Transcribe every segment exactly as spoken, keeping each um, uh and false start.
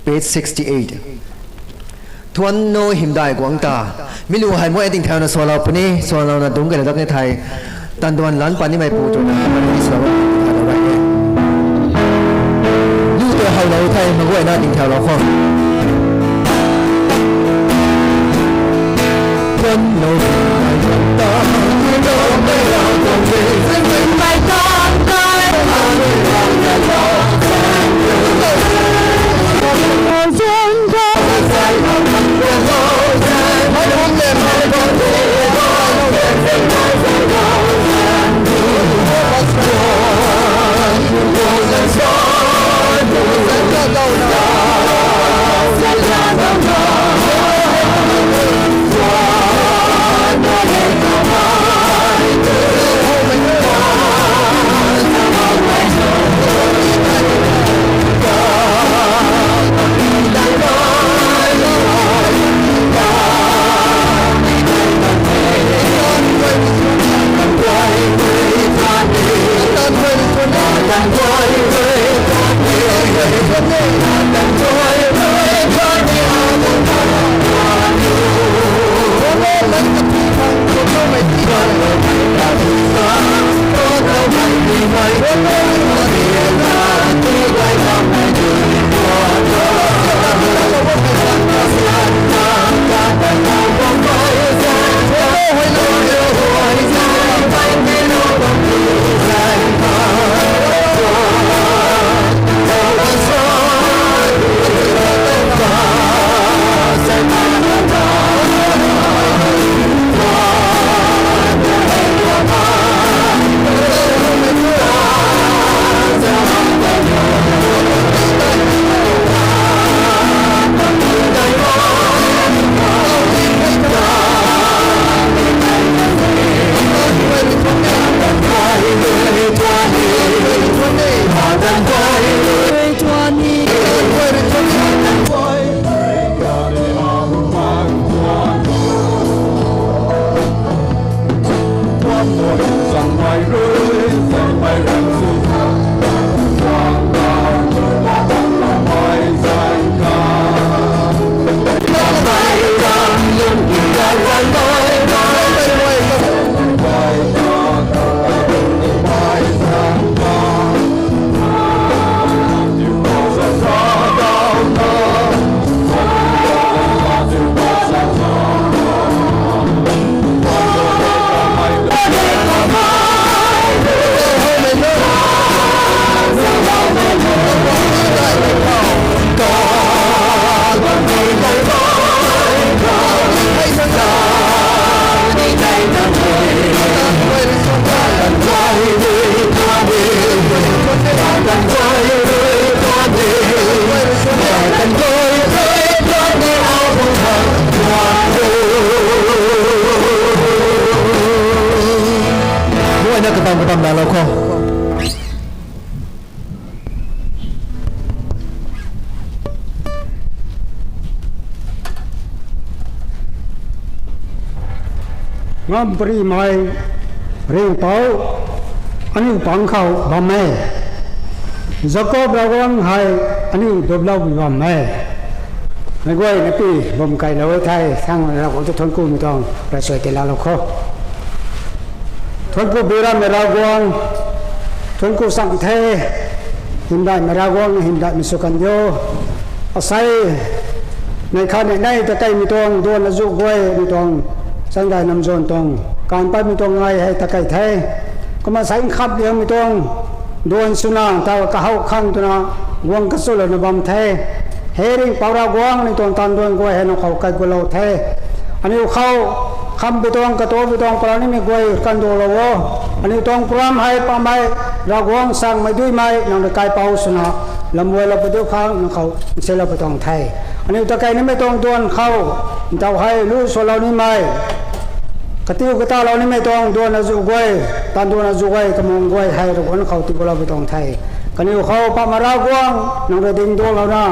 Page sixty-eight. Thuan no hymdaih guangc ta. Mi lu hei mei tingthauna salou puni, salouna dungc kena dak ni thei. Tanduan lan panimei pu twna kamari salou, salou rai e. Lu tei howlou thei, maguayna tingthaulou khou. Thuan no hymdaih guangc ta. Mei na katam katam na lou khou. Ngamparymei Ringhpouc, aniu pang khou bam e. Jakob Ravguangc hei aniu duplou bam e. Meic guayna pi bam kailou e thei, sang Ravguangc ta thuanc kumei tuang rasuai tiilalou khou. Thuanc ku birammei Ravguangc, thuanc ku chang the, hymdaihmei Ravguangc, hymdaihmei sw kan diu. Asei, neih khat neih nei ta keimei tuang, duan azuh guay mei tuang, changdai namzan tuang, kan patmei tuang ngai hei ta kei the. Kumna sei nkhamh liangmei tuang, duan swna ta kahow khang twna, guang kachulana bam the. He Ringhpouc Ravguangc, aniu tuang tanduan guay hei nang khou kai gulou the. Aniu khou khamhpui tuang, katuakpui tuang, palou nimei guay kandulou o. Aniu tuang program hei Pamei Ravguangc, Sangmei, Duimei nang rui kaipouc swna, lamguaylou pu diu khang nang khou nsilou pu tuang the. Aniu ta kei nimei tuang duan khou, ntaw hei lu swlou nimei, katiu katalou nimei tuang duan azuh guay, tanduan azuh guay, kamung guay hei Ravguangc khou tii gulou pu tuang the. Kaniw khou Pamei Ravguangc, nang rui dingduanglouna,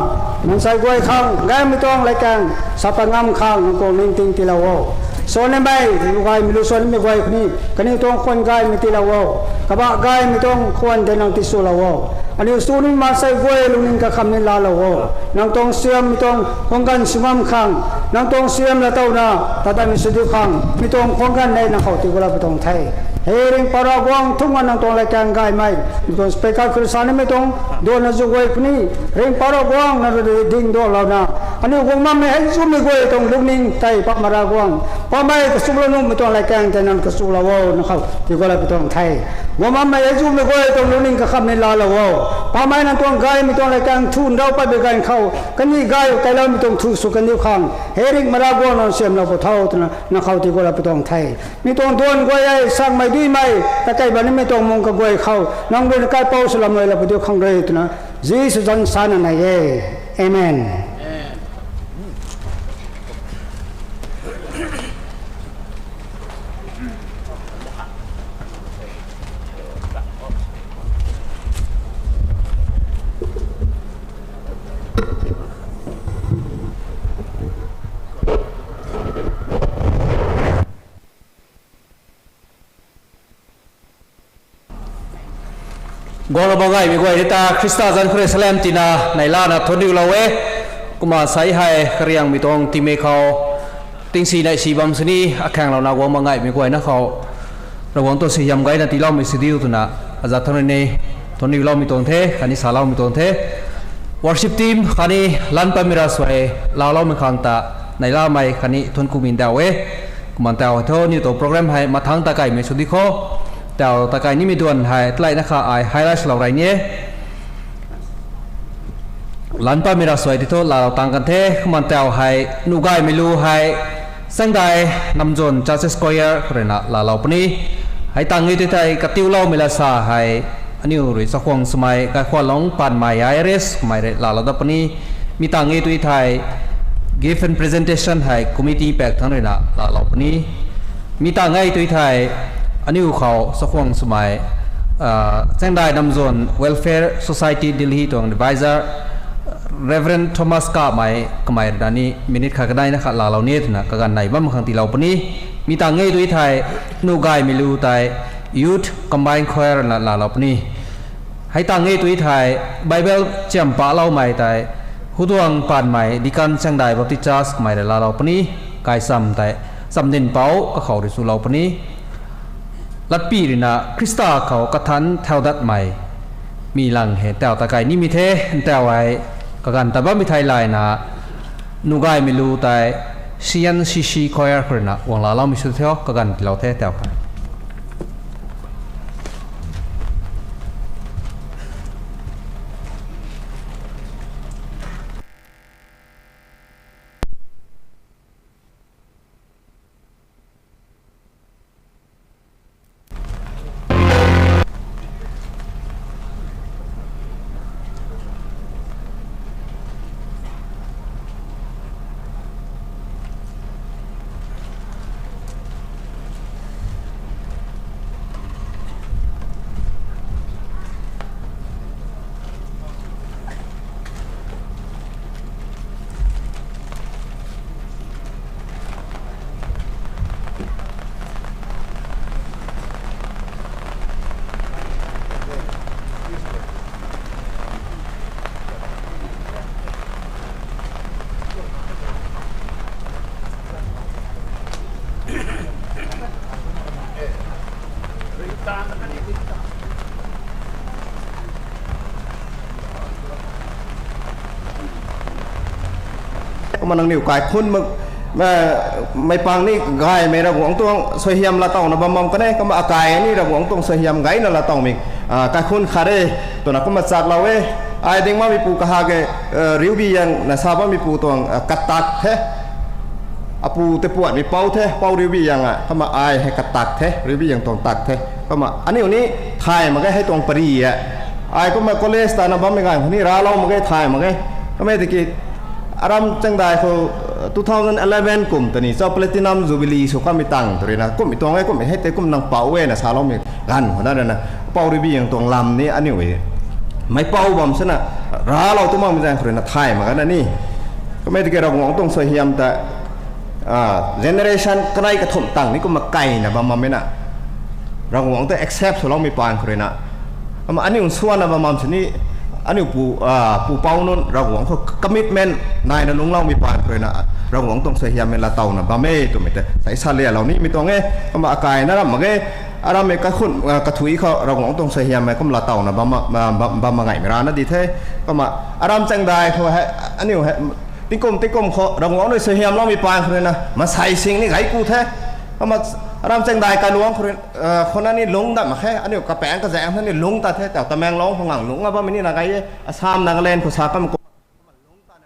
mansei guay khang gaymei tuang latkaeng sa pat ngam khang nang khou ningting tiilou o. Swan nimei, lu gaymei lu swan nimei guay khatni kaniw tuang khwan gaymei tiilou o. Kabah gaymei tuang khwan tei nang tiswlou o. Aniu sw ni maansei guay lungning kakham ni laalou o. Nang tuang siammei tuang khang ganv sw ngam khang, nang tuang siam latowna tatmei sw diu khang mi tuang khang ganv nei nang khou tii gulou pui tuang the. He Ringhpouc Ravguangc, thumna nang tuang latkaeng gaymei, mi tuang speaker khou rui sa nimei tuang duanna zu guay puni, Ringhpouc Ravguangc nang rui ding duanlouna, aniu guang bammei hei zumei guay tuang lungning tei Poubauhmei Ravguangc, Poubauhmei kachulou nuhmei tuang latkaeng tei nang kachulou o, nang khou tii gulou pui tuang the. Guang bammei hei zumei guay tuang lungning kakham ni laalou o. Poubauhmei nang tuang gaymei tuang latkaeng thu nrau patmei ganv khou kaniw gay kailoumei tuang thu sw kaniw khang, he Ringhpouc Ravguangc nang siamlou pw tho twna nang khou tii gulou pui tuang the. Mi tuang duan guay e, sangmei duimei, takei banimei tuang mung kaguay khou nang rui na kaipouc swlam luailou pui diu khang rui twna Jisu zanc sana nai e. Amen. Guanglou bam gaymei guay ni ta Khrista zanc khou rui salam tina neihlana thuanriulou e. Kumna sai hei kariangmei tuang timei khou tingsi neih si bam sini akhaenglouna guang bam gaymei guayna khou Ravguangc tuang suaihiam gayna tiiloumei sw diu twna azat thangc rui ni thuanriuloumei tuang the khatni saloumei tuang the. Worship team khatni lan patmei ravsuai laaloumei khang ta neihlamei khatni thuanc kumei ndauh e. Kumna tau hei thu aniu tuang program hei mathangc takeimei sw di kho. Tau takei nimei duan hei taleina kha ai highlight lou rey ni e. Lan patmei ravsuai tei thu laalou tang kan the. Kumna tau hei nuh gaymei lu hei Chaengdai Namzun Churches Choir khou ruina laalou puni. Hei tang e tu thei katiuloumei lasa hei aniu rui chakhwang swmei Kaikhwanlung Panmei I R S kamei rui laalou dat puni. Mi tang e tu thei gift and presentation hei committee paek thangc ruina laalou puni. Mi tang e tu thei aniu khou chakhwang swmei Chaengdai Namzun Welfare Society Delhi tuang advisor Reverend Thomas Kamei kamei ruina ni minute khat kaneina khat laalou ni twna kaganv nei bam khang tiilou puni. Mi tang e tu thei nuh gaymei lu tei Youth Combined Choir ruina laalou puni. Hei tang e tu thei Bible chiam pahloumei tei Huduang Panmei Deacon Chaengdai Baptist Church kamei rui laalou puni. Kaicham tei Chamdinpouc kakhou rui chulou puni. Latpy ruina Khrista khou kathanc thau datmei mi lang hei tau takei nimei the. Tau hei kaganv ta bammei thei layna nuh gaymei lu tei C N C C Choir khou ruina guang laaloumei sw the, kaganv tiilou the tau kha. Kumna nangniw kaikhunc mak, meic pang ni gaymei Ravguangc tuang suaihiam laatowna bam bam kan e. Kumna akai ni Ravguangc tuang suaihiam gayna laatowmei kaikhunc khat e twna kumna chaklou e. Ai ding makmeipu kaha ke, Riubiyang na sa bammeipu tuang katak the. Apu tei puatmei pou the, Pou Riubiyang a. Kumna ai hei katak the, Riubiyang tuang tak the. Kumna aniu ni thay mak ge hei tuang pary e. Ai kumna college tana bammei ganv khou ni raclou mak ge, thay mak ge. Kumna tiki aram Chaengdai khou two thousand eleven kum ta ni cha Platinum Jubilee sw kamei tang tw ruina kummei tuang e, kummei hei tei kum nang pou e na saloumei ganv khou na ruina Pou Riubiyang tuang lam ni aniu e meic pou bam sana raclou tu makmei zaeng khou ruina thay mak gana ni. Kumna tiki Ravguangc tuang suaihiam ta generation kanei kathumh tang ni kumna keyna bam bammei na. Ravguangc ta accept swloumei paan khou ruina, ama aniu nsuanna bam bam sini, aniu pu, pu pou nunc Ravguangc khou commitment naina lungcloumei paan khou ruina, Ravguangc tuang suaihiammei laatowna bam e twmei tei sai sa lialou nimei tuang e. Kumna akaina ramh mak ge, arammei kaikhun kathui khou Ravguangc tuang suaihiammei kum laatowna bam, bam, bam ngaimei rana di the. Kumna aram chaengdai khou hei, aniu hei, tingkum tingkum khou Ravguangc rui suaihiamloumei paan khou ruina masei sing ni gay ku the. Kumna aram chaengdai kailuangc khou rui, khou na ni lungc dat mak khe, aniu kapaengc kazaeng na ni lungc ta the, tau Tamenglong khou ngang lungc a bammei nina gay e, Assam, Nagaland khou sa kam ku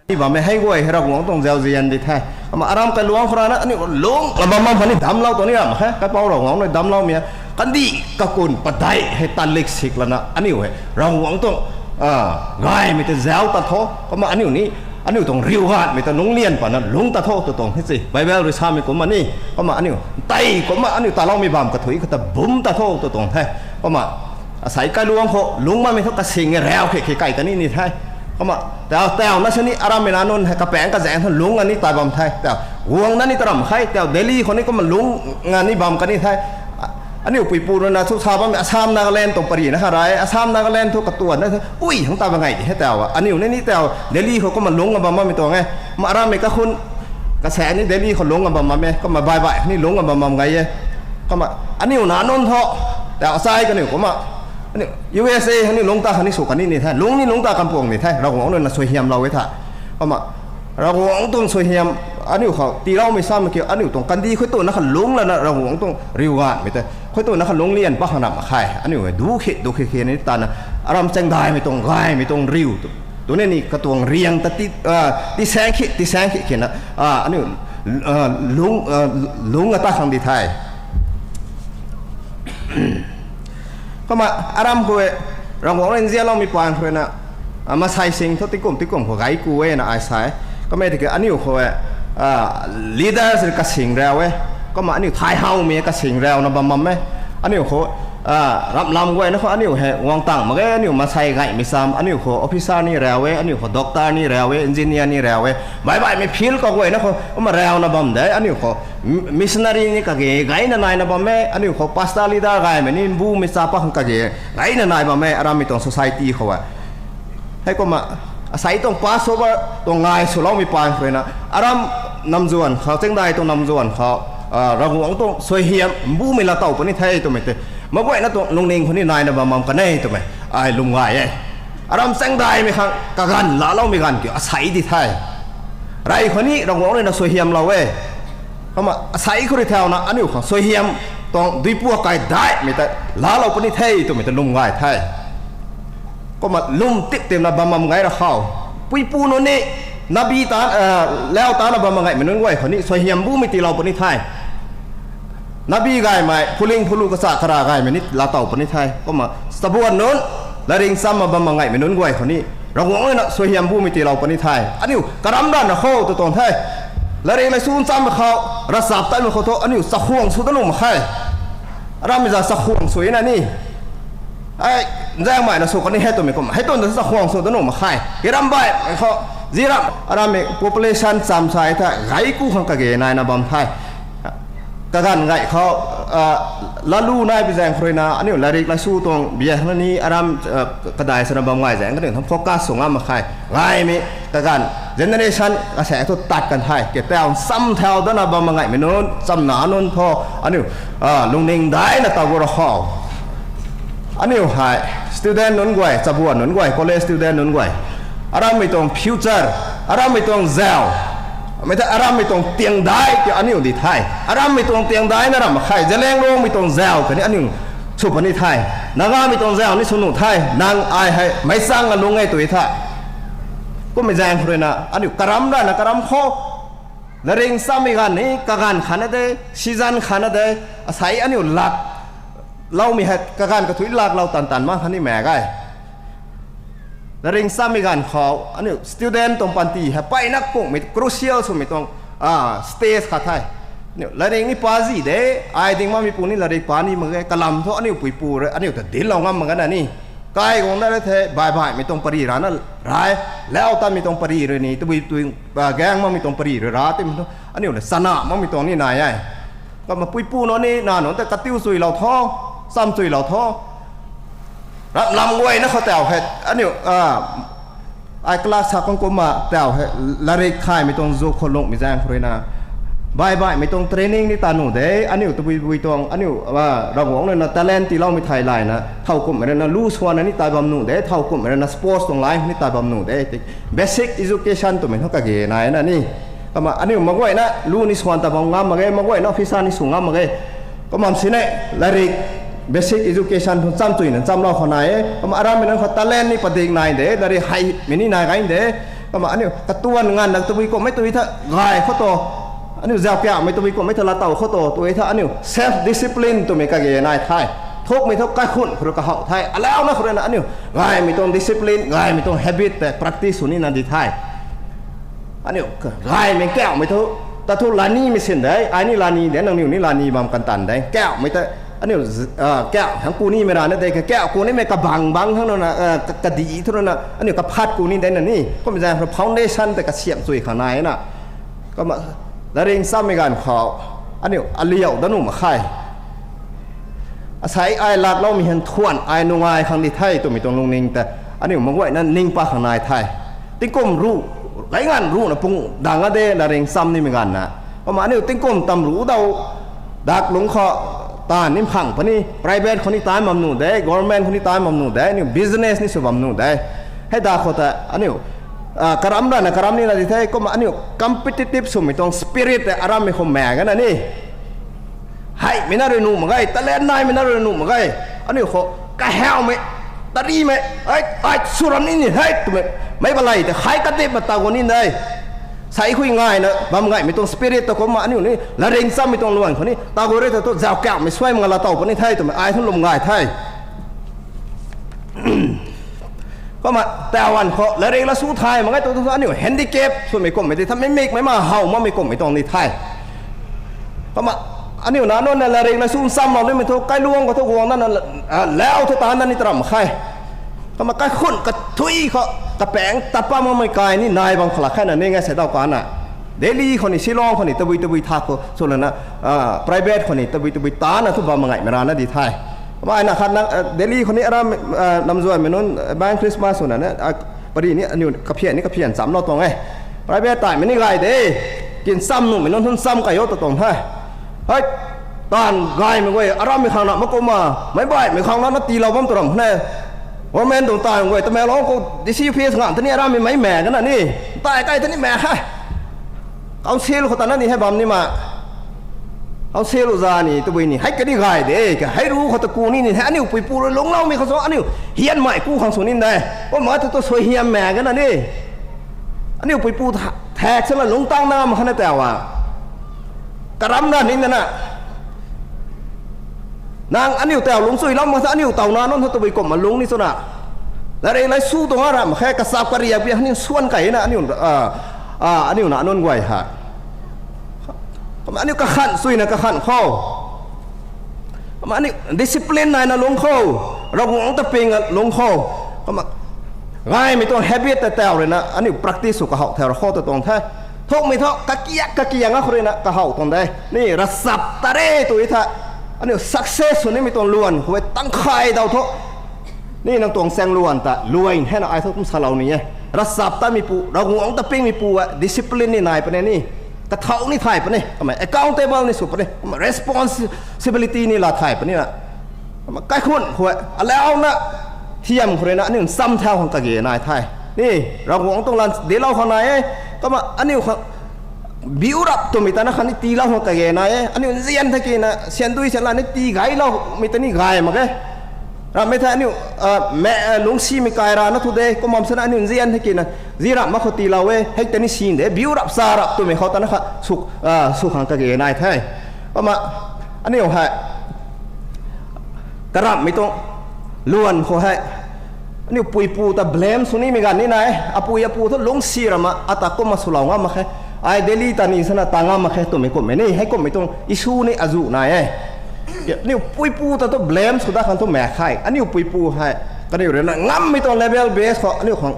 ni bammei hei guay hei Ravguangc tuang zauzian di the. Kumna aram kailuangc khou rana aniu lungc a bam bam kha ni damclou tuang ni ram mak khe, kaipouc Ravguangc rui damcloumei a, kandih kakun padeih hei tatlik sik lana aniu hei Ravguangc tuang gaymei ta zauc ta tho. Kumna aniu ni, aniu tuang riu ganhmei ta lungc lian pana lungc ta tho tw tuang the se. Bible rui samei kumna ni, kumna aniu tei kumna aniu taloumei bam kathui khou ta bumc ta tho tw tuang the. Kumna asei kailuangc khou lungc bammei thu kasing e rau khe khe kai kani ni the. Kumna tau, tau na sini arammei na nunc hei kapaengc kazaeng thu lungc a ni tai bam the. Tau guang na ni ta ram khe, tau Delhi khou ni kumna lungc a ni bam kani the. Aniu puipu ruina thu sa bammei Assam, Nagaland tuang parina kha ra e, Assam, Nagaland thu katuan na the, ui hang ta bam ngai di he tau. Aniu ni ni tau Delhi khou kumna lungc a bam bammei tuang e. Kumna arammei kaikhun kasaek ni Delhi khou lungc a bam bam e, kumna baih baih ni lungc a bam bam gay e. Kumna aniu na nunc thu, tau achai kaniw kumna, aniu U S A hei ni lungc ta kha ni sw kani ni the, lungc ni lungc ta kampuang ni the, Ravguangc ruina suaihiamlou e tha. Kumna Ravguangc tuang suaihiam aniu khou tiiloumei samei kiu, aniu tuang kandih khou tuna kha lungc lana Ravguangc tuang riu ganhmei tei khou tuna kha lungc lian pa khang ram mak khe. Aniu hei du khe, du khe khe ni tana aram chaengdaimei tuang gaymei tuang riu tu, tuni ni katuang riang ta ti, tisaeng khe, tisaeng khe khe na, aniu lungc, lungc a ta khang di the. Kumna aram khou e, Ravguangc rui nzianloumei paan khou ruina, masei sing thu tingkum tingkum khou gay ku e na ai sa e. Kumna tiki aniu khou e, leaders rui kasing rau e. Kumna aniu thay howmei kasing rauna bam bam e. Aniu khou, ramh lam guayna khou aniu hei guang tang mak ge, aniu masei gaymei cham, aniu khou officer ni rau e, aniu khou doctor ni rau e, engineer ni rau e. Baih baihmei field kaguayna khou kumna rauna bam de, aniu khou missionary ni kage gayna naina bam e, aniu khou pastor leader gaymei ni mbumei cha pa khang kage gayna nai bam e, arammei tuang society khou e. Heikumna asei tuang Passover tuang ngai swloumei paan khou ruina, aram namzuan khou, chaengdai tuang namzuan khou, Ravguangc tuang suaihiam mbumei laatow puni the twmei tei, maguayna tuang lungning khou ni naina bam bam kan e twmei ai lwm gay e. Aram chaengdaimei khang kaganv laaloumei ganv kiu asei di the. Rey khou ni Ravguangc ruina suaihiamlou e. Kumna asei khou rui thauna aniu khang suaihiam tuang duipu akai daihmei tei laalou puni the twmei tei lwm gay the. Kumna lwm tip timna bam bam gay ra khou, puipu nunc ni, nabi ta, lau tana bam ngaimei nunc guay khou ni suaihiam bumei tiilou puni the. Nabi gaymei, phuling phulu kachak kara gaymei ni laatow puni the. Kumna chabuan nunc, latrik cham bam ngaimei nunc guay khou ni Ravguangc ruina suaihiam bumei tiilou puni the. Aniu karam ranv ra khou tw tuang the. Latrik lei su nchammei khou, ravchap tatmei khou thu aniu chakhwang sw dat nuh mak khe. Arammei za chakhwang sw na ni, ai, nzaengmei na sw kani hei twmei kumna hei tuang ta chakhwang sw dat nuh mak khe. Kiram baih khou, ziram arammei population cham sa e tha, gay ku khang kage naina bam the. Kaganv gay khou, lalu nai bi zaeng khou ruina aniu latrik lei su tuang biak na ni aram, kadai swna bam gay zaeng kaniw tham focus sw ngam mak khe. Gaymei kaganv generation kasaek thu tat kan the. Ke tau cham thau dana bam ngaimei nunc, chamna nunc thu aniu lungning daina taw ra khou, aniu hei student nunc guay, chabuan nunc guay, college student nunc guay, arammei tuang future, arammei tuang zau, mei the arammei tuang tiangdai kiu aniu di the. Arammei tuang tiangdai na ram mak khe, Zeliangrongmei tuang zau kani aniu sw puni the. Nagamei tuang zau ni sw nuh the. Nang ai hei meic chang a lung e tw tha. Kummei zaeng khou ruina aniu karam rana karam khou, latrik chammei ganv ni kaganv khatna de, season khatna de, asei aniu lak loumei hei kaganv kathuic laklou tan tan mak kha ni mak ge. Latrik chammei ganv khou aniu student tuang panty hei mpeyna kungmei crucial swmei tuang stage khat the. Latrik ni pa zi de, ai ding makmeipu ni latrik pa ni mak ge, kalam thu aniu puipu rui aniu ta dinclou ngam mak ge na ni. Kai guang na re the, baih baihmei tuang pary rana ra e, lau tatmei tuang pary rui ni, tabui tui, gaeng makmei tuang pary rui ra timei thu aniu le chana makmei tuang ni nai e. Kumna puipu nunc ni na nunc ta katiu chuilou tho. Chamchuilou tho. Ram lam guayna khou tau hei aniu, ai class sa kang kumna tau hei, larik thaymei tuang zu khou lungmei zaeng khou ruina, baih baihmei tuang training ni ta nuh de, aniu tabui bui tuang, aniu, Ravguangc ruina talent tiiloumei thei layna, thow kumhmei ruina lu swanna ni tai bam nuh de, thow kumhmei ruina sports tuang line khou ni tai bam nuh de, basic education twmei thu kage naina ni. Kumna aniu maguayna lu ni swan ta bam ngam mak ge, maguayna officer ni sw ngam mak ge. Kumna sini larik, basic education thu chamchuina chamlou khou nai e. Kumna arammei nunc khou talent ni padik nai de, larik heimei ni nai gay de. Kumna aniu katuan nganvna tabui kumhmei tui tha gay khou tu, aniu zauc kauhmei tabui kumhmei tha laatow khou tu, tui tha aniu self discipline twmei kage nai the. Thukmei thu kaikhun khou rui kahow the. Alauna khou ruina aniu gaymei tuang discipline, gaymei tuang habit tei practice sw nina di the. Aniu gaymei kauhmei thu, ta thu lanimei sin de, ai ni lani de, nangniw ni lani bam kan tan de. Kauhmei ta, aniu, kauh hang ku nimei rana de, kauh ku nimei kabang bang hang nuna, kadih thu nuna, aniu kaphat ku ni de na ni. Kumna zaeng khou foundation tei kasiamh chui khang nai na. Kumna, larik chammei ganv khou, aniu aliau dat nuh mak khe. Asei ai laatloumei hang thuan ai nungai khang di the twmei tuang lungning ta, aniu maguayna ning pat khang nai the. Tingkum ruh, gay nganv ruhna pung dang a de larik cham nimei ganvna. Kumna aniu tingkum tam ruh daw, dak lungc khou taanv ni khang puni, private khou ni taanv bam nuh de, government khou ni taanv bam nuh de, aniu business ni sw bam nuh de. Hei da khou ta aniu, karam rana karam nina di the, kumna aniu competitive swmei tuang spirit tei arammei khou mak gana ni. Heimei na rui nuh mak ge, talent naimei na rui nuh mak ge. Aniu khou kahawmei, tarimei, ai, ai, sw ram ni ni hei twmei, meic balei tei hei kadipna tagu ni de. Sei khui ngaina bam gaymei tuang spirit ta kumna aniu ni larik chammei tuang luan khou ni tagu rui ta thu zauc kauhmei suai mak nga laatow puni the twmei ai thu lwm gay the. Kumna tau ganv khou larik la su thay mak ge tu thu aniu handicap swmei kumhmei di tha, mimikmei ma how makmei kumhmei tuang di the. Kumna aniu nac nunc na larik la su chamlou nimei thu kailuang khou thu guang nana, lau thu taanv na ni taram khe. Kumna kaikhun kathui khou kapaeng tat pat makmei kai ni nai bam khou la khe na ni ngai sei daw kana. Delhi khou ni, Shillong khou ni, tabui tabui tha khou swlana, private khou ni tabui tabui tana thu bam mak ngaymei rana di the. Kumna ai na khat na, Delhi khou ni aram, namzuaimei nunc bang Christmas swna na, pari ni aniu kaphian ni kaphian chamlou tuang e. Private taimei ni gay de, kin cham nuhmei nunc thun cham kai o ta tuang the. Hei, taanv gaymei guay arammei khang na mak kumna, meic baihmei khang na na tiilou bam tu ram khou ne. Government tuang taanv guay Tamenglong khou D C office ngamv ta ni arammei meic mak gana ni, tai kai ta ni mak khe. Council khou ta na ni hei bam ni ma. Council uza ni tabui ni hei kani gay de, ka hei ru khou ta ku ni ni hei aniu puipu rui lungcloumei khang sw aniu hianmei ku khang sw ni de. Kumna thu tu suaihiam mak gana ni. Aniu puipu tha-, thak sana lungc tang na mak khana tau a. Karam na ni na na. Nang aniu tau lungc chuilou mak tha aniu taw nac nunc tha tabui kumhna lungc ni chwna. Larik la su tuang a ram khe kachap kariak bi hei ni suan kai na aniu, aniu nac nunc guay hei. Kumna aniu kakhan chuina kakhan khou. Kumna aniu discipline naina lungc khou. Ravguangc ta ping lungc khou. Kumna gaymei tuang habit ta tau ruina aniu practice sw kahow thau ra khou ta tuang the. Thukmei thu kakiak kakiak a khou ruina kahow tuang de. Ni ravchap ta re tui tha. Aniu success sw nimei tuang luan khou e tangkhay daw thu. Ni nang tuang chaeng luan ta luan hei na ai thu kum salou ni e. Ravchap ta meipu, Ravguangc ta ping meipu a discipline ni nai puni ni. Kathau ni thay puni, kumna accountable ni sw puni, kumna responsibility ni la thay puni na. Kumna kaikhun khou e alauna thiam khou ruina aniu cham thau khang kage nai the. Ni Ravguangc tuang lan dilou khang nai e. Kumna aniu khang biu rap twmei ta na khatni tiilou khang kage nai e. Aniu nzian the kina siandui sianla ni tii gayloumei ta ni gay mak ge. Rammei the aniu, lungcsimei kai rana thu de, kumna sana aniu nzian the kina zi rap mak khou tiilou e, hei ta ni sin de, biu rap cha rap twmei khou ta na kha sw khang kage nai the. Kumna aniu hei karamhmei tuang luan khou hei aniu puipu ta blame sw nimei ganv ni nai, apui apu thu lungcsi rama ata kumna swlou ngam mak khe, ai Delhi ta ni sana ta ngam mak khe twmei kumhmei ni, hei kumhmei tuang issue ni azuh nai e. Aniu puipu ta thu blame sw dat khang thu mak khe, aniu puipu hei kaniw ruina ngammei tuang level base khou aniu khang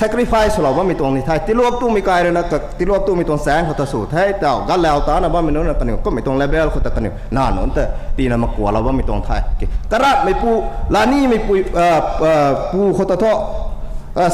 sacrifice swlou bammei tuang ni the. Tiluak tumei kai rui na, tiluak tumei tuang chaeng khou ta sw the. Tau galau tana bammei nunc na kaniw kummei tuang level khou ta kaniw na nunc ta tina makualou bammei tuang the. Karamhmei pu, lanimei pu, pu khou ta thu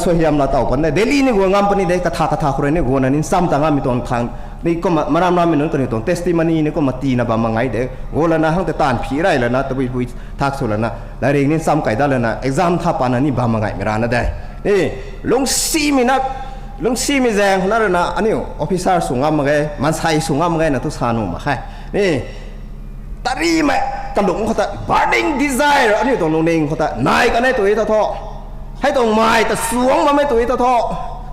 suaihiam la taw pan de. Delhi ni guang ngam puni de, katha katha khou rui ni guangna ni sam ta ngammei tuang khang ni kumna maram rammei nunc kaniw tuang testimony ni kumna tina bam mak ngai de. Guang lana hang ta taanv phi rey lana tabui pui thak sw lana, lairik ni sam kai dat lana exam tha pana ni bam mak ngaimei rana de. Ni lungcsimei na, lungcsimei zaeng khou na rui na aniu officer sw ngam mak ge, maansei sw ngam mak ge na thu sa nuh mak khe. Ni tarimei kalung khou ta burning desire aniu tuang lungning khou ta nai kan e tw ta thu, hei tuang mei ta suang bammei tw ta thu,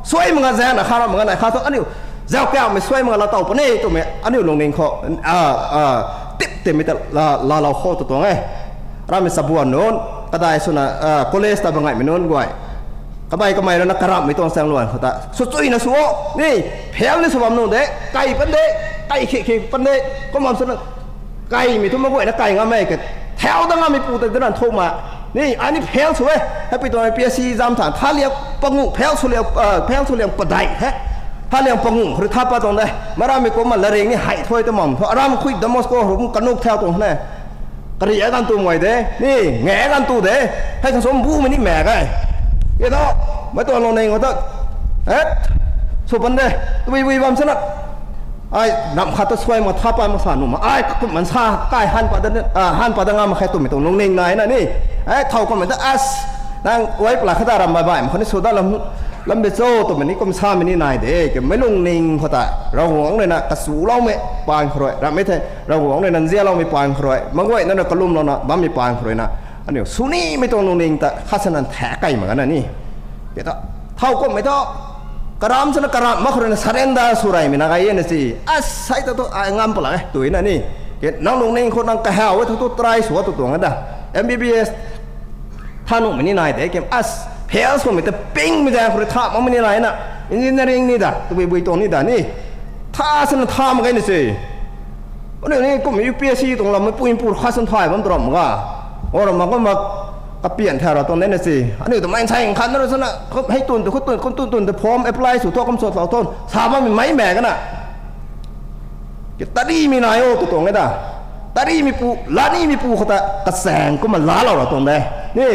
suai mak nga zaeng na kha ram mak nga nai kha thu aniu zauc kaumei suai mak nga la taw puni twmei aniu lungning khou tip timmei ta laalou khou tu tuang e. Ramei chabuan nunc kadai swna college ta bangaihmei nunc guay, kamei kamei rui na karamhmei tuang chaengluan khou ta swchuina sw o, ni fail ni sw bam nuh de, kai pan de, kai khe khe pan de, kum bam swna kaimei thu mak guayna kai ngam e ke, thau dat ngammei pu ta dana thuk ma, ni ai ni fail sw e, hei pui tuang U P S C exam tha tha liang panguh fail sw liang, fail sw liang padeih the, tha liang panguh khou rui tha pat tuang de, maramei kumna lairik ni hei thuai ta mam thu aram khui Damascus khou kum kanuk thau tuang ne. Kari a ganv tu mei de, ni nge ganv tu de, hei khang sw mbumei ni mak ge. E thu, mei tuang lungning khou ta, e, sw pan de, tabui bui bam swna ai ramh khat ta suai mak tha pat mak sa nuh mak, ai kakum man sa kai han pat dat ngam mak khe twmei tuang lungning nai na ni, e, thau kummei ta as, nang ai pala khat ta ram baih baihmei khou ni sw dat lam, lam be cho twmei ni kum samei ni nai de, ke meic lungning khou ta Ravguangc rui na kachuloumei paan khou rui ramhmei the, Ravguangc rui na nzianloumei paan khou rui mak guayna na kalumlouna bammei paan khou rui na aniu sw nimei tuang lungning ta khat sana nthaekc key mak gana ni. Ke ta, thau kummei thu, karam swna karamh mak khou rui na surrender sw reymei na gay e na si, asei ta thu ai ngam pala e tw na ni. Ke nang lungning khou nang kahaw e thu thu try sw tu tuang e da, M B B S tha nuhmei ni nai de, ke as fail swmei ta pingmei zaeng khou rui tha makmei ni nai na, engineering ni da tabui bui tuang ni da ni, tha sana tha mak ge na si. Aniu ni kum U P S C tuang lammei pui pu khat san thay bam tu ram mak ga, o ram mak kumna kapian thau ra tuang de na si. Aniu ta maansei khat na rui swna hei tun tu khut tun khut tun tun ta form apply sw thu kum sw tlou thu sa bammei meic mak gana. Ke tarimei nai o tu tuang e da. Tarimei pu, lanimei pu khou ta kachaeng kumna laalou ra tuang de, ni.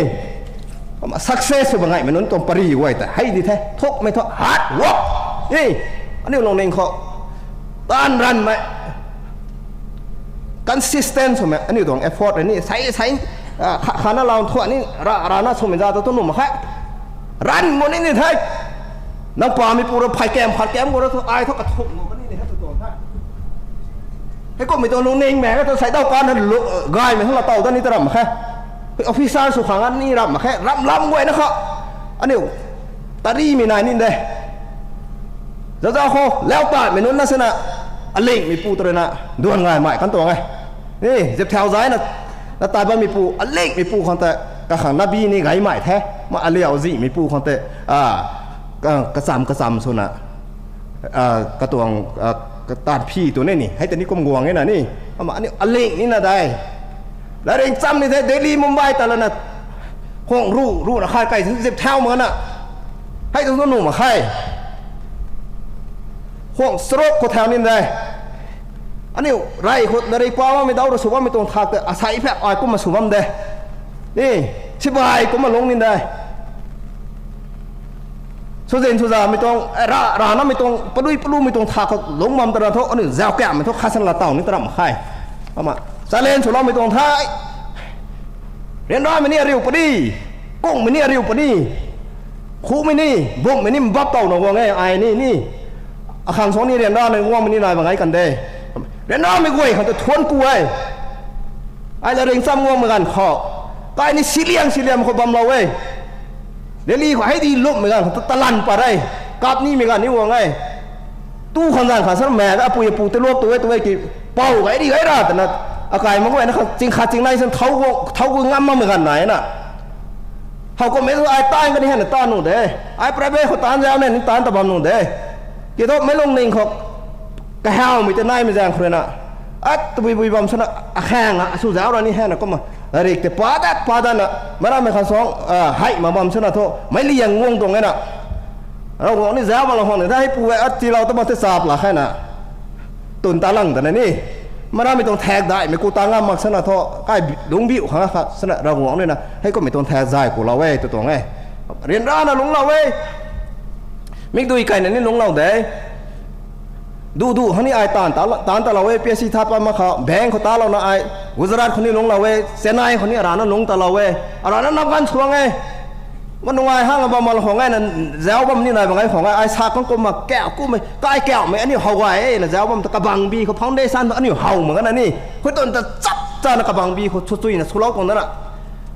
Kumna success sw bangaihmei nunc tuang pary guay ta hei di the, thukmei thu hard work, ni. Aniu lungning khou taanv ranmei, consistent swmei aniu tuang effort ni sei sei, kha, khana lau thu ni ra, rana swmei za ta tu nuh mak khe. Ranv gu ni ni the. Nang pamei pu rui phay kam khat kam gu ra thu ai thu kathumh gu ni ni the tu tuang the. Hei kummei tuang lungning mak e thu sei daw kan gaymei thu la taw dat ni ta ram mak khe. Officer sw khang ni ram mak khe, ram lam guayna kha. Aniu tarimei nai ni de. Zauza khou lau tatmei nunc na sina, alingmei pu ta rui na duan gaymei kan tuang e. Ni zip thau zayna, na tat bammei pu, alingmei pu khang ta, kakhang nabi ni gaymei the. Ma aliau zihmei pu khang ta, kacham kacham swna, katuang, kataanv phi tu ni ni hei ta ni kum guang e na ni. Ama aniu aling ni na dai. Lairik cham ni the, Delhi, Mumbai ta lana, khwang ru ru na khat kai zip thau mak na, hei tu nuh mak khe. Khwang charuk khou thau ni de. Aniu rey khou lairik pa bammei daw rui sw bammei tuang thak ta asei phak ai kumna sw bam de. Ni, sibai kumna lungc ni de. Swzin swzamei tuang, ra, ranamei tuang, palui palumei tuang thak khou lungc bam ta ra thu aniu zauc kamei thu khat sana la taw ni ta ram khe. Ama challenge swloumei tuang the. Ryanramei ni ariu puni, kungmei ni ariu puni, khumei ni, bumhmei ni mbap towna guang e ai ni ni. Akhang suang ni ryanra na guangmei ni nai bam ngai kan de. Ryanramei guay khang ta thuanc ku e. Ai lairik cham guangmei ganv khou, kai ni siliang siliam khou bamlou e. Delhi khou hei di lupmei ganv khou ta talan pat e. Kap nimei ganv ni guang e. Tu khang zanc khang sana mak apui apu tiluak tu e tu e ki, pou gay ri gay ra twna, akai mak guayna khang ching khat ching nai san thau gu, thau gu ngam makmei ganv nai na. How kummei tu ai taanv kani hei na taanv nuh de. Ai private khou taanv zau na ni taanv ta bam nuh de. Kiu thu meic lungning khou kahawmei tei naimei zaeng khou rui na, at tabui bui bam swna akhang a sw zau ra ni hei na kumna, lairik tei pa dat pa datna, meic rammei khang suang, hei mak bam swna thu meic liang guang tuang e na. Ravguangc ni zauc bam la khang ni, ta hei pu e, at tilou ta bam the chap la khe na. Tun ta lang ta na ni. Marammei tuang thak daihmei ku ta ngam mak sana thu, kai lungcbiu khang kha sana Ravguangc ni na, hei kummei tuang thak zay ku lou e, tw tuang e. Ryanrana lungclou e. Mikdui kaina ni lungclou de. Du du khang ni ai taanv ta, taanv talou e, P S C tha pa mak kha, bank khou talouna ai, Gujarat khou ni lungclou e, Chennai khou ni arana lungc talou e, arana nap ganv suang e. Ma nungai hang bam mak la khang e na, zauc bam ni nai bang e khang e, ai sa khang kumna kauh kummei, kai kauhmei aniu how gay e na zauc bam ta kabangbi khou foundation aniu how mak gana ni. Khou tun ta chap chana kabangbi khou sw chuina swlou khang dana.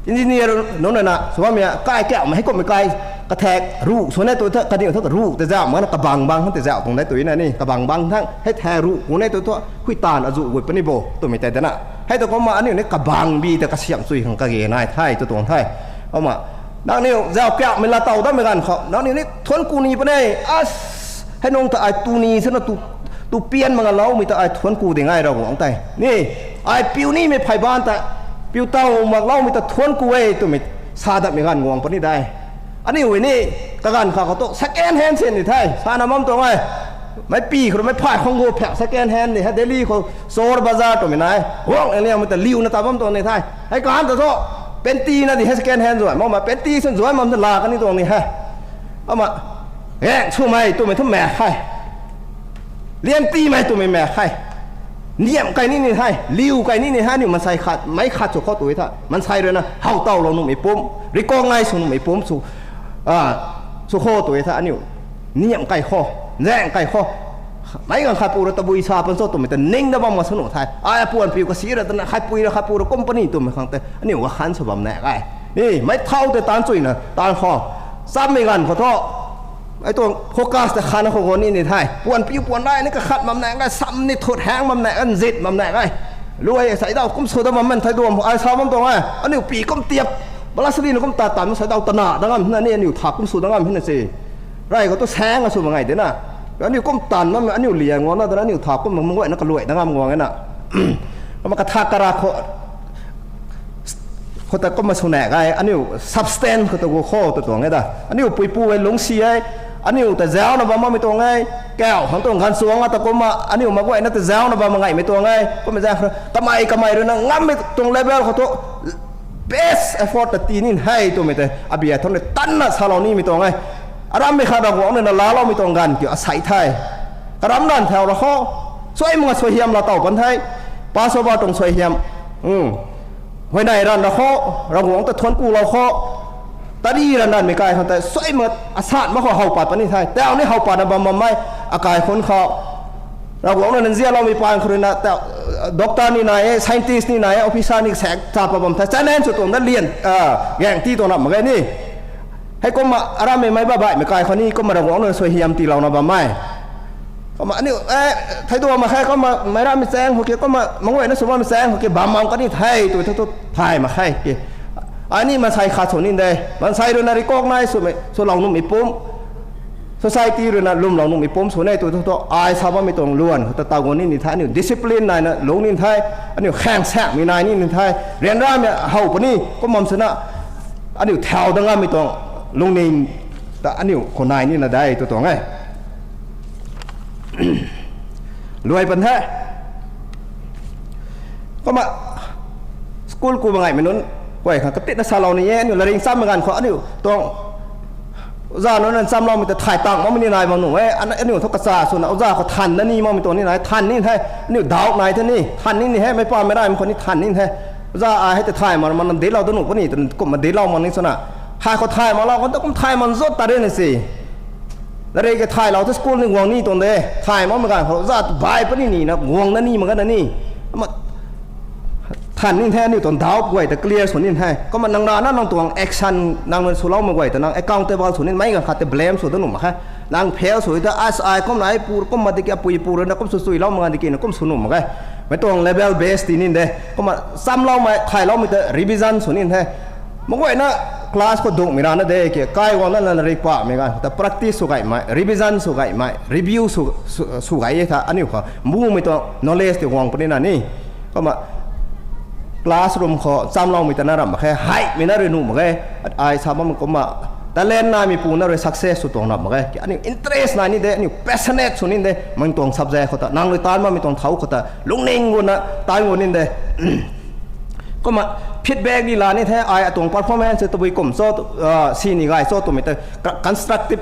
Engineer nunc na, sw bammei a, kai kauhmei hei kummei kai, kathak ruh sw ne tu thu, kaniw thu ruh ta zauc mak na kabang bang khang ta zauc tuang de tu na ni, kabang bang thang, hei thak ruh ku ne tu thu, hui taanv azuh gui puni bo, twmei tei dana. Hei tu kumna aniu ni kabangbi ta kasiamh chui khang kage nai the, tw tuang the. Kumna, nangniw zauc kauhmei laa tow dammei ganv khou, nangniw ni thuanc ku ni puni, as, hei nung ta ai tu ni sana tu, tu pian mak loumei ta ai thuanc ku ding ai Ravguangc tei. Ni, ai piu nimei phey baan ta, piu tow mak loumei ta thuanc ku e twmei, sa datmei ganv guang puni de. Aniu ni, kaganv kha khou tu, second hand sin ni the, sana bam tuang e. Meic pi khou rui meic phay khang gu phak second hand ni, hei Delhi khou, Chor Bazar twmei nai, guang e liangmei ta liuna ta bam tuang ni the. Hei kan ta thu, panty na di hei second hand zuay, mak ma panty sin zuay mam ta la kani tuang ni he. Kumna, gaeng swmei twmei thu mak khe. Liantimei twmei mak khe. Niamh kai ni ni the, liu kai ni ni the, aniu maansei khat, meic khat sw khou tu tha. Maansei rui na how towlou nuhmei pumc, recognize sw nuhmei pumc sw, a, sw khou tu tha aniu. Niamh kai khou, nzaeng kai khou. Meic ganv khat pu rui tabui sa pan cho twmei ta ning da bam mak sw nuh the. Ai apuan piu kasi ra tana, khatpui ra khatpu ra company twmei khang tei aniu gakhan sw bam na e. Ni, meic thau tei taanc chuina, taanc khou. Chammei ganv khou thu, ai tuang focus ta khan khou guang ni ni the. Puan piu puan nai ni kakhat bam na e, sam ni thut haeng bam na e, nzit bam na e. Luai sei dau kum sw da bam man thei duam, ai sa bam tuang e. Aniu pi kum tiap, bala sali na kum ta tan sei dau tana da ngam na ni, aniu tha kum sw da ngam hina se. Rey khou tu saeng a sw mak ngai de na. Aniu kum taanv bam, aniu liang guang na da, aniu tha kum mak guayna kaluai da ngam guang e na. Kumna katha kara khou, khou ta kumna sw na e, aniu substance khou ta gu khou ta tuang e da. Aniu puipu e lungcsi e, aniu ta zauna bam makmei tuang e, kauh khang tuang ganv chuang a ta kumna, aniu mak guayna ta zauna bam mak ngaimei tuang e, kumna za, kamei kamei rui na ngammei tuang level khou tu, best effort ta tii nin hei twmei tei, abi a thon rui tanna salou nimei tuang e. Arammei khat Ravguangc rui na laaloumei tuang ganv kiu asei the. Karam ranv thau ra khou, suai mak suaihiam laa tow pan the, Passover tuang suaihiam. Huayney ranv ra khou, Ravguangc ta thuanc kulou khou, tari ranv ranvmei kai khang tei suai mak asat mak khou how pat puni the. Tau ni how patna bam bammei, akai khun khou. Ravguangc rui na nzianloumei paan khou rui na, doctor ni nai e, scientist ni nai e, officer ni saek cha pat bam the, challenge sw tuang na lian, gaeng ti tuang na mak ge ni. Heikumna arammei meic babaihmei kai khou ni, kumna Ravguangc rui na suaihiam tiilouna bammei. Kumna aniu, theiduang mak khe, kumna meic rammei chaeng khou ki, kumna mak guayna sw bammei chaeng khou ki, bam bam kani the, tu thu tu thay mak khe ki. Ai ni maansei khat sw nin de, maansei rui na recognize swmei, swlou nuhmei pumc, society rui na lwmlou nuhmei pumc sw ne tu thu tu, ai sa bammei tuang luan khou ta taw guang ni ni the, aniu discipline naina lungc ni the, aniu khaeng saekmei nai ni ni the, ryanramei how puni, kum bam swna, aniu thau da ngammei tuang lungning ta aniu khou nai nina de tu tuang e. Luai pan the. Kumna school ku mak ngaimei nunc, guay khang katitna salou ni e, aniu laring chammei ganv khou aniu tuang oja nunc na chamloumei ta thay tang makmei ni nai bam nuh e, aniu thu kacha swna oja khou than na ni makmei tuang ni nai, than ni the, aniu doubt nai the ni, than ni ni he, meic pa meic raymei khou ni than ni the. Oja ai hei ta thay mak, mak na dinclou da nuh puni, kumna dinclou mak ni swna. Hai khou thay maklou khou ta kum thay mak zot ta re na si. Laring kha thaylou thu school ni guang ni tuang de. Thay makmei ganv khou oja bai puni nina guang na ni mak gana ni. Kumna than ni the, aniu tuang doubt guay ta clear sw ni the. Kumna nang rana nang tuang action nang na swloumei guay ta nang accountable sw ni, meic ganv khat tei blame sw da nuh mak khe. Nang fail sw ta as ai kumna ai pu, kumna tiki apui pu rui na kum sw chuilou mak ga tiki na kum sw nuh mak ge. Meic tuang level base ti ni de. Kumna chamloumei thayloumei ta revision sw ni the. Mak guayna class khou dungmei rana de ki, kai guangna laring pamei ganv ta practice sw gaymei, revision sw gaymei, review sw, sw, sw gay e tha, aniu khou mbumei tuang knowledge ti guang puni na ni. Kumna classroom khou chamloumei ta na ramh mak khe, heimei na rui nuh mak ge, ai sa bam kumna talent naimei pu na rui success sw tuang ram mak ge. Aniu interest nai ni de, aniu passionate sw ni de, mei tuang subject khou ta, nang rui taanv bammei tuang thau khou ta, lungning guna, taanv gu ni de. Kumna feedback ni la ni the, ai atuang performance tabui kum cho, si ni gay cho twmei ta, constructive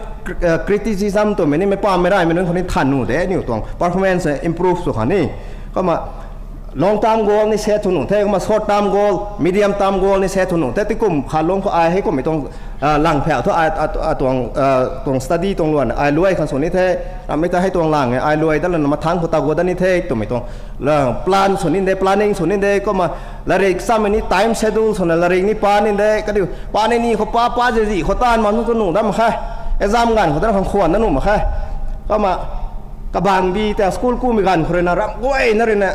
criticism twmei ni mei pamei raymei nunc khou ni than nu de, aniu tuang performance improve sw khang ni. Kumna long term goal ni set sw nu the, kumna short term goal, medium term goal ni set sw nu the, tikum khat lung khou ai hei kummei tuang lang phau thu, tuang study tuang luan ai luai khang sw ni the, ramei ta hei tuang lang e, ai luai dat lana mathangc khou ta gu dat ni the twmei tuang plan sw ni de, planning sw ni de, kumna larik chammei ni time schedule swna larik ni pa ni de, kaniw pa ni ni khou pa, pa zezi khou taanv mak nu tu nu dam mak khe, exam ganv khou ta khang khwan na nu mak khe. Kumna kabangbi ta school kumei ganv khou rui na ram guayna rui na,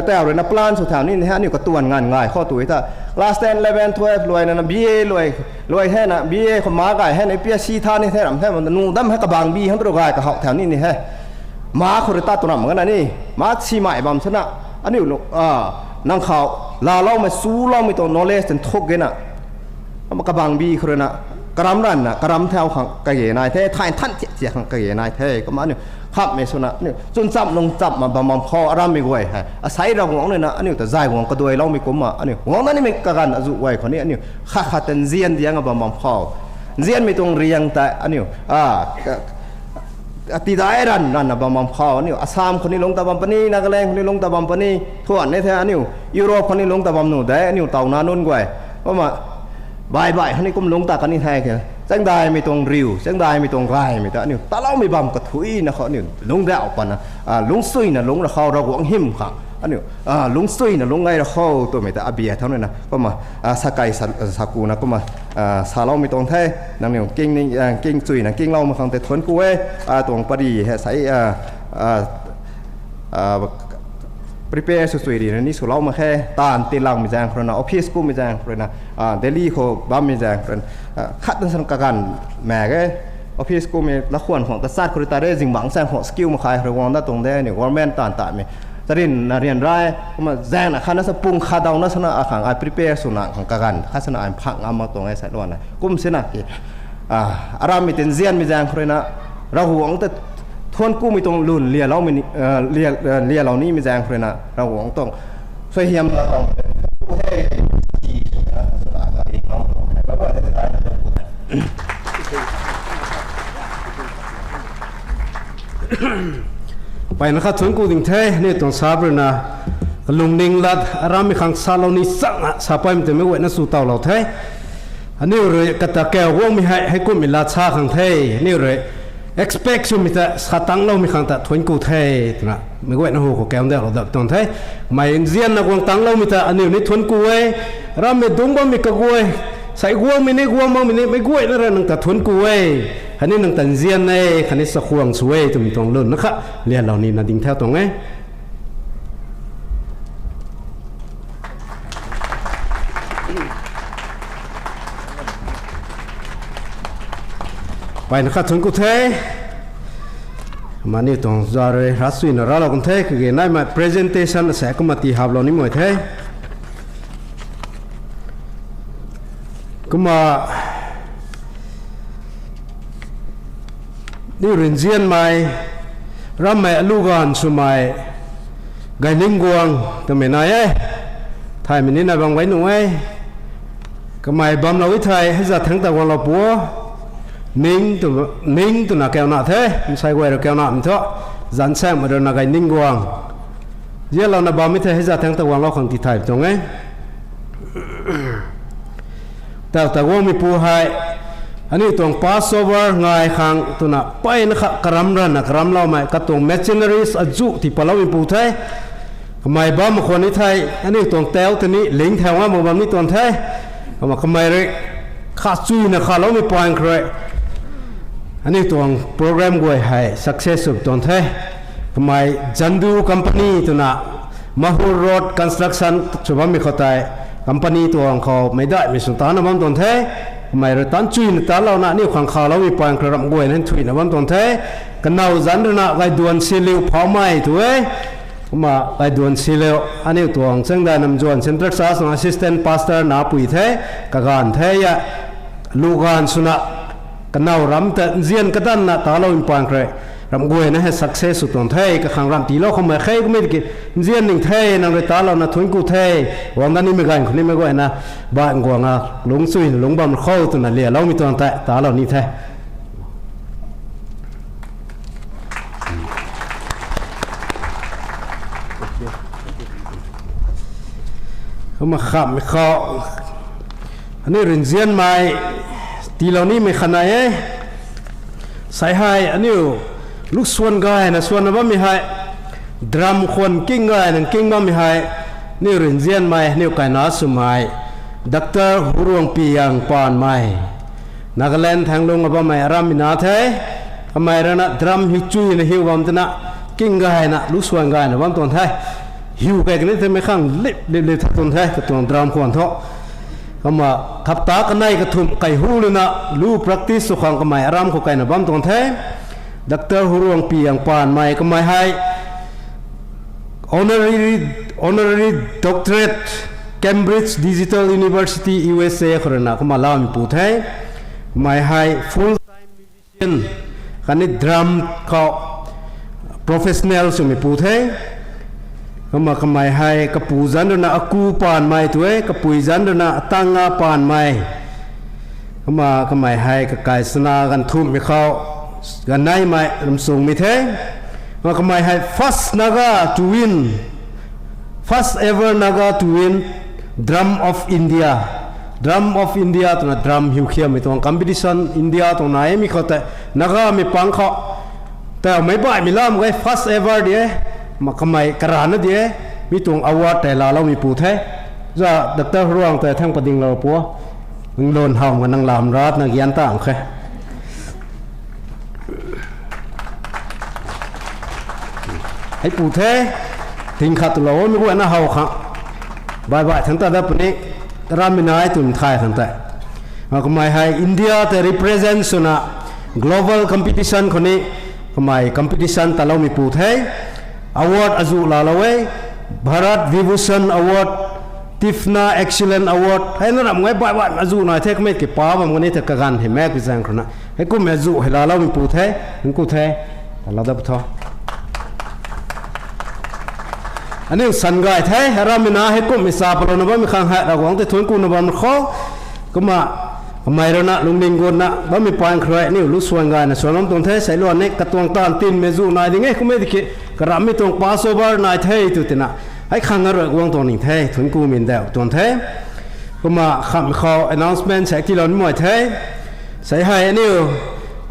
tau rui na plan sw thau ni he, aniu katuan nganv ngai khou tu ta class ten, eleven, twelve luai na na B A luai, luai hena B A khou ma gay hena U P S C tha ni the ram the, nu dam he kabangbi hang tu rui gay kahou thau ni ni he. Ma khou rui tat tu ram gana ni, ma simei bam sana, aniu nang khou laaloumei, suloumei tuang knowledge tin thuk gena. Kumna kabangbi khou rui na, karam ranna, karam thau khang kage nai the, thay than thiak thiak khang kage nai the, kumna aniu khammei swna, aniu chwn cham lung cham ma bam bam khou, arammei guay hei asei Ravguangc rui na aniu ta zay guang kaduailoumei kumna, aniu guangna nimei kaganv azuh guay khou ni, aniu khat khat ta nzian diang a bam bam khou, nzianmei tuang riang tei aniu tidai ranv ranna bam bam khou, aniu Assam khou ni lungc ta bam puni, Nagaland khou ni lungc ta bam puni, thuan ni the, aniu Europe khou ni lungc ta bam nu de, aniu tauna nunc guay. Kumna bai bai khou ni kum lungc ta kan ni the ke. Chaengdaimei tuang riu, chaengdaimei tuang gaymei ta aniu taloumei bam kathuina khou aniu lungcdauh pana, lungcsuina lungc ra khou, Ravguangc hym khang aniu lungcsuina lungc gay ra khou twmei ta abia thau nina kumna sakai sakuna kumna saloumei tuang the. Nangniw kingchuina kingloumei khang tei thuanc ku e. Atuang pari hei sei prepare sw chui rina ni swlou mak khe, taanv tiilangmei zaeng khou rui na, office kummei zaeng khou rui na, Delhi khou bammei zaeng khou rui na, khat na san kaganv mak ge. Office kummei lakhwan khwang ta chat khou rui ta re, zingbangc zaeng khou skill mak khe, rui guang dat tuang de, aniu government taanv taimei charynna ryan rai kumna zaengna khatna sa pung khat dauna sana akhang ai prepare swna khang kaganv khat sana ai phak ngam mak tuang e sailuanna kum sina ki arammei tinzianmei zaeng khou rui na, Ravguangc ta thuanc kumei tuang lwn lialoumei, lialou nimei zaeng khou rui na Ravguangc tuang suaihiam la tuang Mpeyna khat thuanc ku ding the, aniu tuang sap rui na kalungning lat arammei khang salou ni changna sapaimei twmei guayna sw tawlou the. Aniu rui kata kau guangmei hei heikumhmei lat sa khang the, aniu rui expect swmei ta sa tangcloumei khang ta thuanc ku the, twna meic guayna hu khou kau ndauhlou dat tuang the. Mei nzianna guang tangcloumei ta aniu ni thuanc ku e. Arammei dungc bammei kaguay, sei guangmei ni guang makmei ni meic guayna rui nang ta thuanc ku e. Khatni nang ta nzian e, khatni chakhwang sw e twmei tuang lwn na kha lialou nina ding thau tuang e. Mpeyna khat thuanc ku the. Kumna aniu tuang za rui ravsuina raclou kan the, kage naimei presentation asa kumna tii haplou ni mei the. Kumna aniu rui nzianmei, arammei aluganv swmei Gayninguang twmei nai e. Thaymei nina bam gay nuh e. Kamei bamlou e thei hei zat thangc ta guanglou pu o. Ning tw, Ning twna kauna the, nsei guay rui kaunamei thu, Zansaengmei rui na Gayninguang. Nzianlouna bam e thei hei zat thangc ta guanglou khang tithay tuang e. Tau ta guangmei pu hei, aniu tuang Passover ngai khang twna mpeyna kha karam ranna karamloumei katuang missionaries azuh tii patloumei pu the. Kamei bam mak khwan ni thei aniu tuang tau ta ni ling thau ngam mak bam ni tuang the. Kumna kamei rui kha chuyna khaloumei pang khou rui aniu tuang program guay hei success sw tuang the. Kamei Jandu Company twna Mahur Road Construction sw bammei khou tei company tuang khou meicdaihmei sw tana bam tuang the. Kamei rui tan chuyna talouna aniu khang khaloumei pang khou ramh guayna thuina bam tuang the. Kanow zanc rui na Gayduan Siliu Phoumei tu e. Kumna Gayduan Siliu aniu tuang Chaengdai Namzuan Central Church tuang assistant pastor napui the, kaganv the a, luganv swna kanow ram ta nzian kadanna talou mei paan khou rui, ramh guayna hei success sw tuang the, kakhang ramh tiilou khou mei khe kummei tiki, nzian ning the, nang rui talouna thuanc ku the, guang dat nimei ganv khou nimei guayna, baih guang a, lungc chuina lungc bam khou twna lialoumei tuang tei talou ni the. Kumna khamhmei khou, aniu rui nzianmei tiilou nimei khat nai e. Sei hei aniu lu suan gayna suanna bammei hei, drum khwan king gayna king bammei hei, aniu rui nzianmei, aniu kaina swmei, Doctor Huruangpi Yangpanmei, Nagaland Thanglung a bammei aram mi na the. Kamei rui na drum hiu chuina hiu bam twna, king gayna lu suan gayna bam tuang the. Hiu kei kani the, mei khang lip lip lip tha tuang the, katuang drum khwan thu. Kumna thapta kanei kathumh kai hu luna lu practice sw khang kamei aram khou kaina bam tuang the. Doctor Huruangpi Yangpanmei kamei hei Honorary, Honorary Doctorate, Cambridge Digital University, U S A khou rui na kumna laumeipu the. Kamei hei full time musician, khatni drum khou professional swmeipu the. Kumna kamei hei kapu zanc rui na Aku Panmei tu e, kapui zanc rui na Atanga Panmei. Kumna kamei hei kakai sana ganv thumhmei khou, ganv neimei ramsungmei the. Kumna kamei hei first Naga to win, first ever Naga to win Drum of India. Drum of India twna drum hiu khiammei tuang competition India tuang nai e, mi khou tei Nagamei pang khou tei meic baihmei lam ge first ever di e, ma kamei karana di e, mi tuang award tei laaloumeipu the. Za Doctor Huruang tei thang padinglou pu, nang lun hawmei nang lam rat na gian tang khe. Heipu the, ting khat twlou mei guayna how khang baih baih thangc ta dat puni, rammei nai twmei thay khang tei. Kumei hei India tei represent swna global competition khou ni kamei competition taloumeipu the. Award azuh laalou e, Bharat Vibhushan Award, Tifna Excellent Award, hei na ram ngai baih baih azuh nai the, kamei kipa bam kani the kaganv hei mak pi zaeng khou na. Heikummei azuh hei laaloumeipu the, nku the, talou dat pu tho. Aniu san gay the, rammei na heikumhmei sa palouna bammei khang hei Ravguangc tei thuanc kuna bam khou. Kumna, kamei rui na lungning gutna bammei paan khou rui aniu lu suan gayna suan bam tuang the, seiluan ni katuang taanv tinmei zuh nai ding e, kummei tiki, karamhmei tuang Passover nai the tw tina, hei khang a rui guang tuang ning the, thuanc kumei ndauh tuang the. Kumna khamhmei khou announcement sei tiilou nimei the. Sei hei aniu,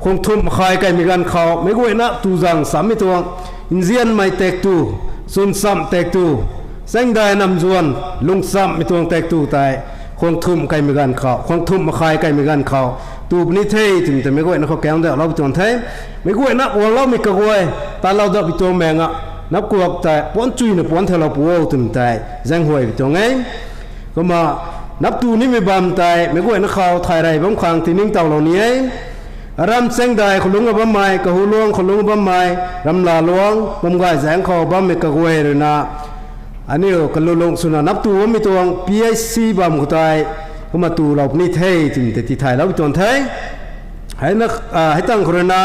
khuang thumh makhai kaimei ganv khou, meic guayna tu zang sammei tuang, nzianmei tak tu, chwn chamh tak tu, chaengdai namzuan, lung chamhmei tuang tak tu tei, khuang thumh kaimei ganv khou, khuang thumh makhai kaimei ganv khou, tu puni the twmei tei meic guayna khou kaung dauhlou pi tuang the. Meic guayna guangloumei kaguay, talou dat pi tuang maeng a, nap kuak tei puanc chuyna puanc thalou pu o twmei tei zaenghuay pi tuang e. Kumna, nap tu nimei bam tei meic guayna khou thay rey bam khang tiningtowlou ni e. Aram chaengdai khou lungc a bammei, kahuluang khou lungc a bammei, ramlaluang, bam gay zaeng khou bammei kaguay rui na, aniu kalulung swna nap tu bammei tuang P H C bam khou tei, kumna tulou puni the twmei tei tithaylou pi tuang the. Hei na, hei tang khou rui na,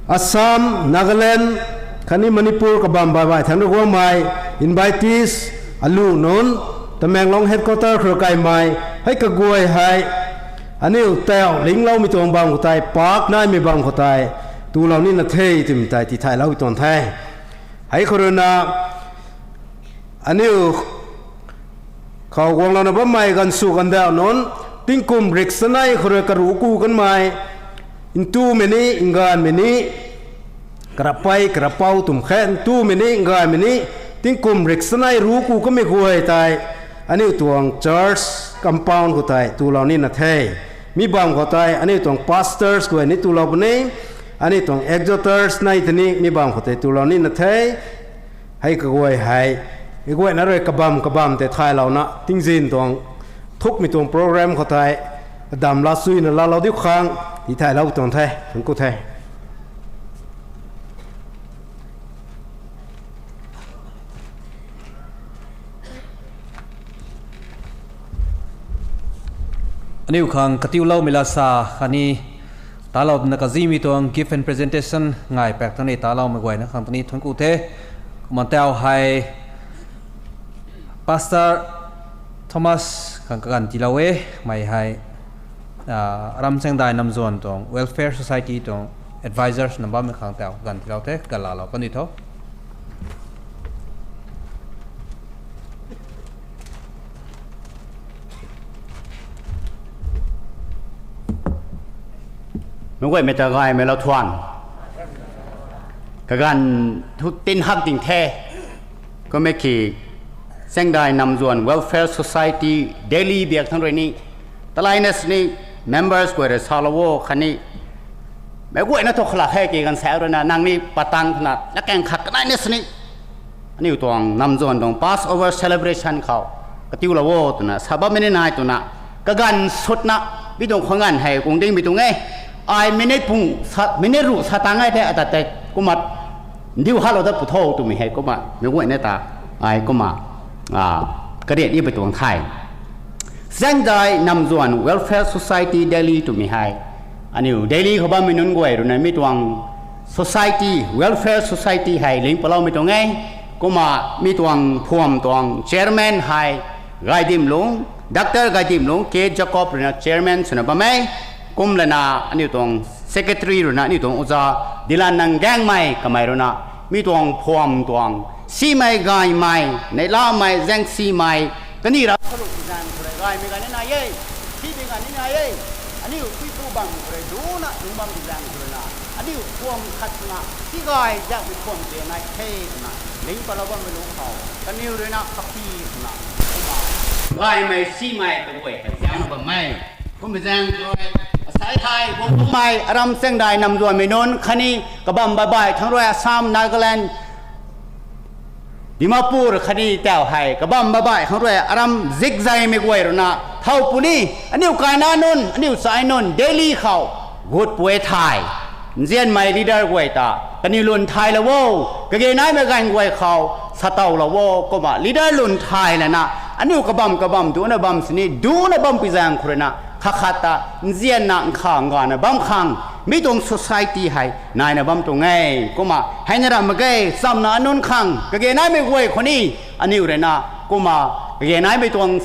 Assam, Nagaland, khatni Manipur kabam baih baih thangc rui guangmei, invitees, alu nunc, Tamenglong headquarter khou rui kaimei, hei kaguay hei, aniu tau lingloumei tuang bam khou tei, park naimei bam khou tei, tulou nina the twmei tei tithaylou pi tuang the. Hei khou rui na, aniu khou guanglouna bammei ganvsw gandauh nunc, tingkum rik chanei khou rui karuc ku kanmei, ntumei ni, nggaanvmei ni, karapei, karapou twmei khe, ntumei ni, nggaanvmei ni, tingkum rik chanei ruc ku kanmei guay tei, aniu tuang church compound khou tei tulou nina the. Mi bam khou tei aniu tuang pastors guay ni tulou puni, aniu tuang exhorters nai tei ni mi bam khou tei tulou nina the. Hei kaguay hei, meic guayna rui kabam kabam tei thaylouna tingzin tuang, thukmei tuang program khou tei, kadam laa chuyna laalou diu khang tithaylou tuang the, thuanc ku the. Aniu khang katiuloumei laa sa khatni Talou twna kazimei tuang gift and presentation ngai pak tang ni taloumei guayna khang tang ni thuanc ku the. Kumna tau hei Pastor Thomas khang kaganv tiilou e, mei hei, ah, Aram Chaengdai Namzuan tuang Welfare Society tuang advisors na bammei khang tau kaganv tiilou the, kaganv laalou kan di tho. Meic guaymei ta gaymei lou thuan. Kaganv thu tin hak ding the. Kummei ki Chaengdai Namzuan Welfare Society Delhi biak thang rui ni, talaina sini members guay rui salou o khatni meic guayna thu khalak hei ki ganv sa rui na nang ni patang khana lakaeng khat kanaina sini aniu tuang Namzuan tuang Passover celebration khou katiulou o twna sa bammei ni nai twna kaganv sutna mi tuang khwang ganv hei kung dingmei tuang e. Ai minute pung sa, minute ruh sa tang e the ata tei kumna ndiu halou dat pu tho twmei hei kumna meic guayna ta ai kumna, ah, karian ni pui tuang the. Chaengdai Namzuan Welfare Society Delhi twmei hei aniu Delhi khou bammei nunc guay rui na mi tuang society, welfare society hei ling paloumei tuang e. Kumna mi tuang phuam tuang chairman hei Gaidimlung, Doctor Gaidimlung K Jacob rui na chairman swna bam e. Kum lana aniu tuang secretary rui na aniu tuang oja Dilan Nanggaengmei kamei rui na mi tuang phuam tuang simei gaymei, neihlamei, zaengsimei, kani ra khaluk zaeng khou rui gaymei gay ni nai e, simei gay ni nai e. Aniu puipu bam khou rui duna dungc bam zaeng khou rui na aniu phuam khat swna tigay zaengmei phuam te nai the twna ling palou bammei lu khou kaniw rui na kapi swna kumna gaymei simei kaguay hei zaengna bammei. Kummei zaeng khou rui asai hei Guangmei Aram Chaengdai Namzuanmei nunc khatni kabam babai thang rui Assam, Nagaland, Dimapur khatni tau hei kabam babai khang rui aram zikzaymei guay rui na thow puni, aniu kaina nunc, aniu chai nunc Delhi khou gut pui thay. Nzianmei leader guay ta kaniw lun thaylou o, kage naimei ganv guay khou satowlou o. Kumna leader lun thay lana aniu kabam kabam duna bam sini duna bampui zaeng khou rui na khat khat ta nzianna nkha ngana bam khang mi tuang society hei naina bam tuang e. Kumna heina ram mak ge, chamna anunc khang kage naimei guay khou ni aniu rui na kumna kage naimei tuang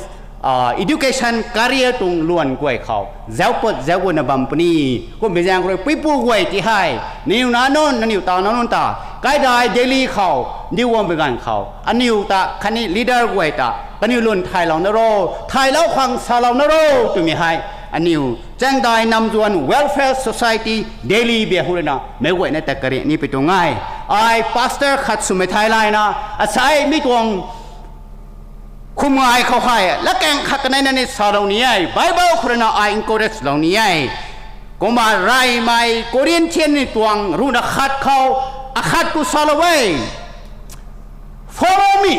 education, career tuang luan guay khou zauc pat zauc guna bam puni. Kummei zaeng khou rui puipu guay ti hei, niw na nunc, naniw ta na nunc ta, kaidai Delhi khou ndiu guangmei ganv khou aniu ta khatni leader guay ta kaniw lun thaylou na ro, thaylou khang salou na ro twmei hei aniu Chaengdai Namzuan Welfare Society Delhi bia hu rui na meic guayna ta kariak ni pui tuang e. Ai pastor khat swmei thai layna asai mi tuang khum ngai khou hei lakaeng khat kanei na ni salou ni e, Bible khou rui na ai encourage lou ni e. Kumna reymei Corinthian ni tuang ruhna khat khou akhat tu salou e. Follow me,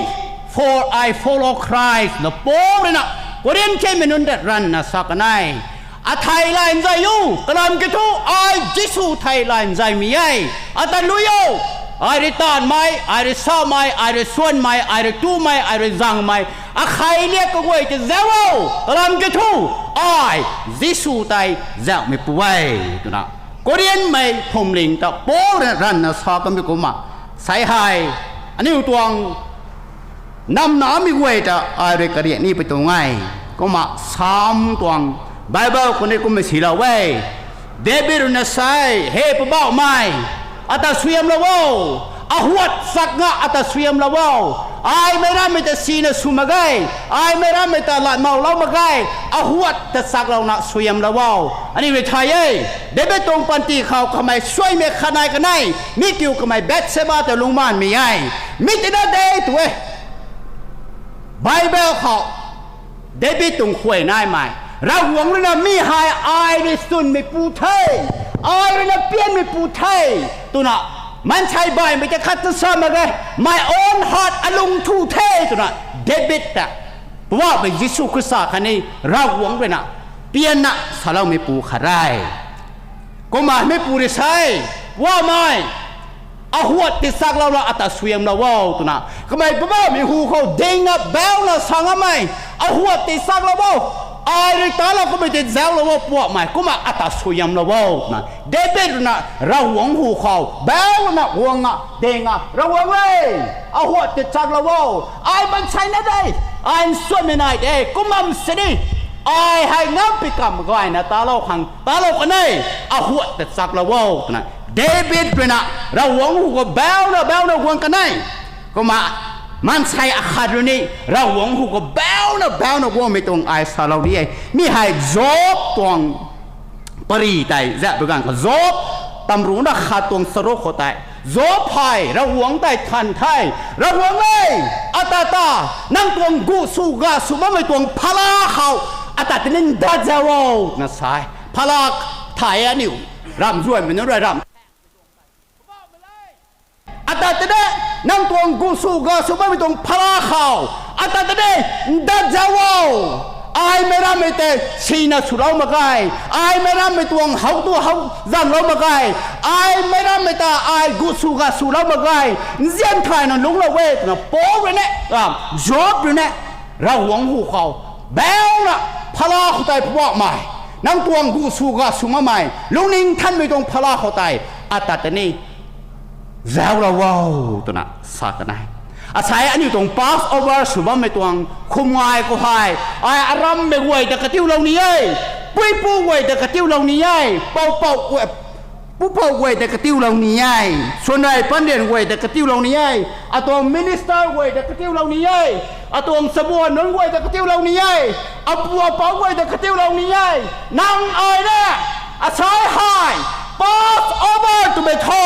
for I follow Christ na Paul rui na Corinthianmei nunc ta ranvna sa kan e. Athei lay nzay u, kalam kiu thu ai Jisu thei lay nzaymei e. Ata lui o, ai rui taanvmei, ai rui samei, ai rui suanmei, ai rui tumei, ai rui zangmei, akhei liak kaguay ta zauc o, kalam kiu thu ai Jisu tei zauhmei pu e, twna Corinthianmei phwamling ta Paul rui ranvna sa kanmei kumna, sai hei aniu tuang namnamei guay ta ai rui kariak ni pui tuang e. Kumna Psalm tuang Bible khou ni kumna silou e. David rui na sa e, He Poubauhmei, ata suaihiamlou o, ahuat chak nga ata suaihiamlou o. Ai meic rammei ta sina sw mak ge, ai meic rammei ta latmou lou mak ge, ahuat ta chaklouna suaihiamlou o. Aniu rui thay e, David tuang panty khou kamei suaimei khat nai kan e, mi kiu kamei Bathsheba ta lungcmaanvmei e. Mi tina de tu e. Bible khou David tuang khuay naimei, Ravguangc rui na mi hei ai rui sunmei pu the, ai rui na pianmei pu the, twna maansei baihmei ta khat ta sa mak ge, my own heart alung thu the, twna David ta Poubauhmei Jisu Khrista khatni Ravguangc rui na pianna saloumei pu khat re. Kumna mi pu rui sa e, Poubauhmei, ahuat tei chaklouna ata suaihiamlou o, twna kamei Poubauhmei hu khou dingna bauna sa ngammei, ahuat tei chaklouna Ai rui talou kummei tei zauclou o Poubauhmei, kumna ata suaihiamlou o twna David rui na Ravguangc hu khou bauna guang a, ding a, Ravguangc e, ahuat tei chaklou o, ai mansei na de, ai nsuanmei nai de, kum bam sini, ai hei ngam pi kam gayna talou khang talou kan e, ahuat tei chaklou o twna David rui na Ravguangc hu khou bauna bauna guang kan e. Kumna mansei akhat rui ni Ravguangc hu khou bauna bauna guangmei tuang ai salou ni e. Mi hei Job tuang pary tei zap bi ganv khou Job tamrucna khat tuang charuk khou tei Job hei Ravguangc tei than the. Ravguangc e, ata ta nang tuang gu sw ga sw bammei tuang phala khou ata tei ni ndat zau o twna sa e. Phala thay e aniu ramh zuanmei nunc rui ramh ata tei de, nang tuang gu sw ga sw bammei tuang phala khou ata tei de ndat zau o. Aimei rammei tei sina swlou mak ge, aimei rammei tuang how tu how zanglou mak ge, aimei rammei ta ai gu sw ga swlou mak ge, nzian thayna lungclou e twna Paul rui ni, Job rui ni Ravguangc hu khou bauna phala khou tei Poubauhmei, nang tuang gu sw ga sw makmei lungning thanmei tuang phala khou tei ata tei ni zauclou o twna sa kan e. Asei aniu tuang Passover sw bammei tuang khum ngai khou hei ai arammei guay ta katiulou ni e, puipu guay ta katiulou ni e, poupou guay pupouc guay ta katiulou ni e, swanrei panrian guay ta katiulou ni e, atuang minister guay ta katiulou ni e, atuang chabuan nunc guay ta katiulou ni e, apu apouc guay ta katiulou ni e. Nang ai na asei hei Passover twmei thu,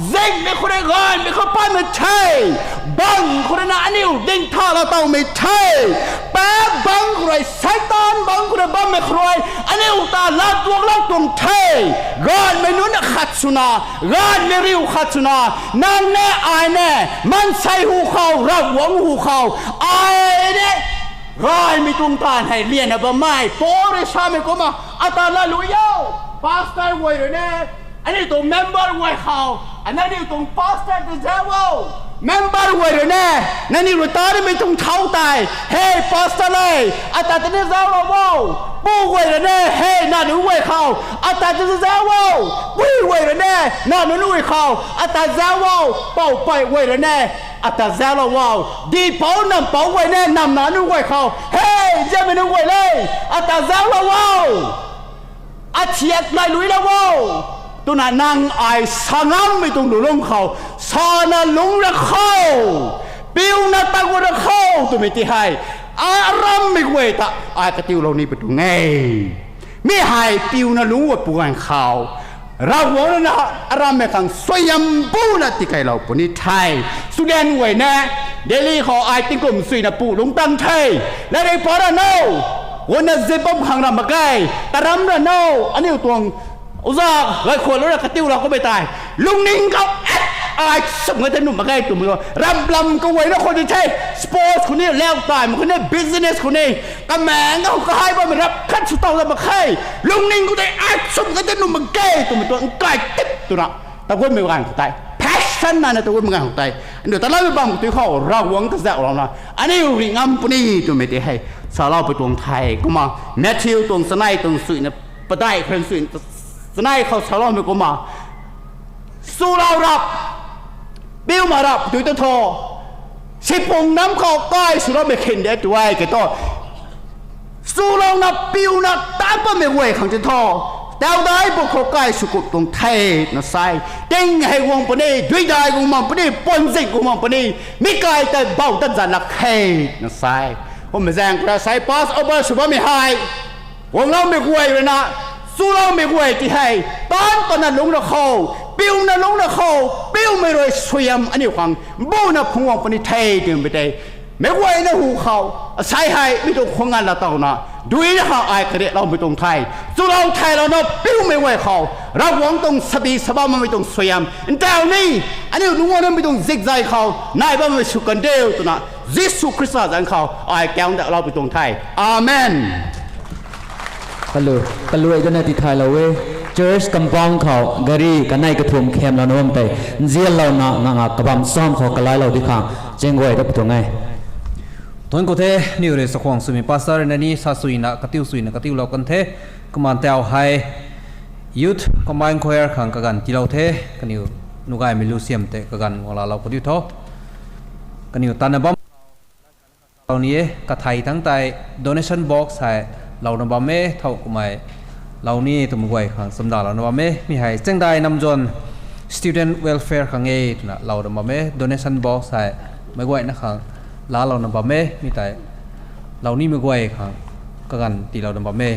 zingmei khou rui gaymei khou patmei the, bang khou rui na aniu dingthalau tawmei the, paap bang khou rui, Seitaan bang khou rui bammei khou rui aniu ta latduaklou tuang the. Gaanvmei nunc akhat swna, gaanvmei riu khat swna, nang ne ai ne, maansei hu khou, Ravguangc hu khou, ai ne gaymei tuang taanv hei lianna bammei Paul rui samei kumna ata latlu o. Pastor guay rui ne, aniu tuang member guay khou, nangniw tuang pastor ta zauc o. Member guay rui ne, nangniw rui ta nimei tuang thau tei, hei pastor le, ata tei ni zauclou o. Pu guay rui ne, hei nangniw guay khou ata tei ni zauc o. Pui guay rui ne, nangniw guay khou ata zauc o. Poupey guay rui ne, ata zauclou o. Dipouc nampouc guay ne, nam nangniw guay khou, hei ziammei nunc guay le, ata zauclou o. Athiak nai luilou o, twna nang ai sa ngammei tuang lulung khou, sana lungc ra khou, piuna ta gu ra khou twmei ti hei, ai arammei guay ta ai katiulou ni pu tuang e. Mi hei piuna lungc gu pu ganv khou, Ravguangc rui na arammei khang suaihiam buna tikeylou puni the. Student guay ne, Delhi khou ai tingkum suina pu lungc tang the. Latrik pa ra no, guna zip bam khang ra mak ge, karam ra no, aniu tuang uza gaykhwanlou ra katiulou kummei tei, lungning khou, ai sum ngai tei nuh mak ge twmei, ramlam kaguayna khou di the, sports khou ni, lau taimei khou ni, business khou ni, kamaeng khou kahai bammei rap khat sw taw ra mak khe, lungning khou tei ai sum ngai tei nuh mak ge twmei tuang kai tip twna, tagummei ganv khou tei, passion nana tagummei ganv khou tei, aniu ta lamei bam khou tei khou Ravguangc ta zauclouna aniu ri ngam puni twmei tei hei salou pu tuang the. Kumna Matthew tuang chanei tuang suina, padeih khou rui suina, chanei khou saloumei kumna, chulou rap, piuma rap tui ta thu, sipung nam khou kai swloumei khin de tu e ke tu, chulouna piuna tat bammei guay khang ti thu, taudai bu khou kai sw kup tuang the, na sa e. Ting hei guang puni, duidai guang bam puni, puanzing guang bam puni, mi kai tei bou tat zan lak khe, na sa e. Kummei zaeng khou ra sa e, Passover sw bammei hei guangloumei guay rui na, chuloumei guay ti hei taanc pana lungc ra khou, piuna lungc ra khou, piumei rui suaihiam aniu khang buna phungc guang puni the twmei tei, meic guayna hu khou, asei hei mi tuang khwang nganv laa tawna, duina khang ai kariakloumei tuang the. Chulou theilouna piumei guay khou, Ravguangc tuang sabi sa bam makmei tuang suaihiam ntau ni, aniu nunc guangna mi tuang zikzay khou nai bammei sw kan diu twna, Jisu Khrista zanc khou ai kauc ndauhlou pu tuang the. Amen. Kalu, kaluai dana tithaylou e. Church compound khou gari kanei kathumh khemlouna bam tei, nzianlouna nganga kabam cham khou kalailou di khang chingguay da pu tuang e. Nunc khou the, aniu rui chakhwang swmei pastor na ni sa suina, katiu suina, katiulou kan the, kumna tau hei, youth combined choir khang kaganv tiilou the, kaniw nuh gaymei lu siam tei kaganv guang laalou khou diu tho. Kaniw tanna bam lou ni e, kathei thangc tei donation box hei louna bam e, thow kumei lou ni e twmei guay khang chamdalouna bam e, mi hei Chaengdai Namzon Student Welfare khang e twna louna bam e, donation box hei meic guayna khang laalouna bam e, mi tei lou nimei guay khang kaganv tiilouna bam e.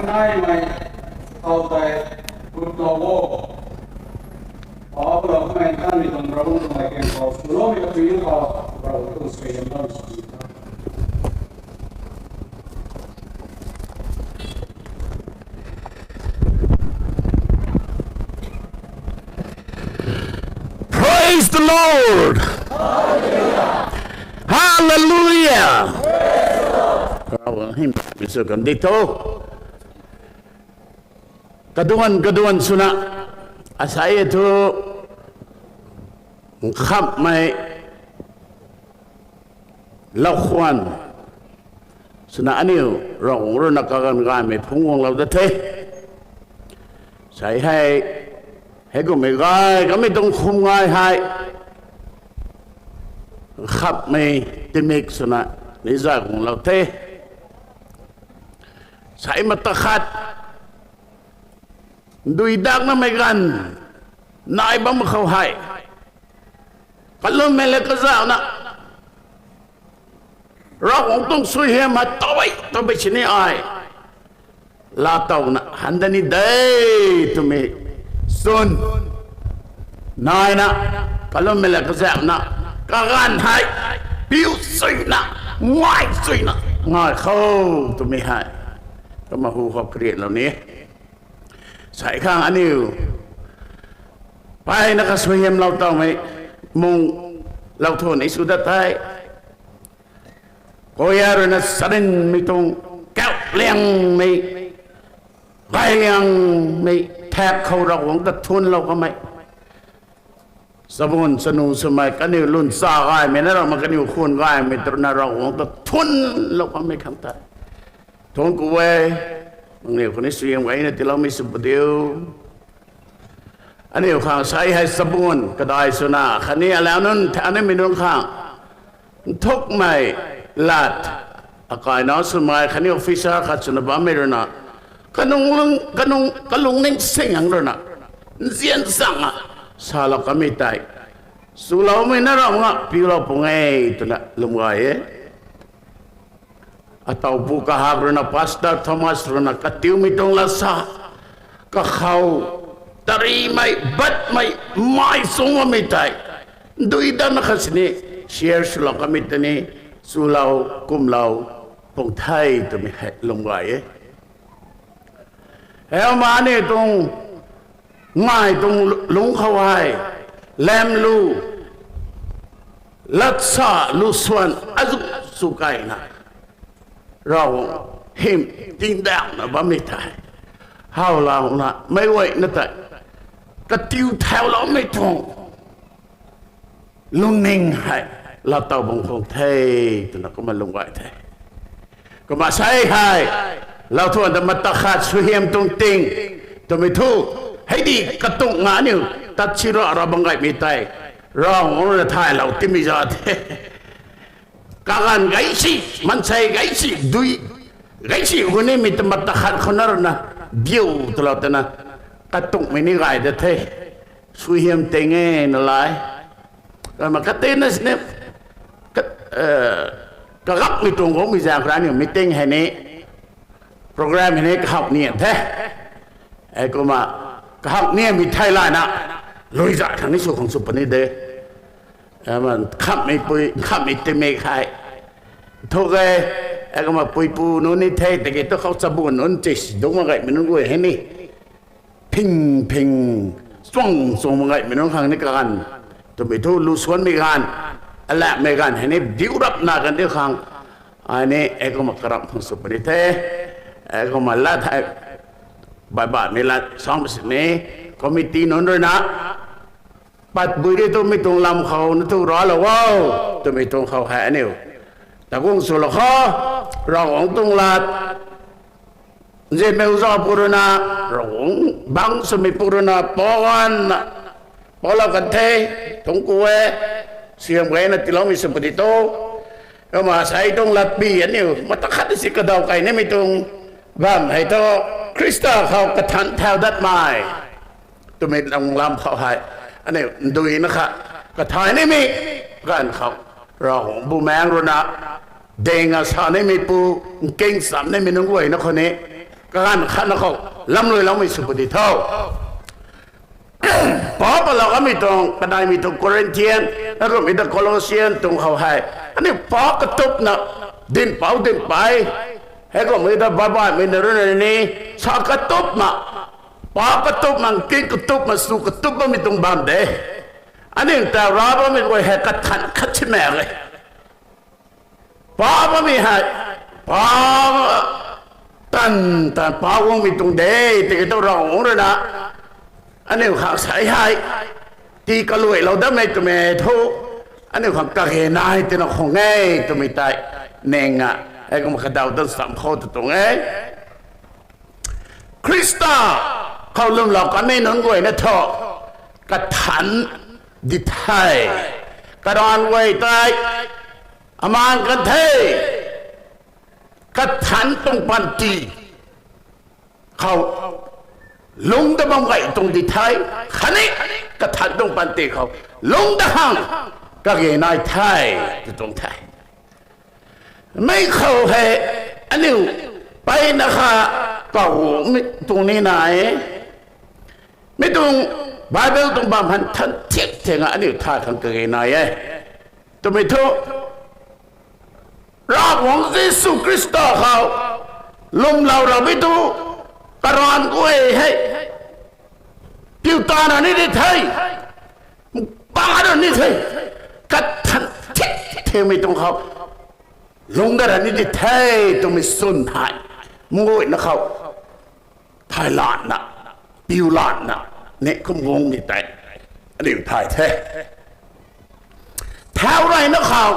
Naimei khou tei gut lou o. Pau lou kamei tanmei tuang Ravguangc tuang latkaeng khou swloumei kathuic khou Ravguangc tuang suaihiam bam sw Lord. Hallelujah. Ravguangc hym sw kan di tho. Kaduan kaduan swna, asai thu, nkhamhmei, laukhwan swna aniu Ravguangc ruina kaganv gaymei phungc guanglou da the. Sai hei, heikummei gay kamei tuang khum ngai hei, nkhamhmei tingmik swna ni zay guanglou the. Sai mata khat, ndui daknamei ganv nai bam khou hei, kalummei le kazauhna, Ravguangc tuang suaihiam hei tawmei tawmei sini ai laatowna han da ni de twmei chwn naina, kalummei le kazauhna, kaganv hei piu suina, ngai suina ngai khou twmei hei, kumna hu khou kariatlou ni. Sai khang aniu mpeyna kasuaihiamlou tawmei mung lou thun ni sw dat the. Koya ruina sarinmei tuang kauhliangmei, gayliangmei thak khou Ravguangc ta thunlou kamei, chabun chanu swmei kaniw lun cha gaymei na ramei, kaniw khwan gaymei twna Ravguangc ta thunlou kamei khang tei thangc ku e. Nangniw khou ni suaihiam gayna tiiloumei sw padiu. Aniu khang sai hei chabun kadai swna khatni alau nunc thaanimei nunc khang nthukmei lat, akaina swmei khatni officer khat swna bammei ruina, kanung lung, kanung, kalungning sing ang ruina, nzian zang a, salou kamei tei swloumei na ram nga piulou pung e twna lwm gay e. Ataupu kahak ruina, Pastor Thomas ruina katiumei tuang lat sa, kakhou, tarimei, batmei, mai chungmei tei, dui datna khat sini, share swlou kamei tei ni, chulou, kumlou pung the twmei hei lwm gay e. Hei ma aniu tuang ngai tuang lungc khou hei, lam lu, lat sa lu swan azu sw kayna, Ravguangc hym tingdauhna bammei tei, howlouna meic guayna tei katiu thauloumei tuang lungning hei laatow bam khang the twna kumna lwm gay the. Kumna sai hei, lau thuan ta mata khat suaihiam tuang ting twmei thu, hei di katung nga aniu tat si ra ra bam gaymei tei, Ravguangc ruina thaylou timei za the. Kaganv gay si, maansei gay si, dui gay si, hunimei ta mata khat khou na ruina, diu twlou twna, katungmei ni gay da the. Suaihiam ting e na lai. Kumna katena sini, ka, eh, kagakmei tuang guangmei zaeng khou rui aniu meeting hei ni, program hei ni kahak nian the. E kumna, kahak nianmei thei layna, luizat khang ni sw khang sw puni de. E ma, nkhamhmei pui, nkhamhmei timik hei, thu ge, e kumna puipu nunc ni the, tiki thu khou chabun nunc ti si dungc mak gaymei nunc guay hei ni, phing phing, chuang chuang mak gaymei nunc khang ni kaganv twmei thu lu suanmei ganv, alamei ganv hei ni diu rapna kan diu khang, ai ni e kumna karamh khang sw puni the. E kumna lat hei, baih baihmei lat samei sini, committee nunc ruina, patbui ri twmei tuang lam khou na thu raclou o, twmei tuang khou hei aniu taguang swlou kho, Ravguangc tuang lat, nzianmei uza pu ruina, Ravguangc bangc swmei pu ruina, pou ganvna, poulou kan the, thungc ku e, suaihiam gayna tiiloumei sw puni tho. Kumna sai tuang latpy aniu mata khat si kadaw key nimei tuang bam hei thu, Khrista khou kathanc thau datmei twmei tuang lam khou hei, aniu nduina kha, kathay nimei ganv khou, Ravguangc Bumaengh ruina, ding a sa nimeipu, nking cham nimei nunc guayna khou ni, kaganv khatna khou lamluiloumei sw puni tho. Paul patlou kamei tuang, kanaimei tuang Corinthian, na kumhmei ta Colossian tuang khou hei, aniu pa katupna, dinhpouc dinhpey, hei kumhmei ta baih baihmei na ruina ni, sa katupna, pa katupna, nking katupna, sw katup bammei tuang bam de. Aniu ta ra bammei guay hei kathan khat si mak e. Pa bammei hei, pa tan tan pa guangmei tuang de, tiki tu Ravguangc rui na aniu khang sei hei tii kaluailou dammei twmei thu, aniu khang kage nai tina khang e twmei tei ning a, hei kumna kadaw tan sam khou tu tuang e. Khrista khou lwmlou kanmei nunc guay na thu kathan di the, karan guay tei aman kan the, kathan tuang panty khou lungc ta bam gay tuang di the, khatni kathan tuang panty khou lungc ta khang kage nai the, tw tuang the. Mi khou hei aniu mpeyna kha kaw mi tuang ni nai e. Mi tuang Bible tuang bam han than thiak thiak a aniu thay khang kage nai e. Twmei thu, Ravguangc Jisu Khrista khou lwmlou ra mi tu, karan guay hei piu tana ni di the, pa ra ni the, kathan thik themei tuang khou lungc da ra ni di the twmei swn hei, mguayna khou thay lanna, piu lanna, ni kum guang ni tei aniu thay the. Thau rayna khou,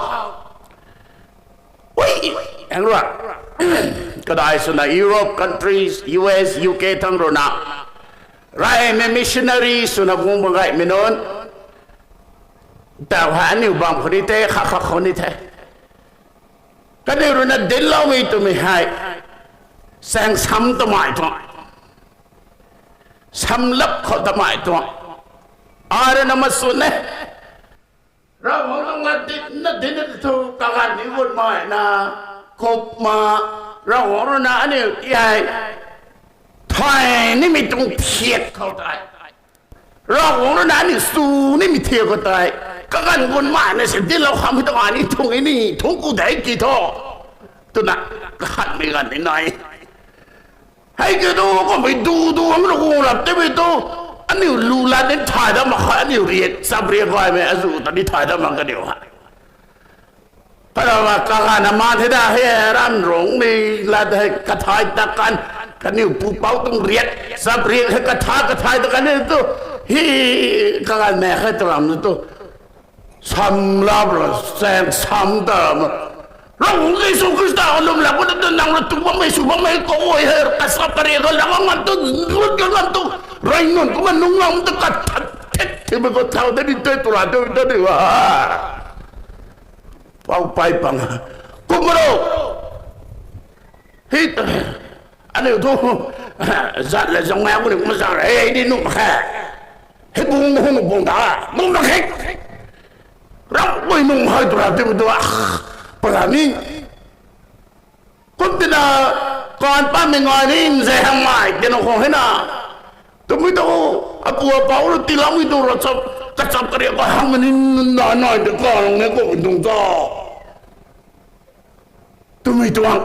ui, ang rui, kadai swna Europe countries, U S, U K thang rui na, raymei missionary swna guang bam gaymei nunc, tau hei aniu bam khou ni the, kha kha khou ni the. Kaniw rui na dincloumei twmei hei, chaeng sam tamei tuang, samlap khou tamei tuang, ai rui na maswn e. Ravguangc lung na dinc na dinc na thu kaganv ni gunmei na, kumna Ravguangc rui na aniu ti hei thay nimei tuang thiak khou tei, Ravguangc rui na aniu su nimei thiak khou tei, kaganv gunmei na si dinclou khammei tuang ai ni thung e ni, thungc ku de ki thu, twna kakhanmei ganv ni nai. Hei ki tu kummei du du ang na guang rap timei tu, aniu lu lat ni thay dat mak khe, aniu riak chap riak gaymei azuh ta ni thay dat mak kaniw hei. Kana kaganv na man the da hei, ram rungc ni lat hei kathay ta kan, kaniw pupouc tuang riak chap riak hei kathay kathay ta kan ni tu, hi kaganv mak khe tw ram tu, samlap ra, chaeng sam ta ram, Ravguangc Jisu Khrista lwmlou pu na tu nang rui tu bammei sw bammei khou hei kachap kariak kha lam ngam tu, rut ka ngam tu, rey nunc kumna nung ngam tu kathan thik thikmei khou thau de ni tei tu ra tu ta ni a. Pou pey pang. Kumna ro. Hei, aniu thu, zat la zang mei kuni kumna zang re, hei ni nuh mak khe. Hei bung hung bung ta, nuh mak khe. Ram guay nung hei tu ra timei tu, pala ni. Kum tina, kaanv patmei ngai ni nzaeng hangmei tina khou hei na, twmei tu, apu apou rui tiiloumei tu ravchap, kachap kariak kha hangmei ni nai nai de kalung ni kummei tuang ta, twmei tuang.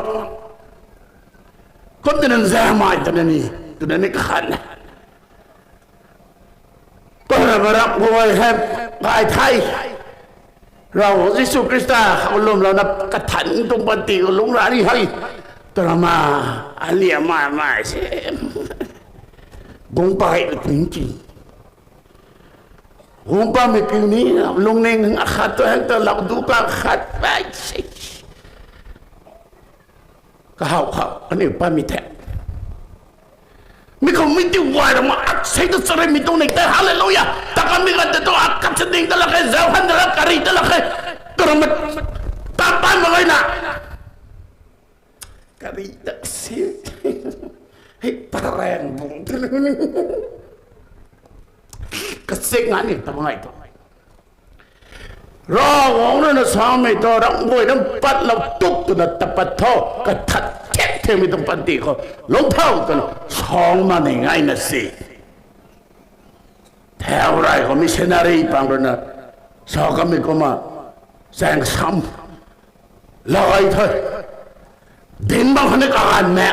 Kum tina nzaeng hangmei twna ni, twna ni kakhan e. Kumna maram guay hei gay the. Ravguangc Jisu Khrista khou lwmlouna kathan tuang panty khou lungc ra ni hei, twna ma, alia mai mai se, guang pey na tung ki, guang patmei kiu ni, lungning akhat tu hei ta lou du ka khat pey se. Kahaw khou aniu patmei the. Mi khou mi ti guay ra ma, aksei tu charimei tuang ni tei, hallelujah, ta kanmei ganv tei tu akat cha ding ta lak khe, zauhan ta lak, kari ta lak khe, twna ma, ta pat mak gay na, kari ta si, hei parang bung tu, kachek nga ni ta mak gay tu. Ravguangc rui na samei thu, ram guay nunc patlou tuk twna ta pat tho, kathat thik themei tuang panty khou lungc tho twna sa mak ni ngai na si. Thau rey khou missionary pang rui na sa kamei kumna, chaeng sam, lay the, dinc bam khatni kaganv na,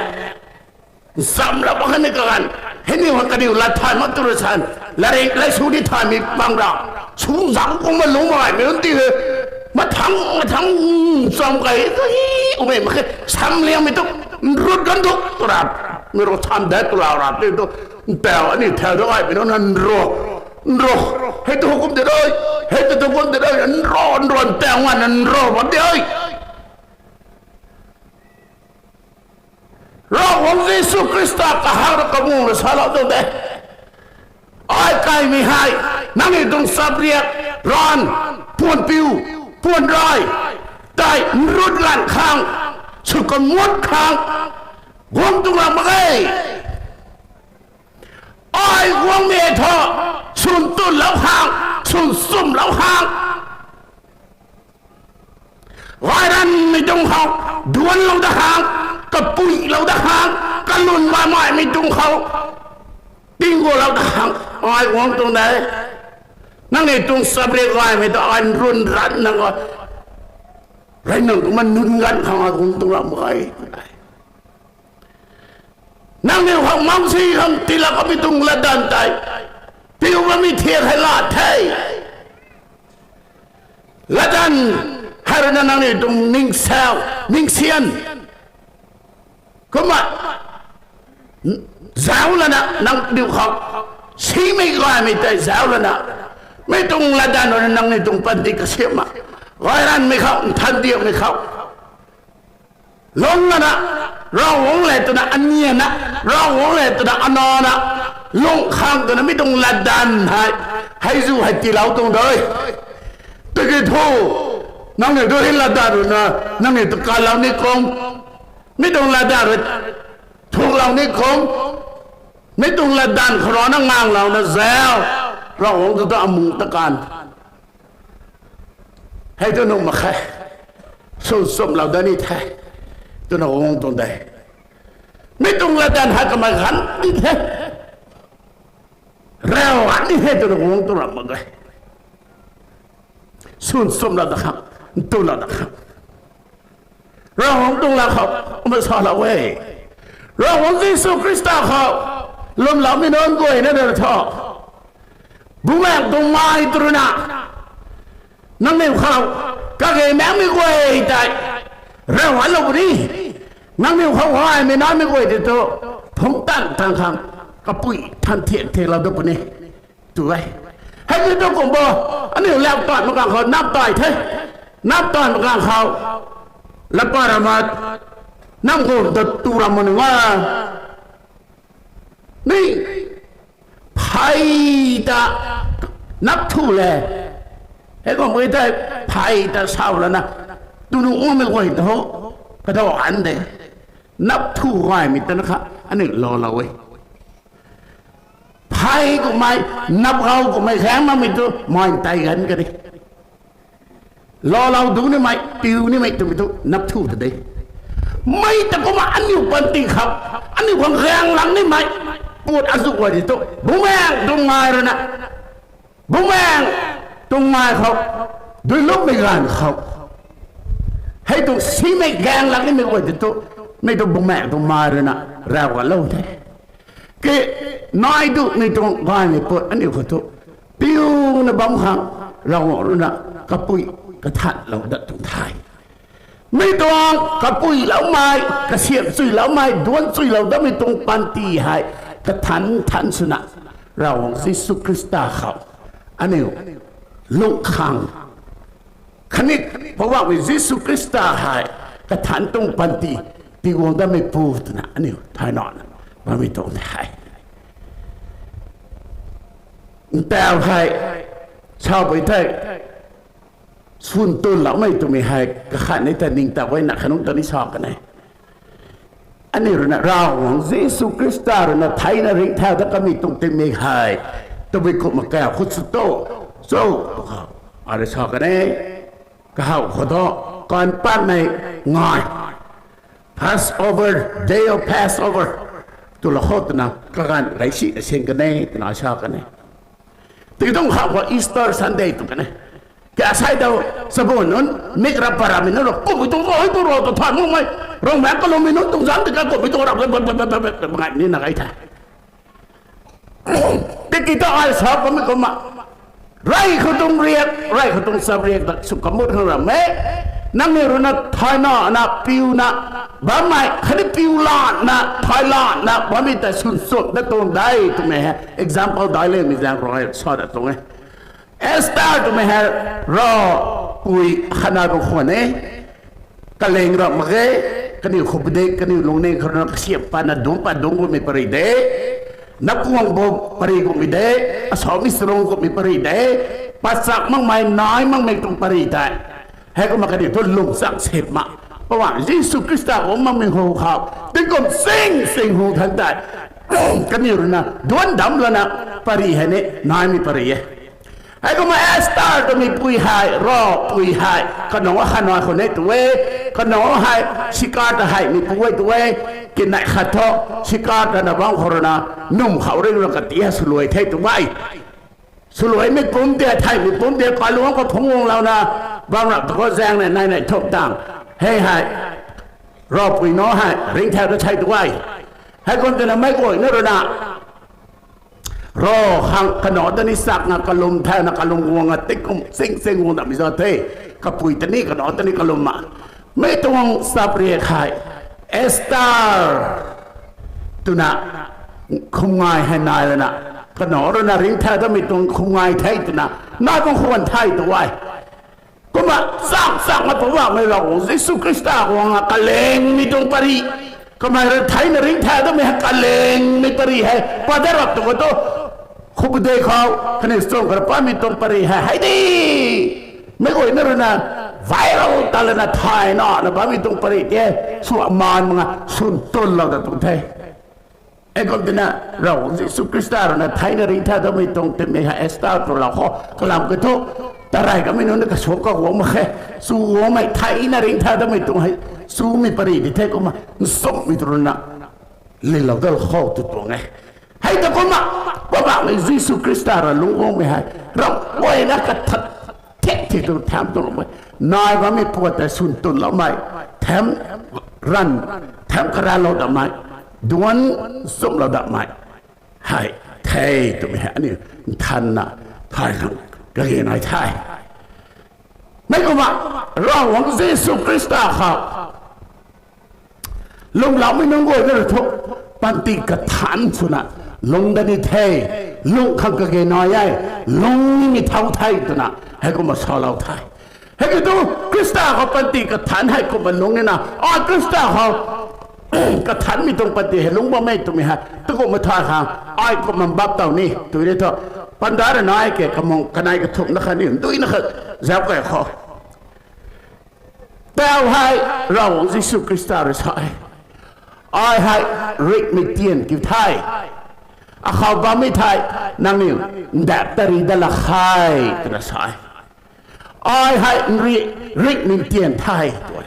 ncham la bam khatni kaganv, hei ni kaniw lat thay mak tu rui san, latrik laisu ni thaymei bam ra, Sungzang kumna lungc maimei nunc ti he. Mathang, mathang, cham kai, kai, umei mak khe, samliangmei tu, nrut ganv tu, tu ra, mei rui than de, tu ra, ra, ti tu, ntau, aniu thau tu gaymei nunc na nro, nro, hei tu kum de dei, hei tu tu kum de dei, nro, nro, ntau ngan, nro, bam de. Ravguangc Jisu Khrista kahak rui kaguangna salou tuang de. Ai kaimei hei, nangniw tuang chapriak, ranv, puan piu, puan rai, tei nrut ganv khang, sw kamuat khang, guang tuang ra mak ge. Ai guangmei thu, swn tunlou khang, swn chumlou khang, gay ranmei tuang khou, duanclou da khang, kapuilou da khang, kalwn bam maimei tuang khou, tinggualou da khang, ai guang tuang de. Nangniw tuang chapriak gaymei ta ai nrun ran nang, rey nang kumna nunc ganv khang ai guang tuang ra mak ge. Nangniw khou mangsi khang tiilou kamei tuang latdanv tei, piu bammei thiak hei la the. Latdanv hei rui na nangniw tuang ningsau, ningsian, kumna zauc lana nangniw khou simei gaymei tei zauc lana, mi tuang latdanv rui na nangniw tuang panty kasiamna, gay ranmei khou, nthan diakmei khou lung lana, Ravguangc le twna anianna, Ravguangc le twna anana, lung khang twna mi tuang latdanv hei, hei zu hei tiilou tuang de. Tiki thu, nangniw tu hei latdanv rui na, nangniw tu kanlou ni kum, mi tuang latdanv rui thuklou ni kum, mi tuang latdanv khou rui na nganglouna zauc, Ravguangc tu tu amung ta kan hei tu nuh mak khe, sw chumlou dat ni the, twna guang tuang de. Mi tuang latdanv hei kamei ganv ni the, rau ganv ni the twna guang tuang ra mak ge. Swn chumlou da khang, ntulou da khang, Ravguangc tuang lat khou, kumna salou e. Ravguangc Jisu Khrista khou lwmloumei nunc guayna na thu, Bumaengh tuang mai tu rui na, nangniw khou kage maekmei guay tei rau ganlou puni. Nangniw khou gaymei naimei guay tei tu, phungc tan tan khang, kapui than thiak thiaklou dat puni, tu e. Hei tu tu kum bo, aniu lau tan mak kang khou nap tai the. Nap tan mak kang khou, latpa ra mat, nam kum ta tu ram mak nunc a, ni, phey ta nap thu le, hei kum e tei, phey ta sau lana, tu nuh makmei guay ta ho, kadaw an de, nap thu gaymei ta na kha aniu laalou e. Phey kummei, nap gau kummei gaeng makmei tu mai tei ganv kani, laalou du nimei, piu nimei twmei tu nap thu ta de. Mei ta kumna aniu panty khou, aniu khang gaeng lang nimei, puat azu guay di tu, Bumaengh tuang mai rui na, Bumaengh tuang mai khou, duilupmei ganv khou, hei tuang simei gaeng lang nimei guay di tu, mei tu Bumaengh tuang mai rui na rau ganlou the. Ke nai tu mei tuang gaymei puat aniu khou tu, piuna bam khang, Ravguangc rui na kapui kathanlou dat tuang the. Mi tuang kapuiloumei, kasiamh chuiloumei, duanc chuilou datmei tuang panty hei, kathan than swna, Ravguangc Jisu Khrista khou aniu lung khang, khatni Poubauhmei Jisu Khrista hei kathan tuang panty tiguang datmei pu twna aniu thay nana bammei tuang the. Ntau hei, sapui thei, swn tunloumei twmei hei kakhat ni ta ningtauc e na khanungc ta ni sa kan e. Aniu rui na Ravguangc Jisu Khrista rui na theina ringcthau dat kamei tuang tingmik hei, tabui kumhmei kau khou sw tu, cho, tu khou, ai rui sa kan e, kahaw khou thu, kan patmei ngai, Passover, Day of Passover, twlou khou twna kaganv leisi na sin kan e twna sa kan e. Tiki tuang khou khou Easter Sunday tw kan e. Kasei ta, chabu nunc, mik rap paramei nunc rui kummei tuang rui tu ro tu thay makmei, Ravmaengc kalwmmei nunc tuang zanc ti ka kummei tuang rap, ngai ni na kai the. Tiki ta ai sa kummei kumna, Rey khou tuang riak, rey khou tuang chap riak ta sw kamut khang ram e. Nangniw rui na thayna na piuna bammei khatni piu lana thaylana bammei ta swn chum da tuang de twmei hei example daic le mei zaeng rui sa da tuang e. Esther twmei hei ravpui khatna bam khwan e. Kaleng rap mak ge, kaniw khou padik, kaniw lungning khou rui na kasiam patna dungc pat dungc kummei pary de, nakuang bo pary kummei de, asau mi sarung kummei pary de, pachak makmei nai makmei tuang pary tei. Heikumna kaniw thu lung chang sip ma, Poubauhmei Jisu Khrista guang makmei hu khou tingkum sing sing hu than tei kaniw rui na duan dam lana pary hei ni naimei pary e. Heikumna Esther twmei pui hei, ravpui hei, kanac khatna khou ni tu e, kanac hei, sikar ta heimei pu e tu e, kinei khat thu, sikar ta na bam khou rui na, num khou ring rui kati hei swluai the tu e. Swluaimei pumc tei, theihmei pumc tei, kaluangc khou phungc guanglouna, bam rap tu khou zaeng nei nei nei thumh tang. Hei hei, ravpui nac hei ringcthau ta the tu e. Heikum twna meic guayna rui na rav khang kanac ta ni chakna kalum thena kalum guangna tingkum sing sing guang damei zat the. Kapui ta ni kanac ta ni kalum ma. Mi tuang chap riak hei Esther twna khumngai hei nai lana, kanac rui na ringcthau tamei tuang khumngai the twna nai bam khwan the tu e. Kumna chang chang na Poubauhmei Ravguangc Jisu Khrista guangna kalengmei tuang pary, kamei rui theina ringcthau tamei hei kalengmei pary hei pat dat rap tu khou thu, khou padik khou kaniw cham kara patmei tuang pary hei hei di meic guayna rui na viral ta lana thayna na bammei tuang pary tei sw amaan mak nga swn tunlou da tuang the. Heikum twna Ravguangc Jisu Khrista rui na theina ringcthau tamei tuang twmei hei Esther tu lou khou kalam ka thu, tarey kamei nunc na kasuak kaguang mak khe, sw guangmei theina ringcthau tamei tuang hei swmei pary di the kumna nchumhmei tu rui na lilou dat khou tu tuang e. Hei ta kumna Poubauhmei Jisu Khrista rui lungc guangmei hei ramh guayna kathan thek thei tu tham tuloumei, nai bammei puat tei swn tunloumei, them ranv, them karanlou datmei, duan nchumhlou datmei hei the twmei hei aniu nthanna thay khang kage nai the. Mei kumna Ravguangc Jisu Khrista khou lwmloumei nunc guay na rui thu panty kathanc swna lungc dat ni the, lungc khang kage nai e, lungc nimei thau the twna heikumna salou the. Hei ki thu Khrista khou panty kathanc hei kumna lungc nina, ai Khrista khou kathanmei tuang panty hei lungc bammei twmei hei tu kumna thay khang ai kumna mbap tow ni tu ni thu, panda rui nai ke kamung kanei kathumh na khatni nduina khat zauc key khou Tau hei Ravguangc Jisu Khrista rui sa e, ai hei ringhmei tian kiu the, akhou bammei thei nangniw ndap tari dat lak khe, twna sa e. Ai hei nri ringhmei tian the tu e.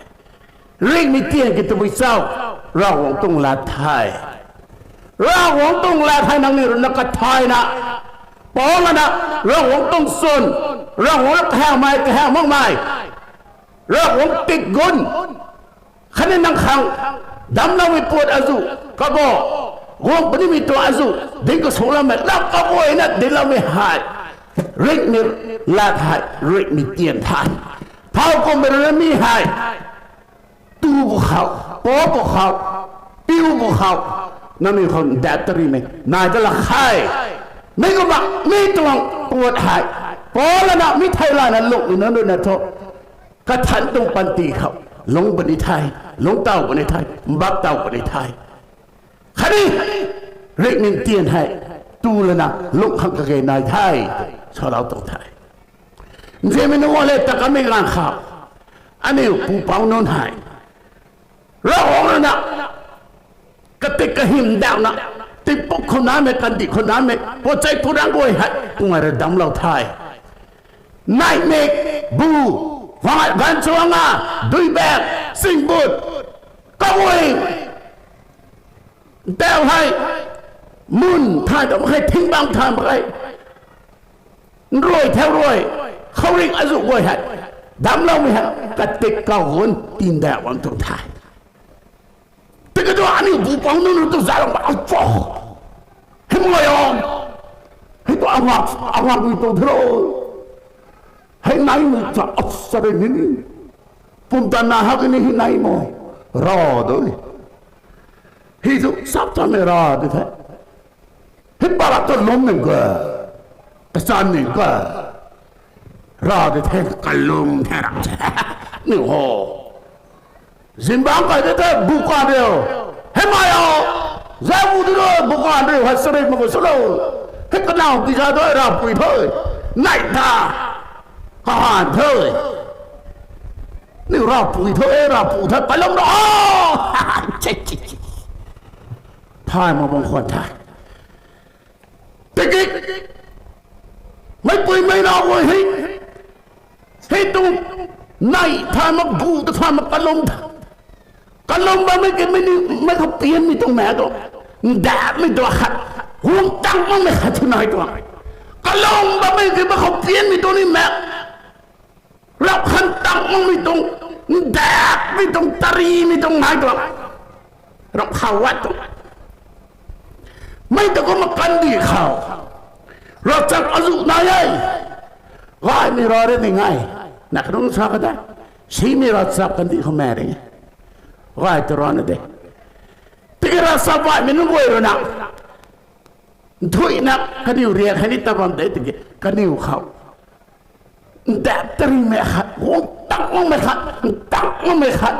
Ringhmei tian kiu tabui chau, Ravguangc tuang lat the. Ravguangc tuang lat hei nangniw rui na kathayna, Paul lana, Ravguangc tuang chwn, Ravguangc rui kahawmei, kahaw makmei, Ravguangc tik gun, khatni nang khang damcloumei puat azuh, kabo, guang punimei tuang azuh ding kasuloumei lam kaguayna dincloumei hei ringhmei lat hei ringhmei tian the. Thowkumhmei rui na mi hei tu pwkhou, pou pwkhou, piu pwkhou, nangniw khou ndap tarimei nai dat lak khe. Mi kumna mi tuang puat hei Paul lana mi theilayna lungcmei nunc rui na thu kathanc tuang panty khou lungc puni the, lungc tow puni the, mbak tow puni the. Khatni ringhmei tian hei tu lana lungc khang kage nai the, salou tuang the. Nzianmei nunc le ta kamei ganv khou aniu pupouc nunc hei Ravguangc rui na katik kahym dauhna, tingpuk khou namei, kandih khou namei puatchei purangc guay hei kumna rui damclou the. Neihmik, bu, ganv chuanga, duibak, singbut, kaguay, ntau hei, mun thay ta mak khe, thing bang thay mak khe, nruai thau ruai, khouringh azuh guay hei damcloumei hei katik kagun tindauh bam tuang the. Tiki tu aniu pupouc nunc tu zalou ba, acho, hei mei o, hei tu angak, angakmei tuang the lo. Hei nai mu cha, asarei ni ni. Pumtan na hak ni hei nai mo. Ra dui. Hei tu sap cha me ra di the. Hei para kalum ni ga. Kasan ni ga. Ra di the kalum the ra. Ni ho. Zingbangc kai de the bukan riu. Hei mai o. Zai bu di lo bukan riu hei sarei mak sw lo. Hei kanau ti za dui ra pui tho. Nai ta. Kahan tho. Ni ra pui tho e ra pu tho kalum ro. Che che che. Thay ma bang khwan thay. Tiki. Mei pui mei na wo hei. Hei tu. Nai thay ma gu ta thay ma kalum ta. Kalum bammei ki mei ni mei khou pianmei tuang mak tu. Ndapmei tu khat. Hung tang makmei khat thu nai tu. Kalum bammei ki mei khou pianmei tu ni mak. Rap khan tang makmei tuang. Ndapmei tuang tarimei tuang nai tu. Rap kha wat tu. Mei ta kumna kandih khou. Ravchap azu nai e. Gaymei ra re ni ngai. Na kanung sa ka ta. Simei ravchap kandih khou mak re. Gay tu rana de. Tiki ravchap baihmei nunc guay rui na. Nthuihna kaniw riak hei ni ta bam de tiki kaniw khou. Ndap tarimei khat, guang tang makmei khat, tang makmei khat.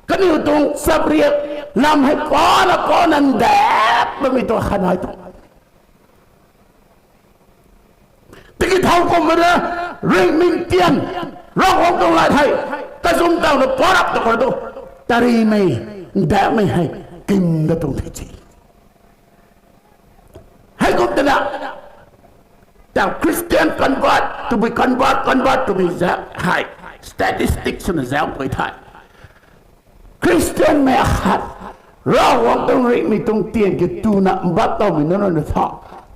Kaniw tuang chap riak lam hei kona kona ndap bammei tuang khat nai tuang. Tiki thau kum na, ringmei tian, Ravguangc tuang lat hei, kazum taw na parap ta khou tu, tarimei, ndapmei hei, kim da tuang the chi. Hei kum twna, ta Christian convert, tabui convert, convert, tabui zak hei, statistics swna zak pui the. Christian mei khat, Ravguangc tuang ringmei tuang tian ki tuna mbat tawmei nunc na tha.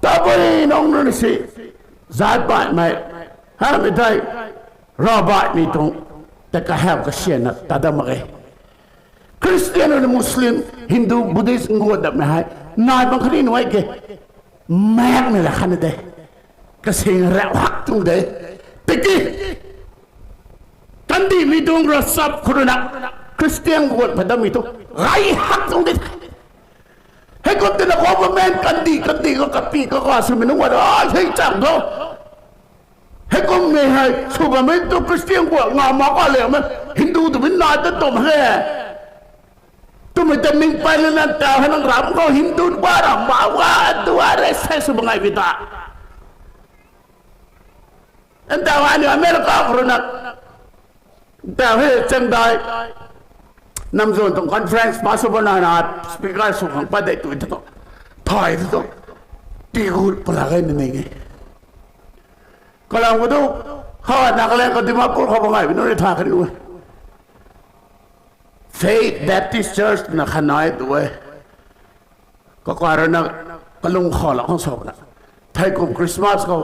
Tabui nunc na si, zat baihmei, hamei tei, rav baihmei tuang, ta kaham kasianna ta dam mak e. Christian na Muslim, Hindu, Buddhist nguat datmei hei, nai bang khatni nuai ke, makmei la khatna de. Kasing rau hak tuang de. Tiki, kandihmei tuang ravchap khou rui na, Christian guat phadammei tu, gay hak tuang de. Hei kum twna government kandih, kandih khou kapi kaga swmei nunc guat, ai, hei cham tho. Hei kummei hei, sw bammei tu Christian guat nga mak ka liangmei, Hindu twmei nai ta tum he. Twmei ta ning pai lana ta hei nang ram khou Hindu ba ram ba wa, tu a re se sw bangai vi ta. Ntaw aniu America khou rui na, ntaw hei Chengdai, Namzon tuang conference pa sw bana na, speaker sw khang pat dei tu thu, thay thu, tigut pala gay na ning e. Kalam khou tu, ha, Nagaland khou Dimapur khou bangai vi nunc ni tha khat ni e. Faith Baptist Church na khat nai tu e. Kakai rui na kalung khou la khang sa na. Thei kum Christmas khou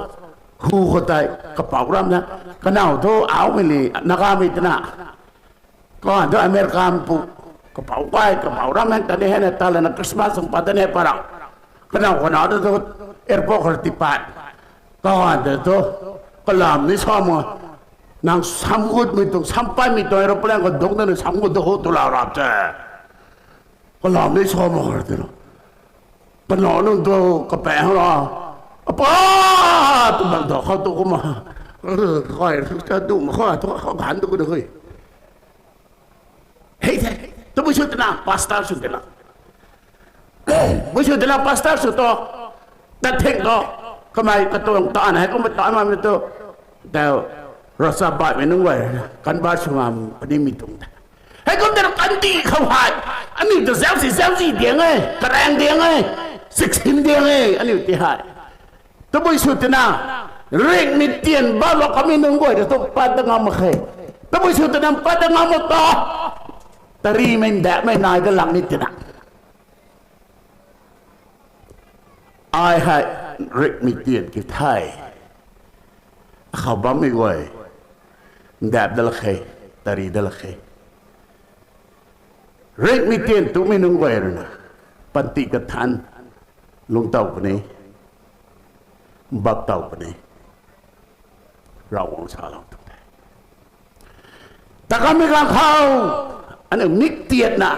hu khou tei kapouc ram na. Kanow thu aumei li Nagamei twna. Kaganv thu Americamei pu. Kapouc kai, kapouc ram na tani hei na ta lana Christmas khang pat tani para. Kanow kanow thu airport khou tipat. Kaganv thu kalam ni sa mo. Nang samgutmei tuang, sampaimei tuang aeroplane khou dungc na ni samgut tu ho tu la rap te. Kalam ni sa mo khou tei na. Kanow nunc tu kapang la. Apa! Twmei ta khou tu kumna. Kai ta dum khou tu khou ganv tu ku de khui. Hei the, tabui sw twna, pastor sw twna. Bui sw twna pastor sw tu. Tat theng tu. Kamei katuang taanv hei kumna taanv mamei tu. Tau, ravchap baihmei nunc guay, convert sw ngam puni mi tuang the. Hei kum twna kandih khou hei. Aniu ta zausi, zausi diang e, karaeng diang e, siksin diang e, aniu ti hei. Tabui sw twna, ringmei tian balou kamei nunc guay ta tu pat da ngam mak khe. Tabui sw twna pat da ngam mak ta. Tarimei ndakmei nai da lang ni twna. Ai hei ringmei tian ki the. Akhou bammei guay. Ndap da lak khe, tari da lak khe. Ringmei tian tumei nunc guay rui na. Panty kathan. Lungtow puni. Bap tow puni. Ravguangc salou tu. Ta kamei ganv khou, aniu mik tiatna,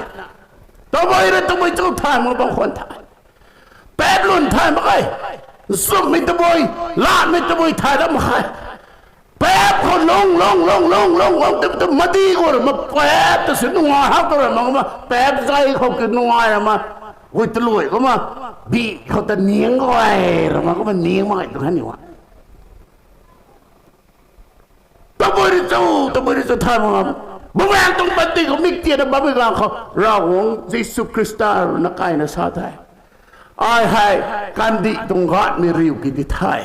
tabui rui tabui chu thay mak bam khwan the. Paap lun thay mak e. Nchumhmei tabui, latmei tabui thay dat mak khe. Paap khou lung, lung, lung, lung, lung, lung, tu, tu, madi khou rui ma paap ta si nungai hak tu rui ma, ma, paap zai khou ki nungai rui ma, gui taluai kumna, bi khou ta ning gay rui ma, kumna ning mak e tu kha ni wa. Tabui rui chu, tabui rui chu thay mak ngam. Bumaengh tuang panty khou mik tiatna bammei ganv khou, Ravguangc Jisu Khrista rui na kaina sa the. Ai hei, kandih tuang gatmei riu ki di the.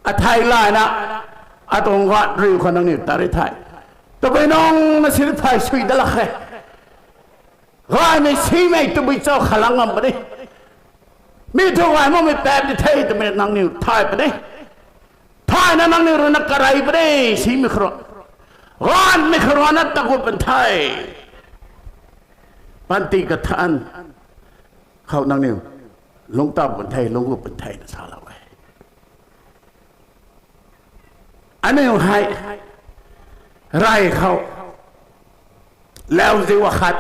Athei layna, atuang gat riu khou nangniw tat ri the. Tabui nung na sini phay sui dat lak khe. Gaymei simei tabui chau khalang ngam puni. Mi thu gay makmei paap di the twmei nangniw thay puni. Thayna nangniw rui na karey puni, simei khou rui. Gaanvmei khou rui na tagut pun the. Panty kathan khou nangniw lungc taw pun the, lungc gut pun the na salou e. Aniu hei rey khou lauziu akhat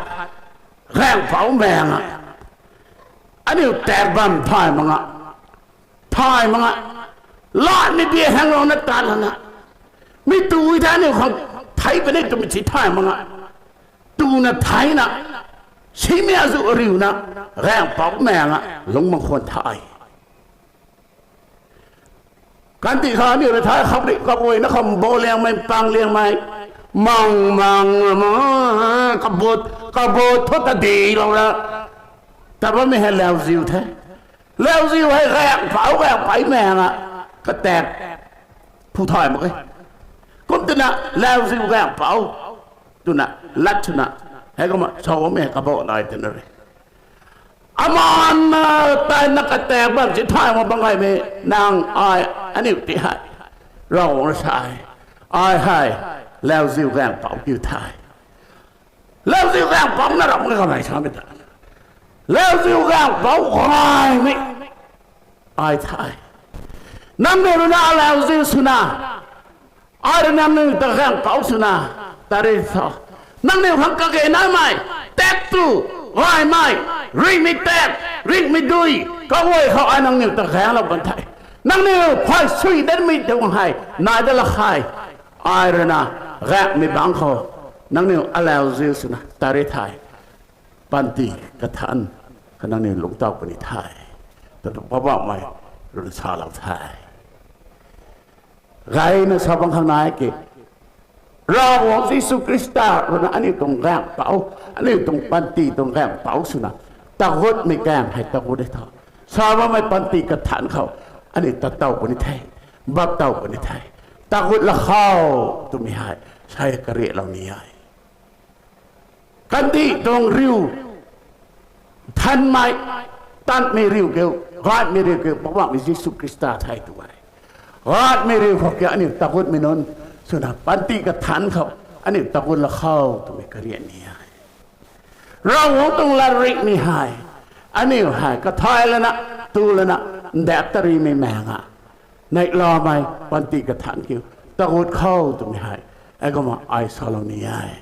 gaengpouc maeng a, aniu tak bam thay mak nga, thay mak nga, latmei bia haenglouna tat lana, mi tu the aniu khang thei puni twmei si thay mak nga, tuna theina, simei azuh ariuna, gaengpouc maeng a lungc mak khwan the. Kandih kha aniu rui thay khou ri kaguayna khou mbo liangmei, pang liangmei, mang mang, kabut kabut thu ta dilou ra, ta bammei hei lauziu the. Lauziu hei gaengpouc, gaengpui maeng a, katak phu thay mak e. Kum twna lauziu gaengpouc twna lat swna, heikumna sa bammei hei kabah nai twna re. Aman, a, tei na katak bam si thay mak bam gaymei nang ai, aniu ti hei, Ravguangc rui sa e, ai hei lauziu gaengpouc kiu the. Lauziu gaengpouc na ram ka kamei samei ta, lauziu gaengpouc gaymei ai the. Nangniw rui na lauziu swna, ai rui nangniw ta gaengpouc swna, ta ri tho. Nangniw khang kage naimei, tak tu, gaymei, ringhmei tak, ringhmei dui, kaguay khou ai nangniw ta gaenglou bam the. Nangniw phay sui datmei tuang hei nai dat lak khe. Ai rui na gaengmei bangc khou nangniw alauziu swna ta ri the. Panty kathan kha nangniw lungc taw puni the, ta tu Poubauhmei rui salou the. Gayna sa bam khang nai ki, Ravguangc Jisu Khrista rui na aniu tuang gaengpouc, aniu tuang panty tuang gaengpouc swna, tagutmei gaeng hei tagut e tho. Sa bammei panty kathan khou aniu tat taw puni the, bap taw puni the. Tagut lak khou twmei hei sa kariaklou ni e. Kandih tuang riu, thanmei, tanmei riu kiu, gatmei riu kiu Poubauhmei Jisu Khrista the tu e. Gatmei riu khou ki aniu tagutmei nunc swna panty kathan khou aniu tagut lak khou twmei kariak ni e. Ravguangc tuang latrik ni hei aniu hei kathay lana, tu lana, ndak ta rimei maeng a, neihlamei panty kathan kiu tagut khou twmei hei, heikumna ai salou ni e.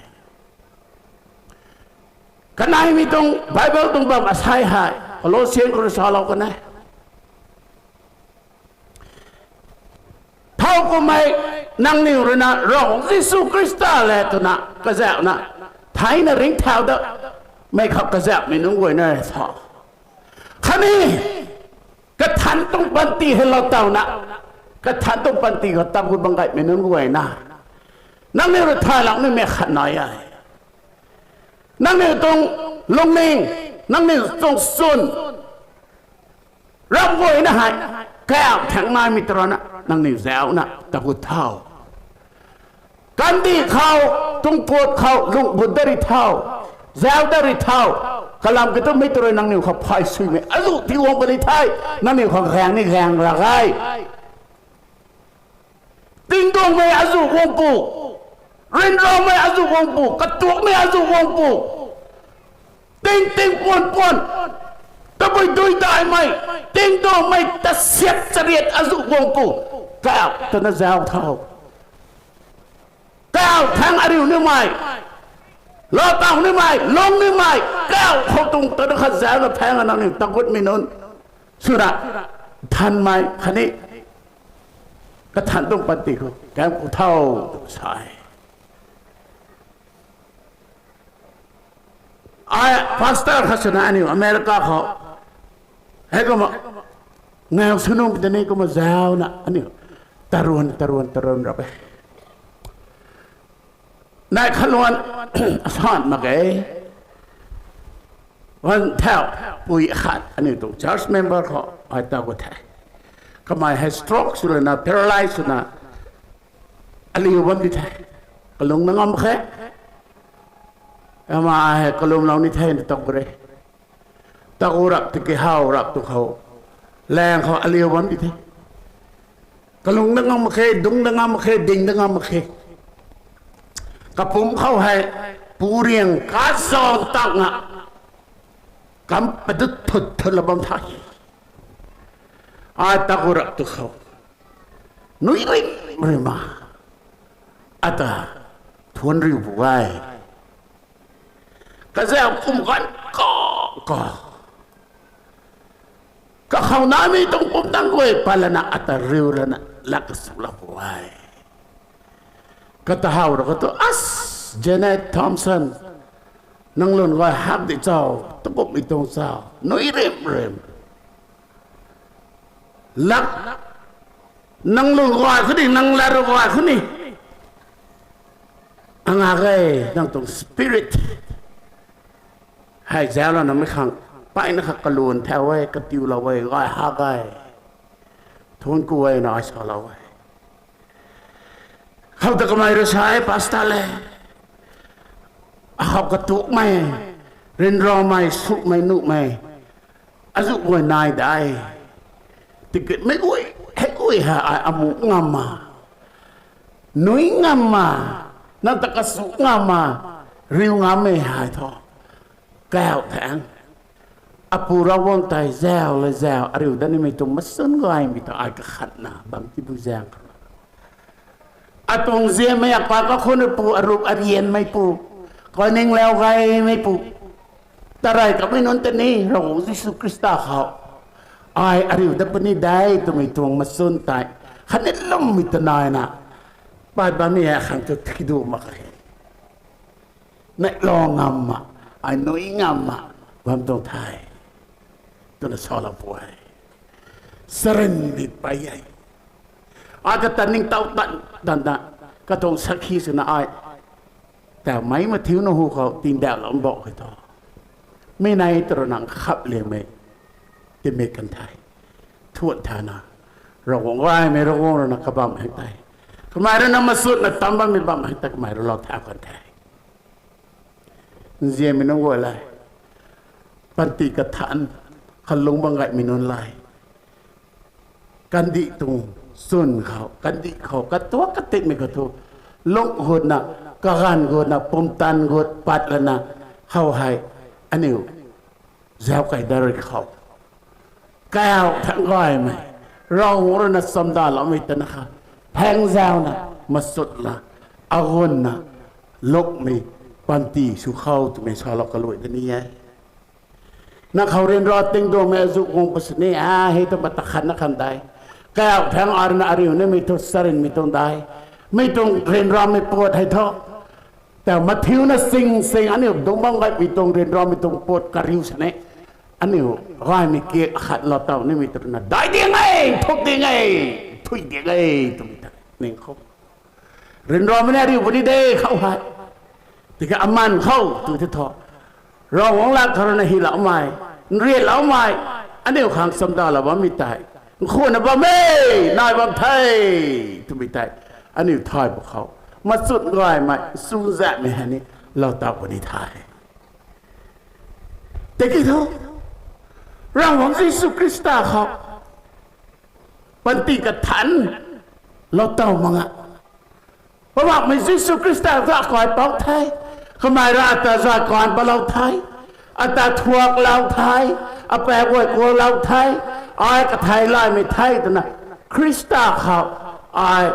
Kaneimei tuang Bible tuang bam asei hei Colossian khou rui salou kan e. Thowkumhmei nangniw rui na Ravguangc Jisu Khrista le twna kazauhna, theina ringcthau da, mei khou kazauhmei nunc guayna tho. Khatni kathanc tuang panty hei lou tawna, kathanc tuang panty khou tagut bam gaymei nunc guayna, nangniw rui thay lak nimei khat nai e. Nangniw tuang lungning, nangniw tuang chwn, ram guayna hei kaam thangc naimei tw rana nangniw zaucna tagut tho. Kandih khou, tuang puat khou lung but dat ri tho, zauc dat ri tho. Kalam kiu thu mi tw rui nangniw khou phay suimei azuh ti guang puni the, nangniw khou gaeng ni gaeng lak e. Tingduangmei azuh guang pu, ryanramei azuh guang pu, katuakmei azuh guang pu, ting ting puan puan, tabui dui daihmei, tingduangmei tasiat chariat azuh guang pu, kau twna zauc tho. Kau thang ariu nimei, lou tau nimei, lung nimei, kau khou tuang ta na khat zauna phang nangniw tagut mi nunc swna thanmei khatni kathan tuang panty khou kan ku thau tu sa e. Ai pastor khat swna aniu America khou heikumna ngau sw nung tei ni kumna zauna aniu taruan taruan taruan rap e. Nai khaluan asan mak ge. Wan thau pui khat aniu tuang church member khou ai ta ku the. Kamei hei stroke sw lana paralyze swna aliu bam di the. Kalung na ngam khe. Ama hei kalumlou ni the na tok re. Taku rap tiki hau rap tu khou lang khou aliu bam di the. Kalung da ngam mak khe, dung da ngam mak khe, ding da ngam mak khe. Kapumc khou hei puriang kazau tak nga kam padut thut thut la bam the. Ai taku rap tu khou nui rim rim a ata thuan riu bu e. Kazau kum kan ka ka kakhou namei tuang pumtan guay pat lana ata riu lana lak kasulou bu e. Kata hau ra katu as, Janet Thompson, nang lun guay hak di chau, takumhmei tuang chau, nui rim rim. Lak, nang lun guay khou ni, nang lat ru guay khou ni, anga ge, nang tuang spirit hei zau lana mei khang peyna kha kalun thau e, katiulou e, guay hak e. Thuan ku e na ai salou e. Khou ta kamei rui sa e, pastor le, akhou katukmei, ryanramei, sumei, nuhmei azuh guay nai de. Tikimei guay hei guay hei ai amu ngam ma, nui ngam ma, nang ta kasu ngam ma, riu ngam e hei thu. Kau thang, Apu Ravguangc tei zau le zau ariu dat nimei tuang machun gaymei ta ai kakhatna bam ti bu zaeng khou, atuang ziammei akai kakhunpu, arup arianmei pu, kaning lau gaymei pu, tarey kamei nunc ta ni Ravguangc Jisu Khrista khou ai ariu dat puni de twmei tuang machun tei khatni lummei ta naina pat bammei a khang tu thidu mak khe. Neihlou ngam ma, ai nui ngam ma bam tuang the twna salou pu e. Sarin di pey e. Ai kata ningtow tan tan ta, katuang sakhi swna ai tau mei mathiuna hu khou tingdauhlou mbau khe thu, mi nei ta rui nang khap liangmei tingmik kan the. Thuan thana, Ravguangc gaymei Ravguangc rui na kabam hei tei, kamei rui na machutna tam bammei bam hei tei kamei rui lou thau kan the. Nzianmei nunc guay le, panty kathan, kalung bam gaymei nunc le, kandih tuang chwn khou, kandih khou katuak katikmei khou thu, lung gutna, kaganv gutna, pumtan gut pat lana, khou hei aniu zau kei dat rui khou, kau thang gaymei, Ravguangc rui na chamdaloumei ta na kha, phang zauna, machutna, agunna, lukmei panty sw khou twmei salou kalui da ni e. Na khou ryanra tingduangmei azuh guang pu sini a hei ta mata khat na khan de. Kau thang arna ariu nimei thu sarinmei tuang de. Mi tuang ryanramei pat hei thu, ta mathiuna sing sing aniu dungc bam gaymei tuang ryanramei tuang pat kariu sini, aniu gaymei kak khat lou taw nimei tu na dai diang e, thuk diang e, thui diang e twmei ta ning khou, ryanramei ni ariu puni de khou hei. Tiki aman khou tu the thu, Ravguangc lat khou rui na hyloumei, nrianloumei, aniu khang chamdalou bammei tei, nkhwanna bam e, nai bam the twmei tei, aniu thay pw khou, machut gaymei, chuzaenghmei hei ni lou taw puni the. Tiki thu, Ravguangc Jisu Khrista khou panty kathan lou taw mak nga, Poubauhmei Jisu Khrista ta akai pou the. Kamei rui ata zay kan palou the, ata thuaklou the, apaek guay kuaklou the, ai kathei laymei the twna Khrista khou ai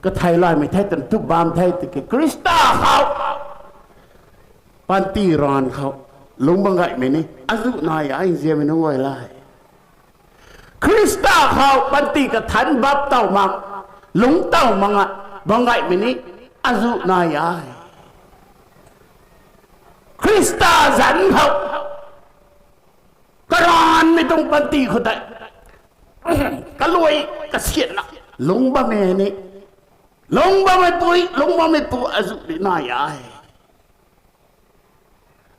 Kathei laymei the twna tu bam the tiki Khrista khou panty ranv khou lungc bam gaymei ni azuh nai e, nzianmei nunc guay le. Khrista khou panty kathanc bap tow mak, lungc tow mak a bam gaymei ni azuh nai e. Khrista zanc khou karanvmei tuang panty khou tei kaluai kasiatna lungc bammei ni, lungc bammei pui, lungc bammei pu azuh di nai e.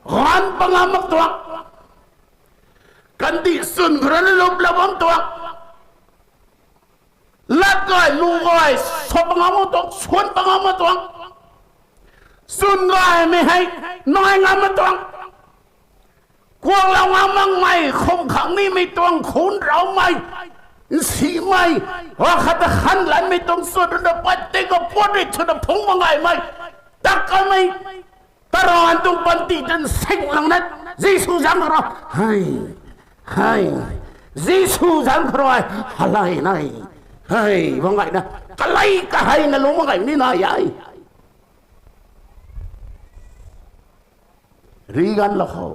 Ganv pangam mak tuang, kandih chwn khou rui na luplou bam tuang, lat gay lu gay sa pangam mak tuang, suan pangam mak tuang, chwn gaymei hei nai ngam mak tuang, kuanglou ngam makmei, khum khang nimei tuang, khun raumei, nsimei, wa khat ta khan lanmei tuang chwn rui na pat tei kapuat rui chwn na phungc mak gaymei, tak kamei, taranv tuang panty tan sing lang na, Jisu zanc khou rui, hei, hei, Jisu zanc khou rui, halay nai, hei bam gayna kalei kaheina lungc bam gay ni nai e. Ri ganv lou khou,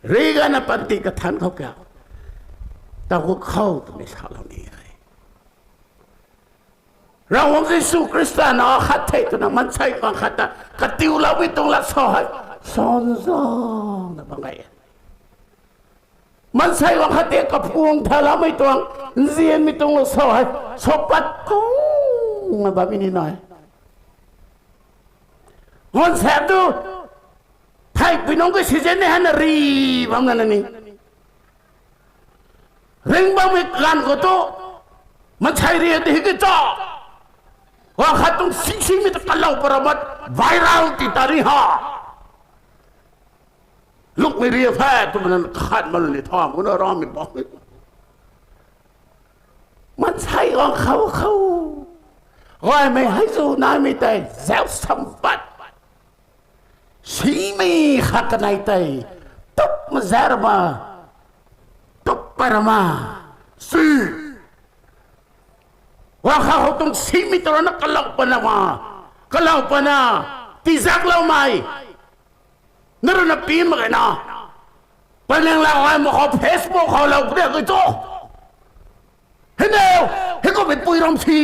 ri ganv na panty kathanc khou kiu, taw khou twmei salou ni e. Ravguangc Jisu Khrista na khat the twna maansei guang khat ta katiuloumei tuang lat sa hei, sanzangna bam gay e. Maansei guang khat tei kapuang thaloumei tuang, nzianmei tuang lat sa hei, sa pat kungna bammei ni nai. Guang sa tu, theipui nunc ka season ni hei na ri bam na ni, ring bammei ganv khou tu, maansei ri di hei ki cha, guang khat tuang singsimei ta kalou para mat, viral ti ta ni ha. Lungmei ri the twmei na khat ma ni tha mu na ramei bam. Maansei guang khou khou gaymei hei zu naimei tei zauc sam pat, simei khat kanei tei tup ma zauc rama, tup pat rama, si, guang khou tuang simei tw rana kalou pana ma, kalou pana, tizakloumei, na rui na pi mak khe na, panang lau ai mak khou Facebook khou lou puni ki tu, hei nau, hei kummei pui ram si,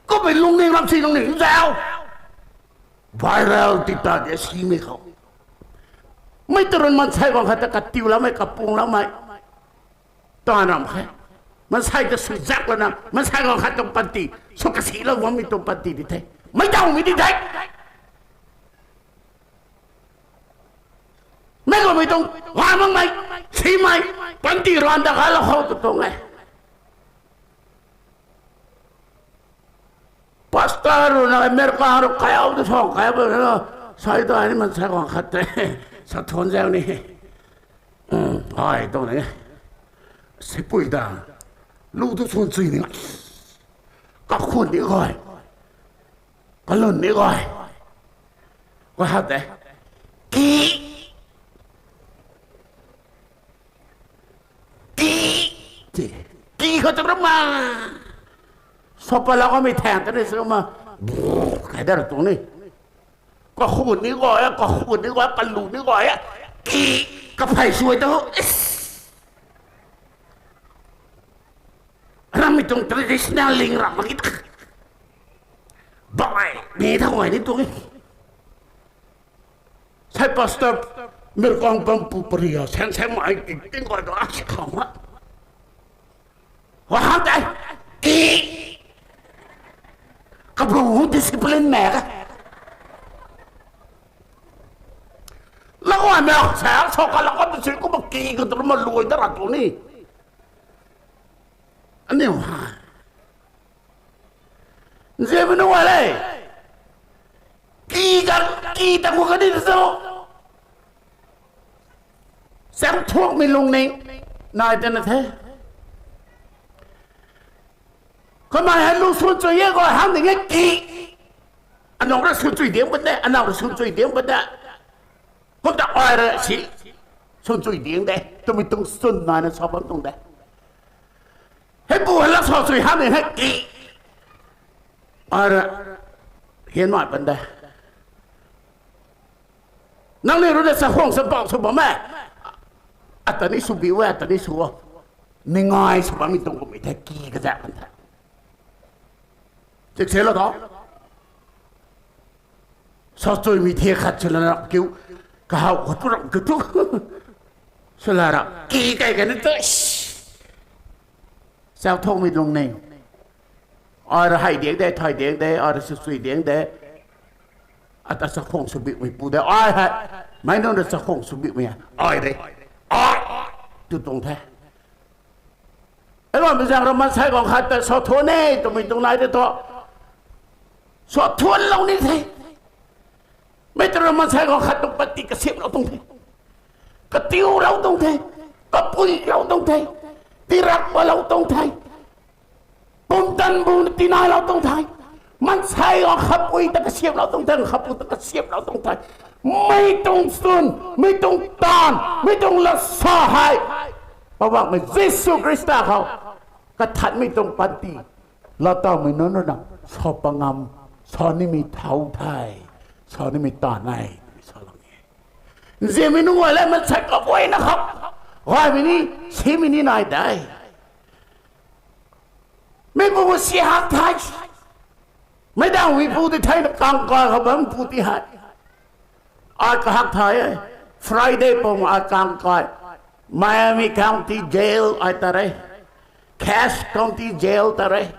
kummei lungning ram si, lungning zauc, viral ti ta de simei khou, mei tw run maansei guang khat ta katiuloumei, kapuangloumei, taanv ram khe. Maansei ta sw zak lana maansei guang khat tuang panty, sw kasilou bammei tuang panty di the, mei tawmei di the. Mei kummei tuang, guang makmei, simei, panty ranv ta kalou khou tu tuang e. Pastor rui na America rui kaiu tu sa kaiu na, sai ta ni maansei guang khat tei, sa thuan zau ni, ai tuang ni, sipui ta, lu tu swn chui ni, kakhun ni gay, kalun ni gay, gay hat tei, ki, ki, ki khou tu rama, sa patlou kamei thaeng ta ni sa ma, kai dat tuang ni, kakhun ni gay, kakhun ni gay, kalu ni gay, ki, kaphey suai ta, ramei tuang traditional ling ram mak ki ta, bai ni tha gay ni tuang e. Sai pastor, America bam pu pariya saeng saeng mai ti ting gay tu a si khou ma, wa hang tei, ki, kabu discipline mak e, lau ai mak sa sa kalou ka tu si kumna ki khou tu rama luai ta ra tuang ni, aniu ha, nzianmei nunc guay le, ki ta, ki ta khou kani tu, chaeng thuakmei lungning nai tana the. Kamei hei lu swn chui e khou hang ding e ki, anow rui swn chui diang pat de, anow rui swn chui diang pat de, kum ta ai rui si, swn chui diang de twmei tuang swn naina sa bam tuang de. Ei pu hei la sa sui hamei hei ki. Ara, hian mai pan de. Nangniw rui na chakhwang champauh sw bam e. Ata ni sw bi e, ata ni sw o. Ningai sw bammei tuang kummei the ki kazak kan the. Chik se lo tho. Sa chuimei the khat sw lana kiu. Kahaw khou tu ram kiu tu. Sw la ra. Ki kai kan tu. Chau thongmei lung ni. Ai ra hei diang de, thay diang de, ai ra sw sui diang de. Ata chakhwang sw bimei pu de. Ai hei. Mei nunc ra chakhwang sw bimei. Ai de. Ai. Tu tuang the. Ei bam zaeng ra maansei guang khat ta sa thuan e twmei tuang nai de thu. Sa thuanlou ni the. Mei tu ra maansei guang khat tuang panty kasiamhlou tuang the. Katiulou tuang the. Kapuilou tuang the. Tirak palou tuang the. Pumtan bu tinailou tuang the. Maansei guang khapui ta kasiamhlou tuang the, khapu ta kasiamhlou tuang the. Mei tuang sun, mei tuang taanv, mei tuang lasa hei Poubauhmei Jisu Khrista khou kathanmei tuang panty laatowmei nunc rui na sa pangam, sa nimei thau the, sa nimei taanv e twmei salou e. Nzianmei nunc guay le maansei kaguayna khou gaymei ni, simei ni nai de. Meipu si hak the. Meic daw meipu ti the na kangkai khou bam pu ti hei. Ai kahak the e. Friday pum ai kangkai. Miami County Jail ai ta re. Cass County Jail ta re.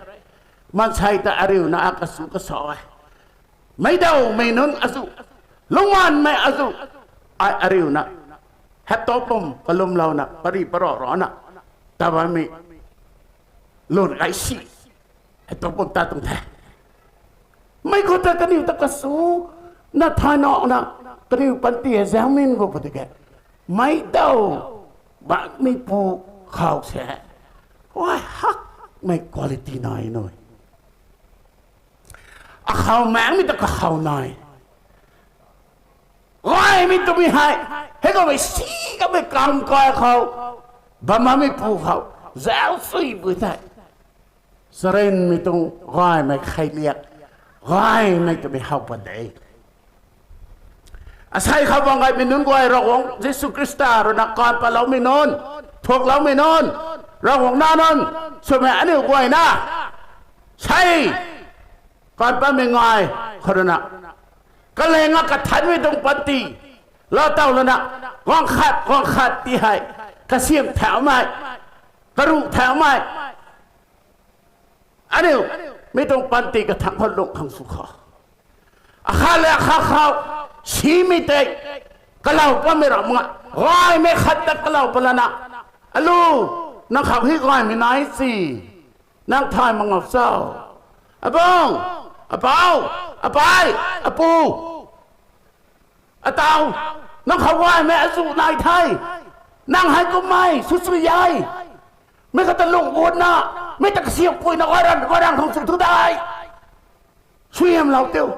Maansei ta ariuna a kasu kasa e. Meic dawmei nunc azu, lungmanmei azu, ai ariuna, hei tu pum kalumlouna pari parou rana ta bammei lun kai si, hei tu pum ta tuang the. Mei khou ta kaniw ta kasu na thay nana kaniw panty hei zaengmin khou pu tike. Meic daw bammeipu khou se, ai hakmei quality nai nui. Akhou maengmei ta kakhou nai. Gaymei twmei hei, hei kaumei si kamei kangkai khou, bam bammeipu khou, zauc sui bu the. Charynmei tuang gaymei kheiliak, gaymei twmei how pat de. Asei khou bam gaymei nunc guay Ravguangc Jisu Khrista rui na kan patloumei nunc, thuakloumei nunc, Ravguangc nac nunc swmei aniu guayna sei kan patmei ngai khou rui na, kaleng a kathanmei tuang panty laatow lana, guang khat guang khat ti hei kasiam thaumei, karuh thaumei, aniu mei tuang panty kathangc khou lung khang sw khou, akhat le akhat khou simei tei kalau pammei ram nga, gaymei khat ta kalau pat lana, alu, nang khou hei gaymei nai si, nang thay mak ngau cho? Abung, apou, apei, apu, atau, nang khou gaymei azu nai the. Nang hei kummei sw sui e. Mei kata lung guatna, mei ta kasiampuina gay ran gay ran khang sw thu de. Suaihiamlou tiu.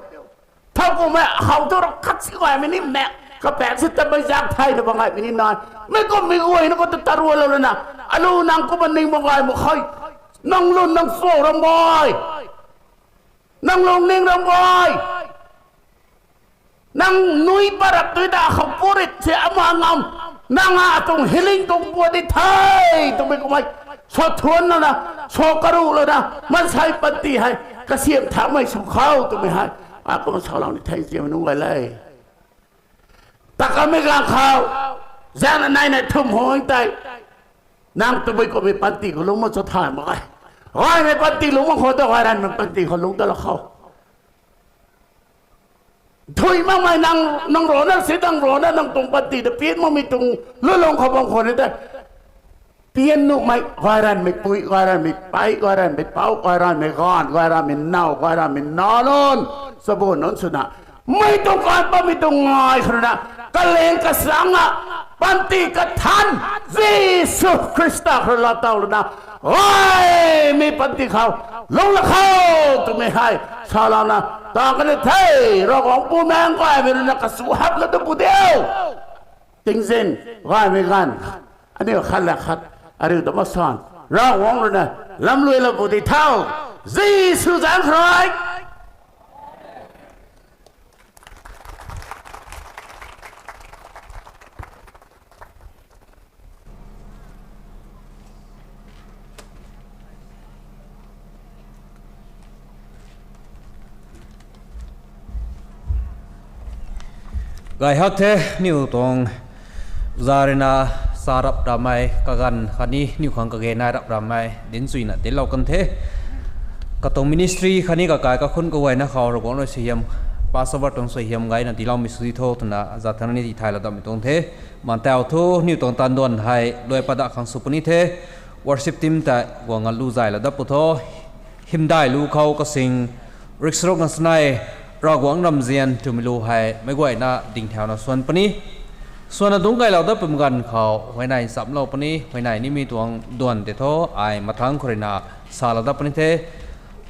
Thowkumhmei how tu ra khat si gaymei ni mak, kapaek si ta mei zak thei na bam gaymei ni nai. Mei kummei guayna khou ta tarualou lana, alu, nang kumna ning bam gay mak khe. Nang lun nang cho ram gay, nang lungning ram gay, nang nui parap tui ta khou purit se ama ngam, nang a tuang healing tuang puat di the twmei kummei sa thuan lana, sa karuh lana, maansei panty hei kasiam thaumei sw khou twmei hei, a kumna salou ni the, ziamei nunc guay le. Ta kamei ganv khou, zaengna naina thum hung tei, nang tabui kummei panty khou lungc mak cho thay mak e. Gaymei panty lungc mak khou ta gay ranmei panty khou lungc ta la khou, thui makmei nang, nang rana si, nang rana nang tuang panty ta pian makmei tuang lulung khou bam khou ni tei, pian nuhmei gay ranmei pui, gay ranmei pei, gay ranmei pou, gay ranmei gaanv, gay ranmei now, gay ranmei nac nunc, chabu nunc swna, mei tuang kan patmei tuang ngai khou rui na, kaleng kasang a panty kathanc, Jisu Khrista khou rui laatow lana, gaymei panty khou lungc la khou twmei hei salouna, ta kani the, Ravguangc Bumaengh gaymei rui na kasu hap la tu pu diu. Tingzin, gaymei ganv, aniu khat la khat, ariu ta masan Ravguangc rui na lamluailou pu di thau. Jisu zanc khou rui. Gay hak the, niw tuang za rui na sa rap ramei kaganv khatni niw khang kage nai rap ramei dinc chuina dinclou kan the. Katuang ministry khatni kakai kakhun kaguayna khou Ravguangc rui suaihiam, Passover tuang suaihiam gayna tiiloumei sw di tho twna za thangc ni tithaylou datmei tuang the. Mantau thu niw tuang tanduan hei luai pat dat khang sw puni the. Worship team ta guang nga lu zaylou dat pu tho. Hymdaih lu khou kasing riksaruk na sanei Ravguangc ramzian twmei lu hei meic guayna dingthauna swan puni. Swanna dungc kailou dat pum ganv khou huayney nchamlou puni, huayney nimei tuang duan tei thu ai mathangc khou rui na salou dat puni the.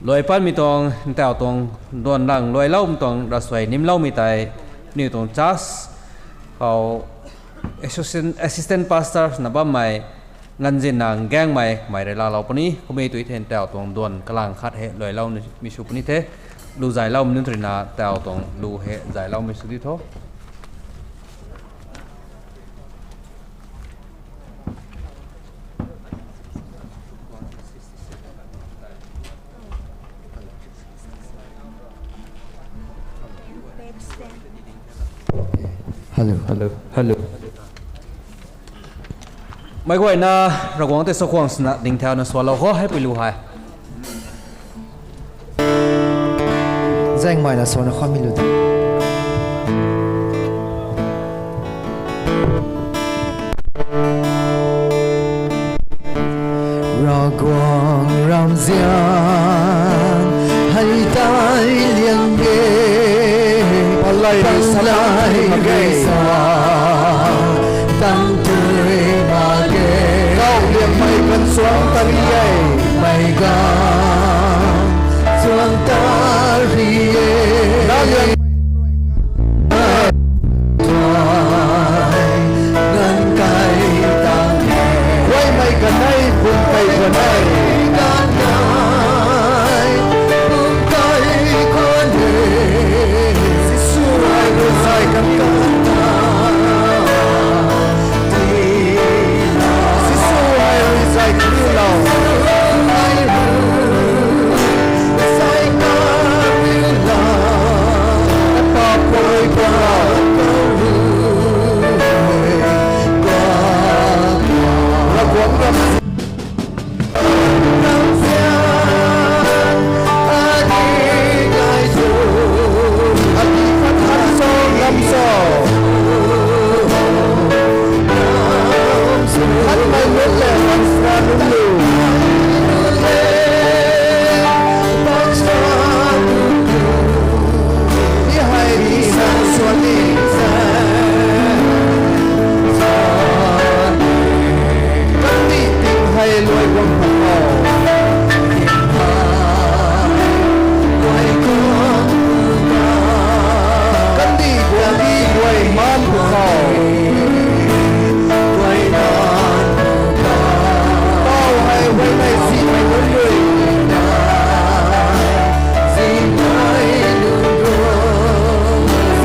Luai patmei tuang, ntau tuang duan lang luailoumei tuang ravsuai nimloumei tei, niw tuang church khou assistant, assistant pastor na bammei Nganzin na Gaengmei mei rui laalou puni, kummei tu thei ntau tuang duan kalang khat hei luailoumei sw puni the, lu zayloumei nunc rui na ntau tuang lu hei zayloumei sw di tho. Hello, hello, hello. Meic guayna Ravguangc tei sakhwang swna dingthauna swlou kho, hei pui lu hei. Zaengmei na swana khou mi lu di. Ravguangc ramzian hei tei liang ge, palei rui sa, tang tui mak ge, kau liangmei kan suang tari e, mei gan suang tari e, na liang tuang nganv kai tang e. Guaymei kanei bung pei kanei, bung kai khwan e. Jisu ai rui zay kan kan ta. Jisu ai rui zay kan lou. Kandih ting hei luai guang pw khou, kandih guang di guay maan pw khou, tau hei huayney zihmei nunc rui,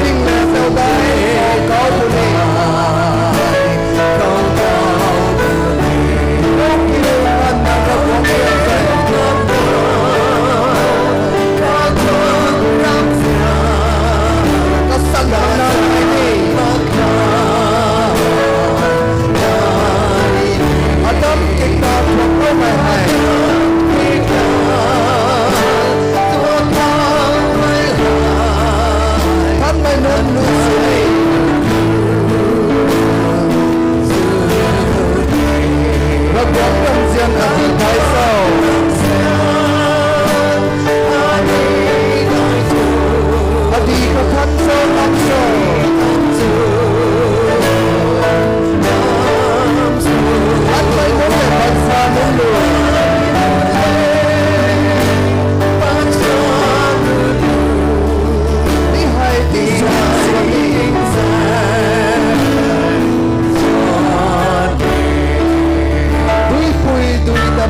zingna tau dai kau puni. Ravguangc ramzian ati thai cho? Ati kathan cho, lam cho? Anmei nunc le bansa nunc lu. Ni hei ti swan swan ni. Duipui dui ta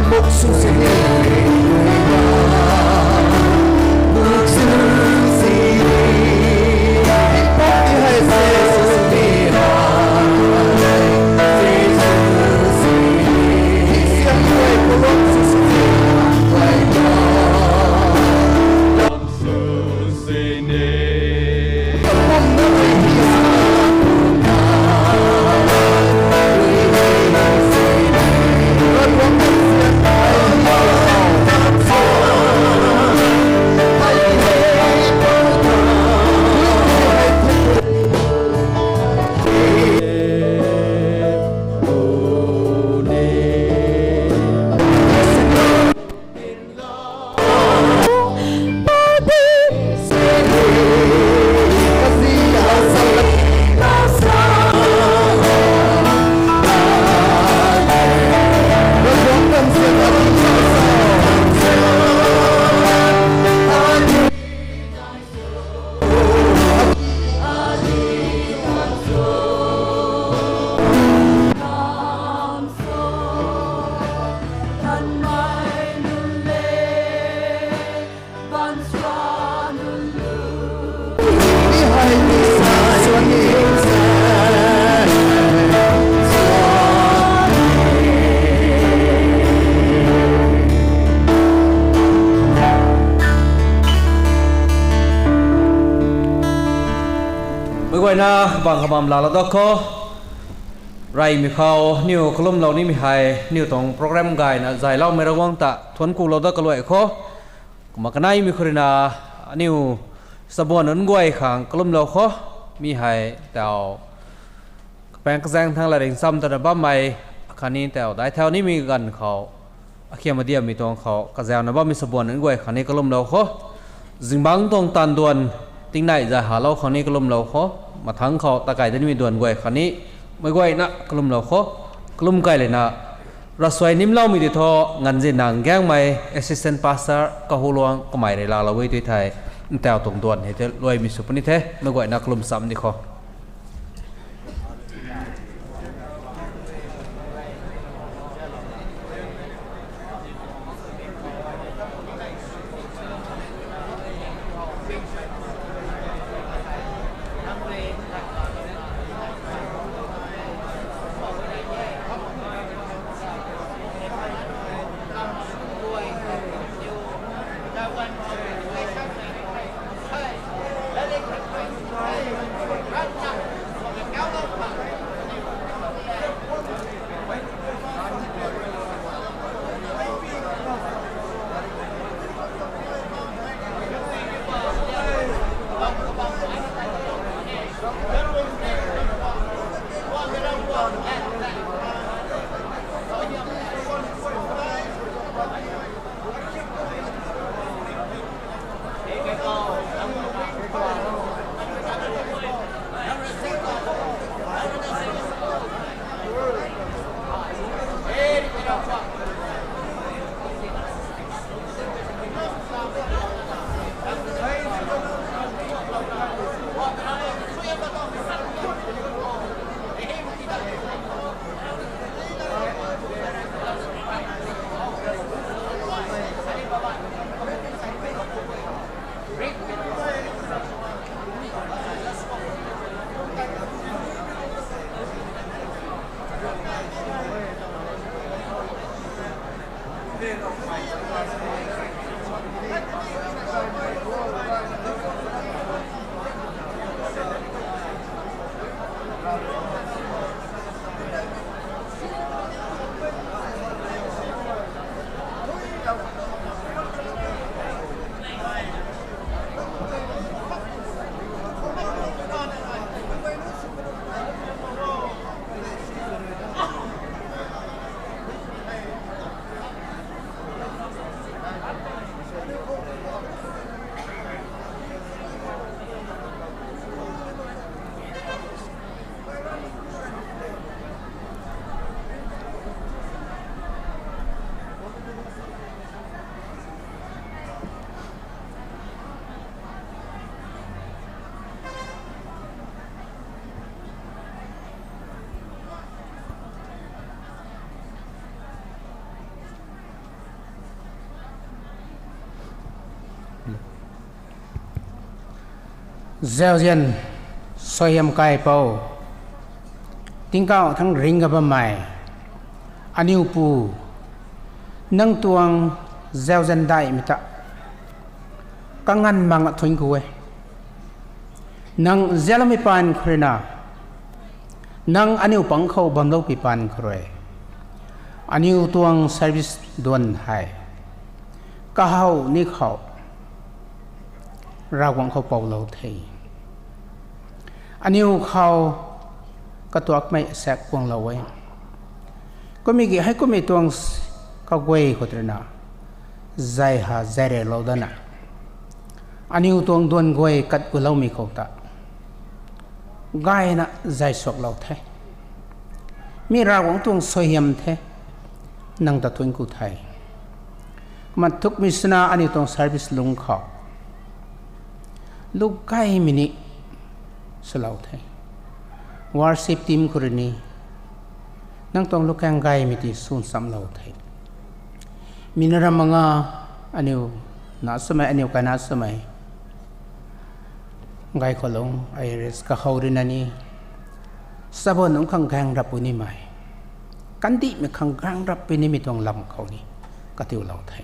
Meic guayna kabang kabam laalou da kho. Reymei khou aniu kalumlou nimei hei aniu tuang program gayna zayloumei Ravguangc ta thuanc kulou da kaluai kho. Kumna kaneimei khou ruina aniu sabuan nunc guay khang kalumlou kho. Mi hei tau kapaeng kazaeng thangc la ringccham tana bammei khatni tau daic thau nimei ganv khou akhiam adiammei tuang khou kazauhna bammei sabuan nunc guay khang ni kalumlou kho. Zingbangc tuang taanv duan tingnai zay halou khang ni kalumlou kho. Mathangc khou takai danimei duan guay khang ni meic guayna kalumlou kho. Kalum kai lana ravsuai nimloumei tei thu nganvzinna gaengmei assistant pastor Kahuluang kamei rui laalou e tui thei, ntau tuang duan hei the luaimei sw puni the, meic guayna kalum cham di kho. Zauzian suaihiam kaipouc, tingkauh thangc ringc ka bammei aniu Pu, nang tuang zauzian daihmei ta kanganv makna thuanc ku e. Nang zianloumei paan khou ruina, nang aniu pang khou bamloupui paan khou rui, aniu tuang service duan hei kahaw ni khou Ravguangc khou poulou the. Aniu khou katuakmei asaekc guanglou e. Kummei ki hei kummei tuang kaguay khou ruina zay ha zayralou dana, aniu tuang duan guay kat guloumei khou ta gayna zay suaklou the. Mi Ravguangc tuang suaihiam the, nang ta thuanc ku the. Kumna thukmei swna aniu tuang service lungc khou lu gaymei ni swlou the. Worship team khou rui ni nang tuang lukaeng gaymei ti swn chamlou the. Mi na ram manga aniu na swmei, aniu kai na swmei Gaykhouc lung, ai ris kakhou rui na ni, sabon nunc khang gaeng rap puni mei, kandihmei khang gaeng rap puni mei tuang lam khou ni katiulou the.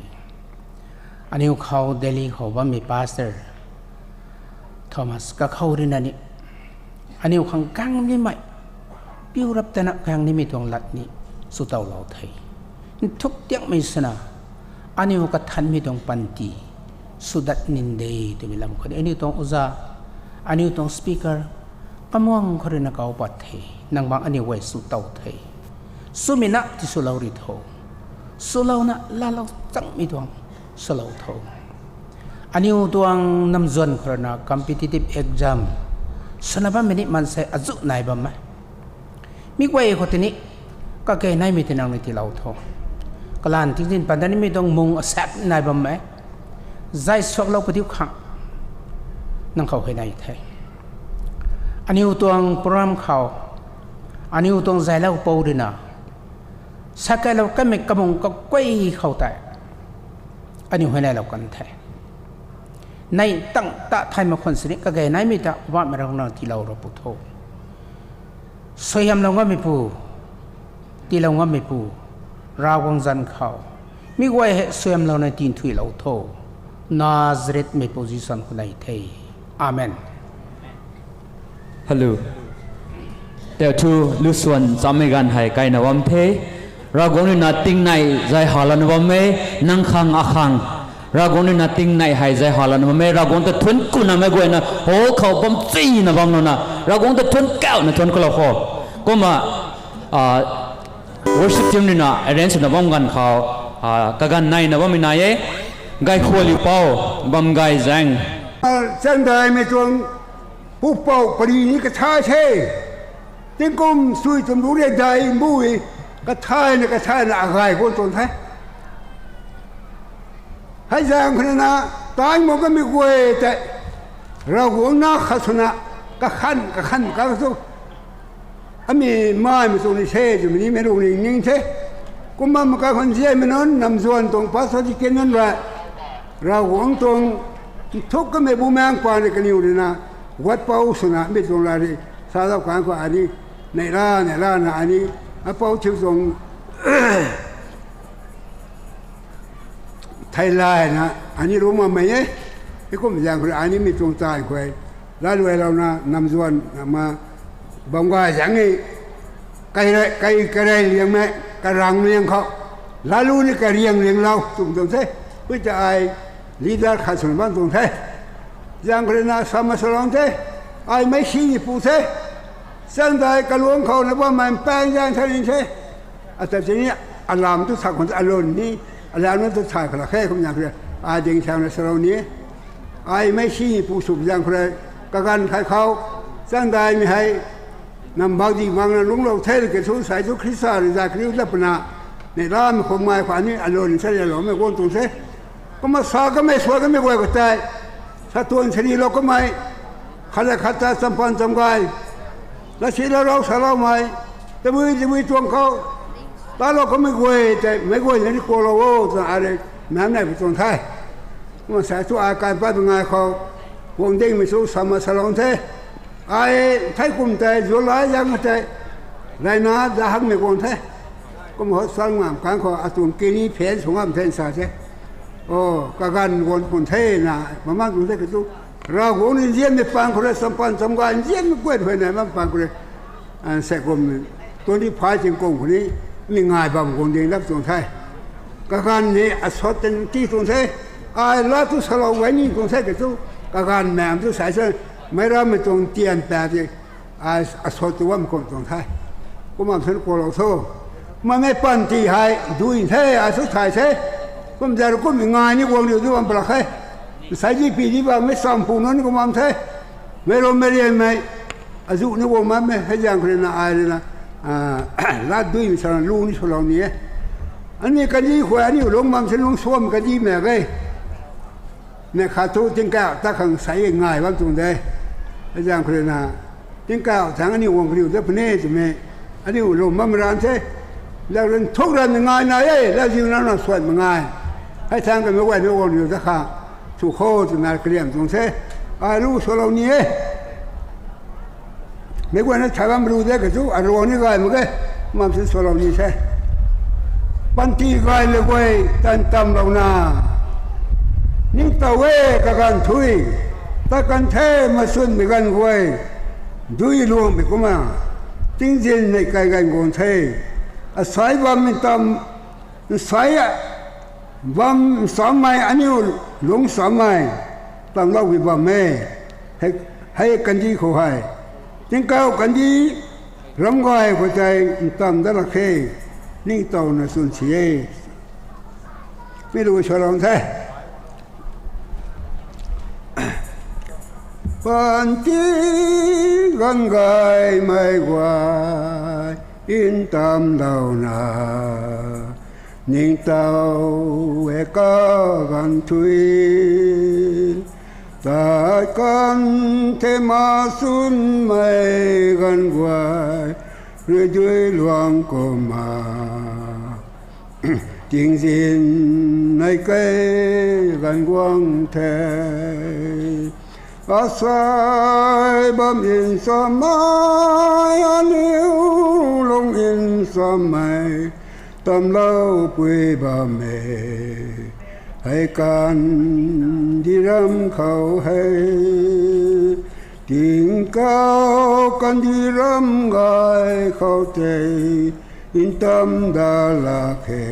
Aniu khou Delhi khou bammei pastor Thomas kakhou rui na ni, aniu khang gaeng nimei, piu rap tana gaeng nimei tuang lat ni swtowlou the. Nthuk tiakmei swna, aniu kathanmei tuang panty swdat nin de twmei lam khou ni aniu tuang uza, aniu tuang speaker, kamuang khou rui na kau pat the, nang bang aniu guay swtow the. Swmei na ti swlou ri tho. Swlouna laalou changmei tuang swlou tho. Aniu tuang namzuan khou rui na competitive exam swna bammei ni maansei azuh nai bam e. Mi guay khou tei ni, kage naimei tei nang ni tiilou tho. Kalan tingzin panda nimei tuang mung asaekc nai bam e. Zay suaklou padiu khang nang khou hei nai the. Aniu tuang program khou, aniu tuang zaylou pou rui na, sakailou kanmei kamung kakuay khou tei aniu hei nailou kan the. Nei tang ta thay mak khwan sini kage naimei ta Poubauhmei Ravguangc nang tiilou ra pu tho. Suaihiamlou ngammei pu, tiilou ngammei pu, Ravguangc zanc khou mi guay hei suaihiamlouna tinthuilou tho. Nazaretmei position khou nei the. Amen. Hello. Tei thu lusuan chammei ganv hei kaina bam the. Ravguangc rui na tingnei zay halouna bam e, nang khang akhang. Ravguangc rui na tingnei hei zay halouna bam e, Ravguangc ta thuanc kuna mei guayna hall khou bam china bamlouna, Ravguangc ta thuanc kauna thuanc kalou kho. Kumna, worship team rui na arrange swna bam ganv khou, kaganv neina bammei nai e, Gaykhualiu Pou, Bamgay Zaeng. Chandaimei tuang pupouc pari ni kathay the. Tingkum sui tumru re dai mbui kathayna kathayna agay guang tuang the. Hei zaeng khou na, taimei kamei guay tei, Ravguangc na khat swna, kakhan kakhan ka tu, ami maimei tuang ni the twmei ni meic rui ning ning the. Kumna maka khwan zianmei nunc, namzuan tuang pastor deacon nunc rui, Ravguangc tuang nthuk kamei bumaengc paan rui kaniw rui na, guat pou swna mi tuang la rui, salou kan khou ani, neihla neihla na ani, apou thiu tuang theilayna, ani ruc makmei e. Heikum zaeng khou rui ani mi tuang taanv khou, laluailouna namzuan ma, Bamgay Zaeng e, kai karey liangmei, karang liang khou, lalu ni kariang lianglou twmei tuang the. Hui ta ai leader khat swna bam tuang the. Zaeng khou rui na sama salou the. Ai meic si ni pu the. Chandai kaluang khou na bammei mpaeng zaeng the ni the. Ata tini alam tu sa khwan alun ni, alam tu sa khala khe kum zaeng khou rui, ai ding sauna salou ni. Ai meic si ni pu sw zaeng khou rui, kaganv khat khou, Chandaimei hei, nambak di bangna lungclou the ke thu sa thu Khrista rui za kariu dat pwna, neihlamei khou mai khwan ni alun sa rialoumei guang tuang the. Kumna sa kamei suai kamei guay khou tei, sa tuan sarilou kamei, khat le khat ta champan chamgay, lasi la rau saloumei, tabui tabui tuang khou, talou kamei guay tei meic guayna ni kuaklou o twna ai rui, maenc nai pu tuang the. Kumna sa thu ai kan pat ngai khou, guang dingmei thu sama salou the. Ai thei kum tei July zaeng tei, layna za hakmei guang the. Kumna hostel ngam kan khou atuang kini phen sw ngam the sa the. O, kaganv guang pun the na, mamang tuang the ke thu, Ravguangc ni nzianmei paan khou rui, champan chamgay nzianmei guay huayney bam paan khou rui, sa kum twenty five tingkum khou ni, mi ngai bam guang ding lap tuang the. Kaganv ni asot tan ti tuang the. Ai la tu salou gay ni tuang the ke thu, kaganv maeng tu sa se, meic rammei tuang tian pat ti, ai asot tu bam kum tuang the. Kumna san kuaklou tho. Mamei panty hei dui the, ai thu thay the. Kum zara kummei ngai ni guang riu tu bam pala khe. Sai di pi di bammei champu nunc kum bam the. Meic rammei rianmei, azuh ni guang bammei hei zaeng khou rui na ai rui na, lat duimei sana lu ni swlou ni e. Ani kandih khou aniu lung bam se lung suam kandih mak ge. Neih khat thu tingkauh ta khang sai ngai bam tuang de. Hei zaeng khou rui na, tingkauh thangc aniu guang kariu dat puni twmei, aniu lwm bam ran the. Lau rui nthuk ranmei ngai nai e, lauziu nana suanmei ngai. Hei thangc kamei guay ni guang riu dat kha, sw kho twna kariam tuang the. Ai lu swlou ni e. Meic guayna tharam lu de kachu, aruang ni gay mak ge. Mam si swlou ni se. Panty gay le guay tan tamlouna, ningtow e kaganv thui, tat kan the masunmei ganv guay, dui luangmei kumna, tingzin nei kai ganv guang the. Asai bam ntam, nsai bam nchammei aniu lungc chammei, tamlou pui bam e. Hei, hei kandih khou hei, tingkauh kandih ram gay khou tei ntam dat lak khe, ningtowna chwn si e. Mi lu swlou the. Panty ganv gaymei guay, ntamlouna, ningtow e kaganv thui, tat kan the masunmei ganv guay, rui dui luang kumna, tingzin nei kai ganv guang the. Asai bam nchammei aniu lungc nchammei, tamlou pui bam e. Hei kandih ram khou hei, tingkauh kandih ram gay khou tei, ntam dat lak khe,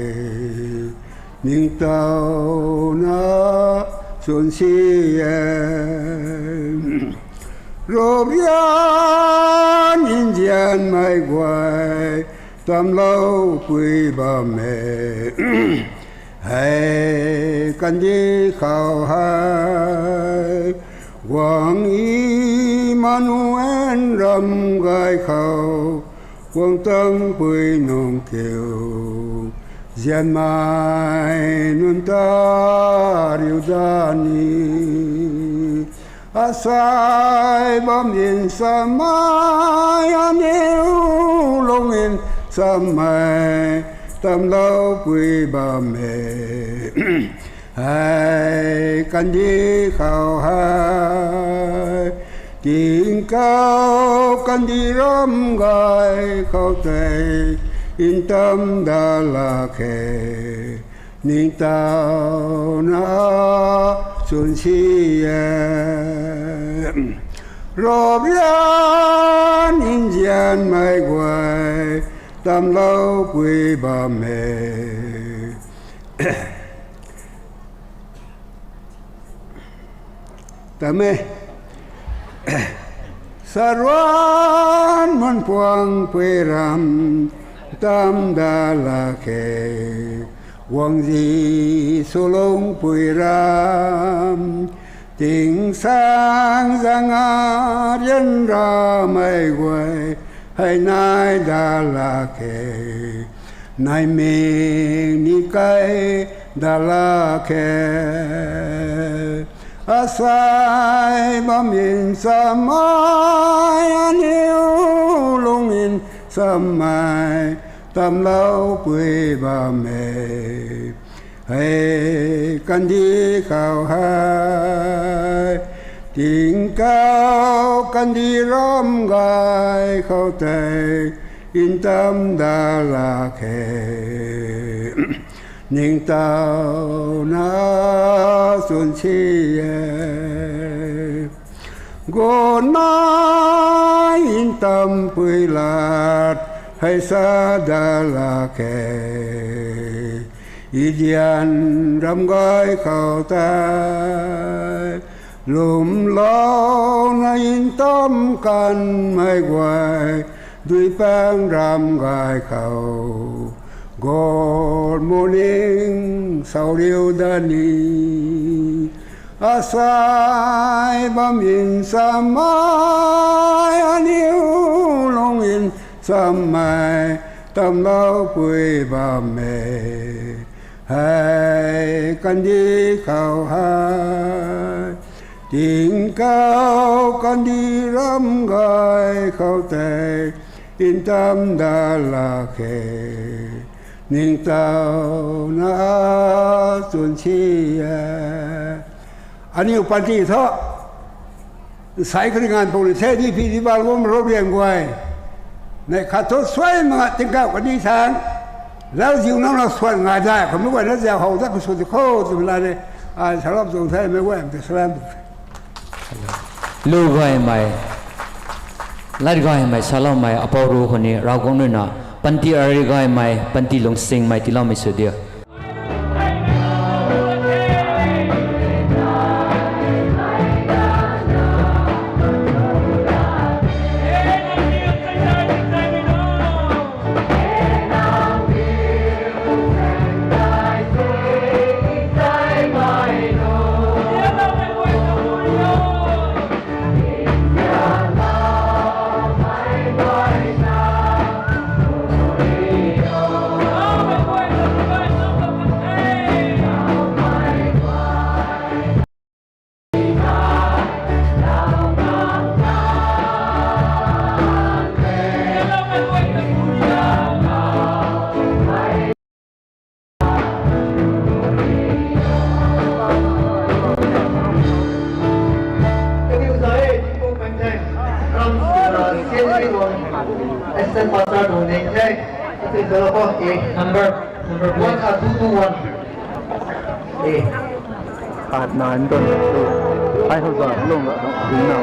ningtowna chwn si e. Ravrian nzianmei guay, tamlou pui bam e. Hei kandih khou hei, guang Immanuel ram gay khou, guang tangpui nung kiu, nzianmei nunc ta riu dat ni. Asai bam nchammei aniu lungc nchammei, tamlou pui bam e. Hei kandih khou hei, tingkauh kandih ram gay khou tei, ntam dat lak khe, ningtowna chwn si e. Ravrian nzianmei guay, tamlou pui bam e. Tam e. Saruan munpuang pui ram, ntam dat lak khe, guang Jisu lungc pui ram, tingsaeng zaeng a rian ramei guay, hei nai dat lak khe, neimei ni kai dat lak khe. Asai bam nchammei aniu lungc nchammei, tamlou pui bam e. Hei kandih khou hei, tingkauh kandih ram gay khou tei, ntam dat lak khe, ningtowna chwn si e. Gunmei ntampui lat hei sa dat lak khe, Indian ram gay khou tei, lwmlouna ntam kanmei guay, duipaeng ram gay khou, Good morning sawriu dat ni. Asai bam nchammei aniu lungc nchammei, tamlou pui bam e. Hei kandih khou hei, tingkauh kandih ram gay khou tei, ntam dat lak khe, ningtowna chwn si e. Aniu panty thu, Sai khou ri nganv puni se, di phi di bal bam rou riang guay. Nei khat thu suai mak nga tingkauh kani sang. Lauziu nang na suan nga dai, khamei guay na ziau how dat khou sw di khou, twmei la ni. Ai salou tuang the, meic guay te salam tuang the. Lu gaymei, lat gaymei, saloumei, apou ru khou ni, Ravguangc rui na, panty ari gaymei, panty lungsingmei, tiiloumei sw diu. Assistant Pastor Dongning the. Number, number one, uh, two two one. Eh. At nine ton. Ai hou za lung la ding na.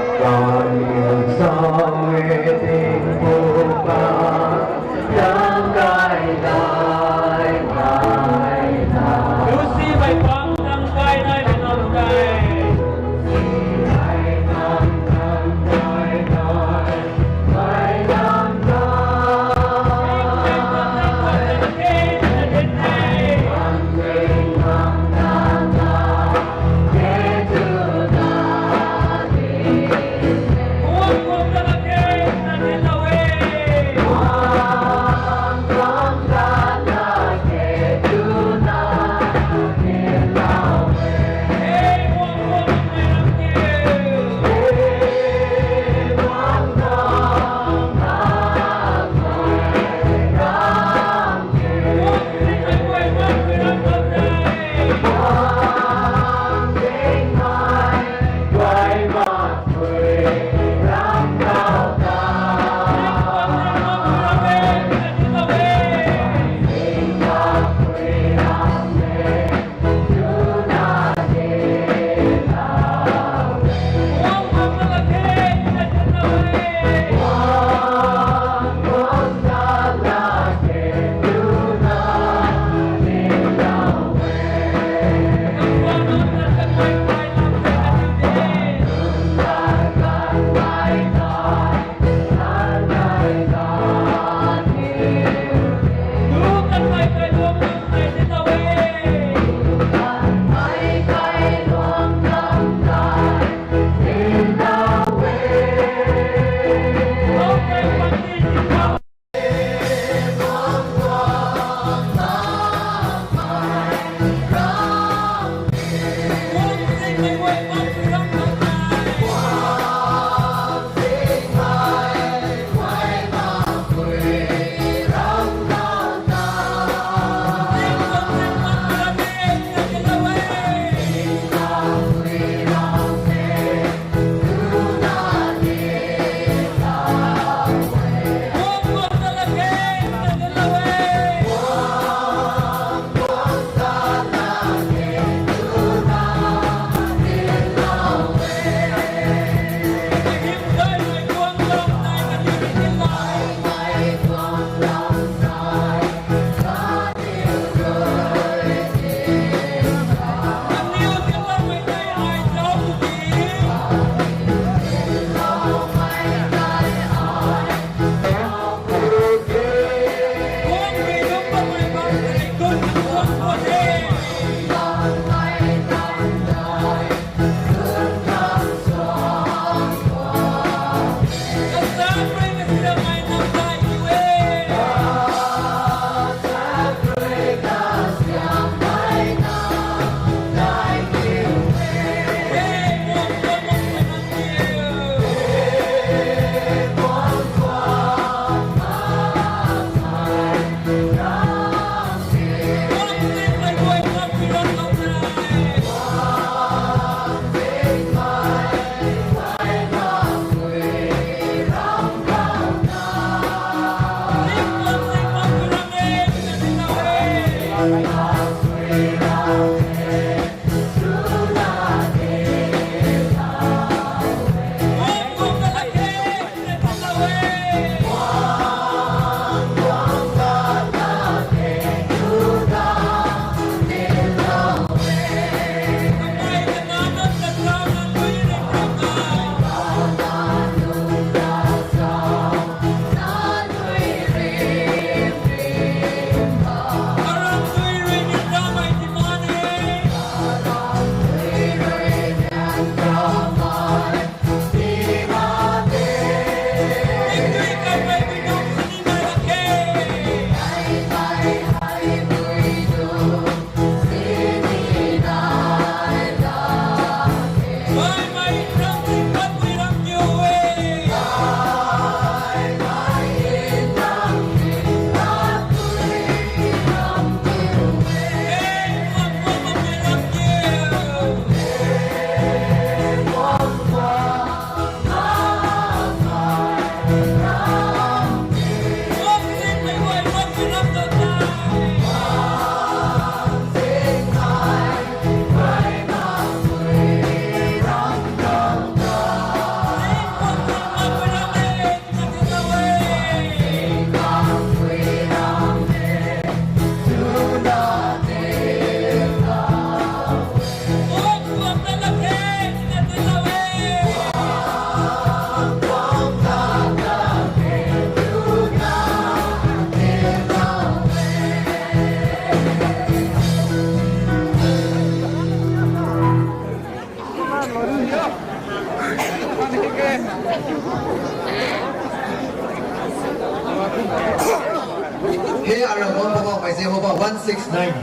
Hey, Ravguangc Poubauhmei Jehova, one six nine.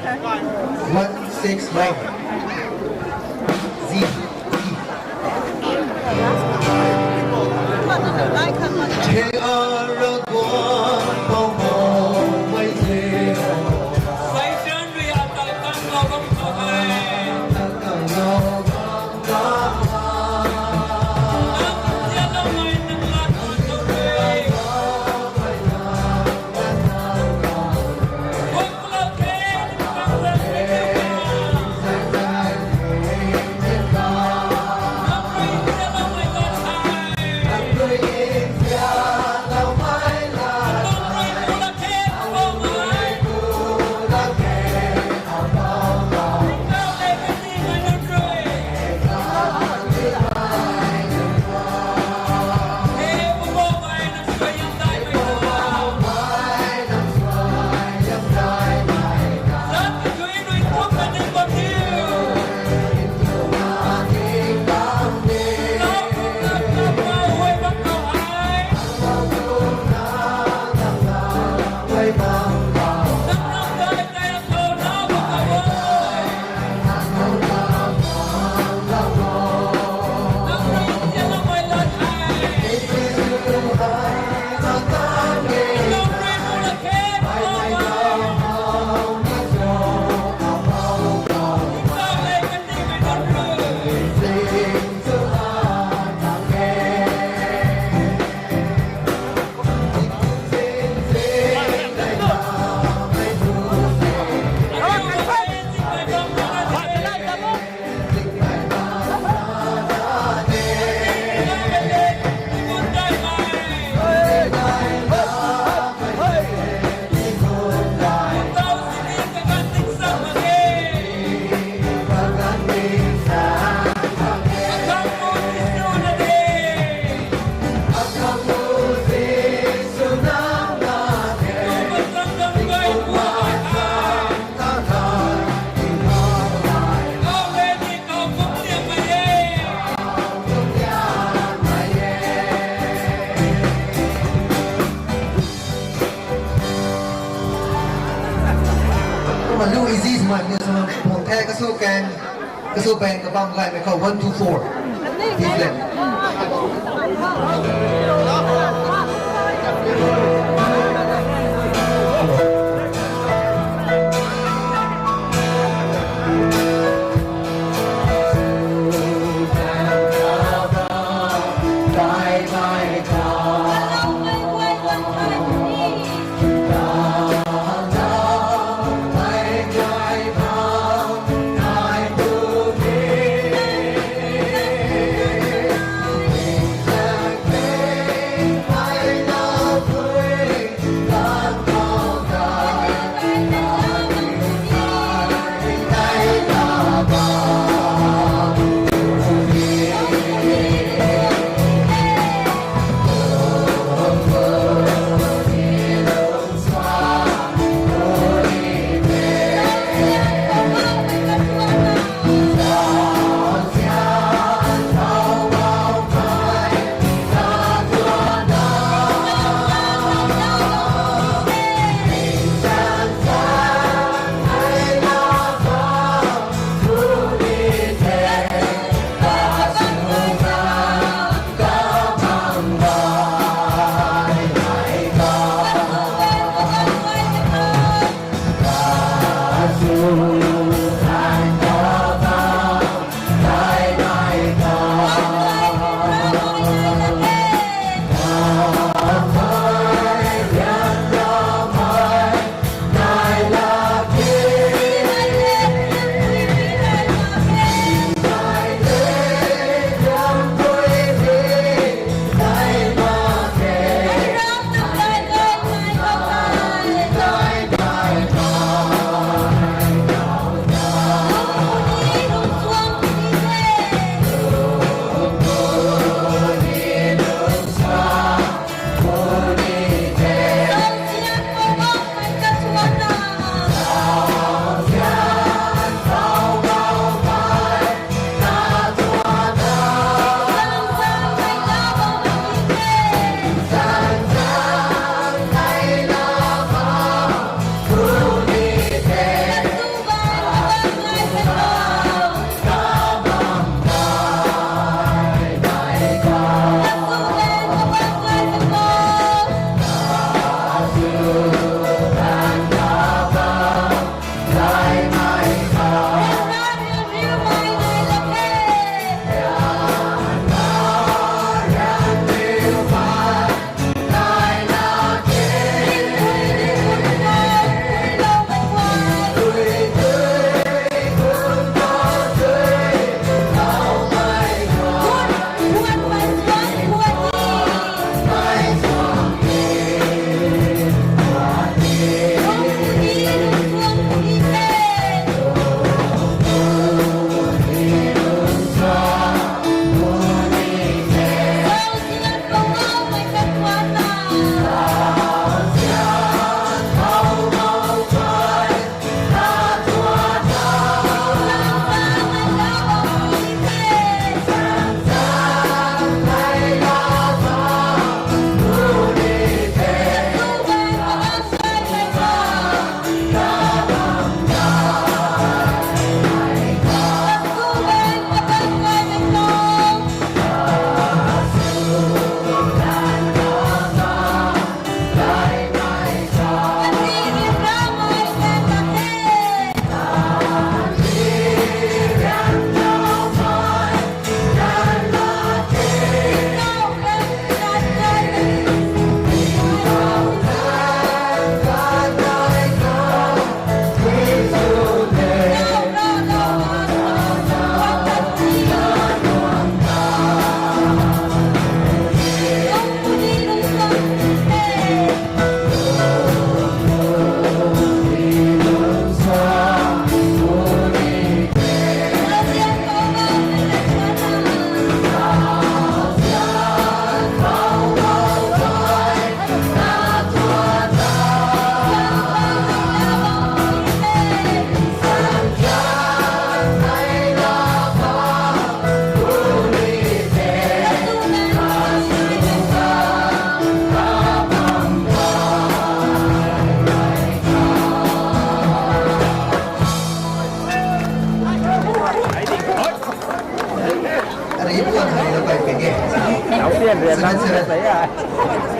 One six nine. Z. Hey, Ravguangc Poubauhmei Jehova. Malu easy smart ni sana pong the kasu kan, kasu bang kabam gaymei khou one two four. Different.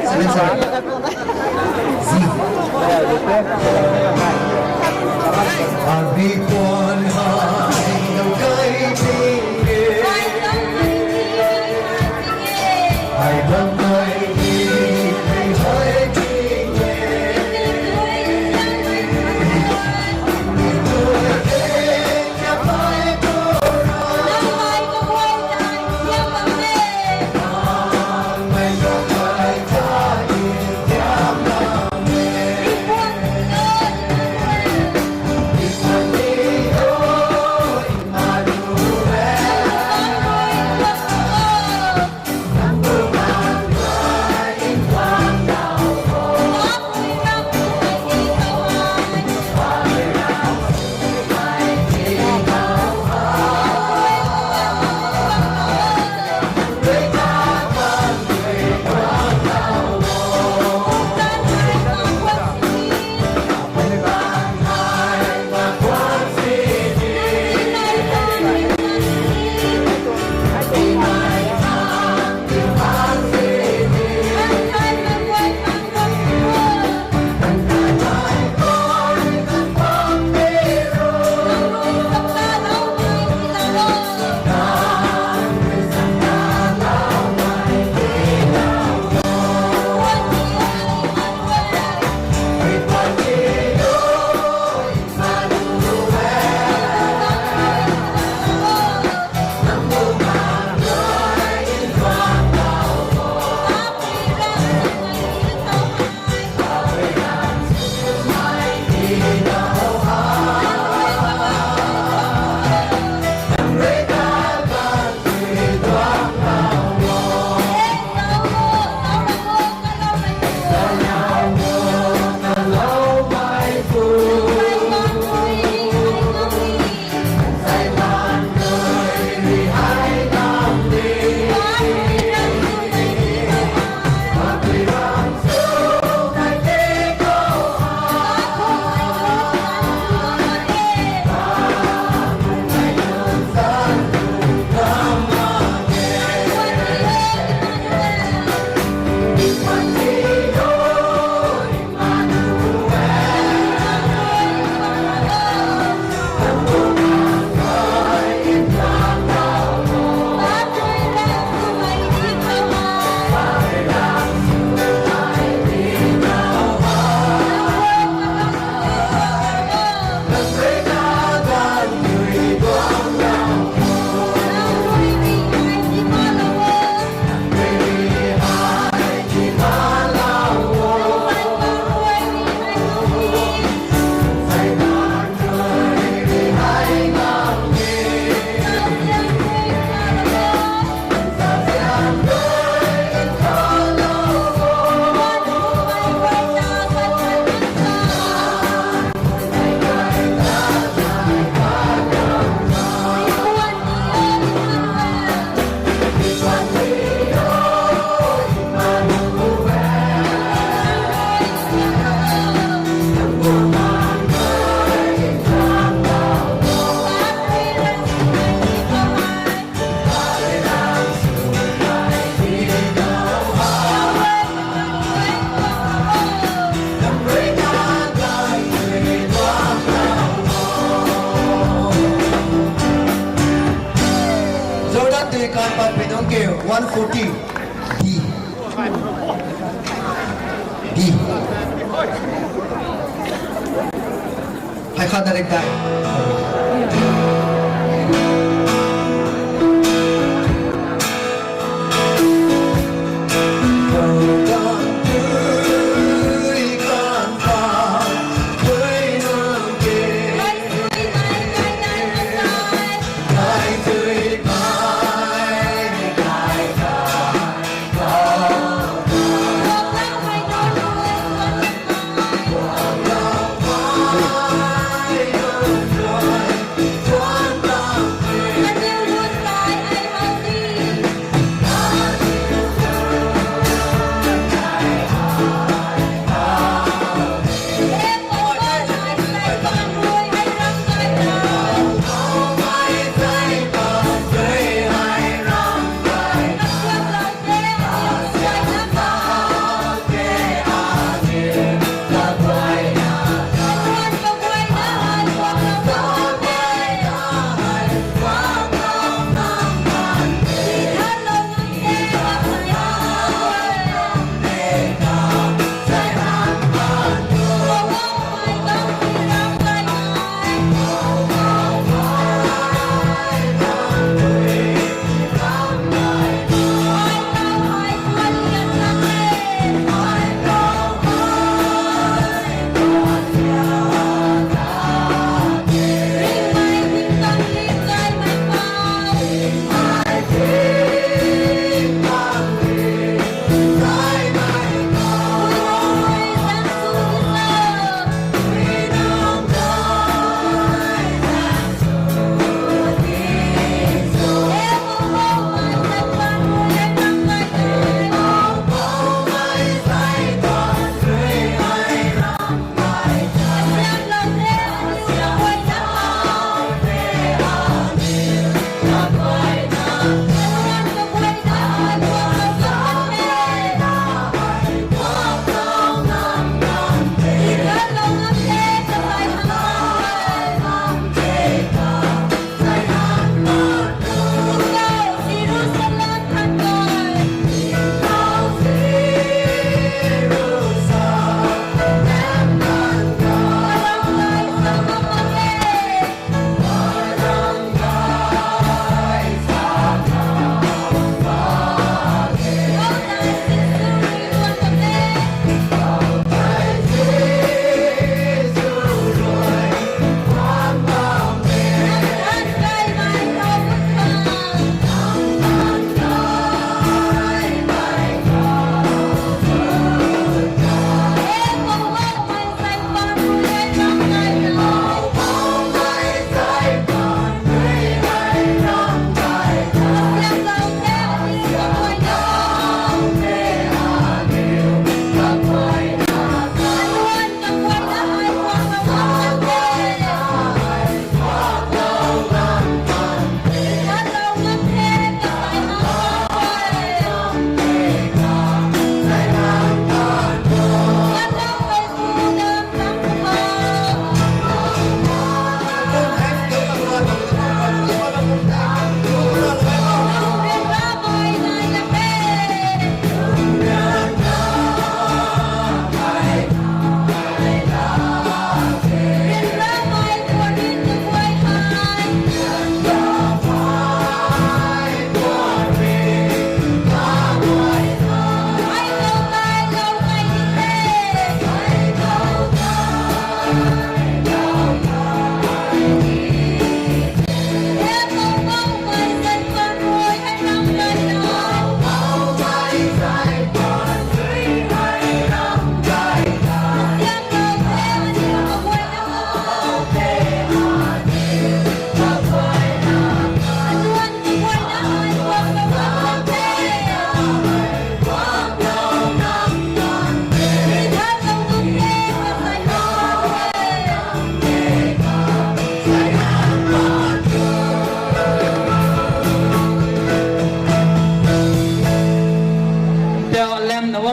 Seven, seven. G. Abi puan hai nang kai ting e. Ai bam kai ting e, hai ting e. Jordan tui kan pat pui nunc kiu, one forty. D. D. Hai khat na rik dai.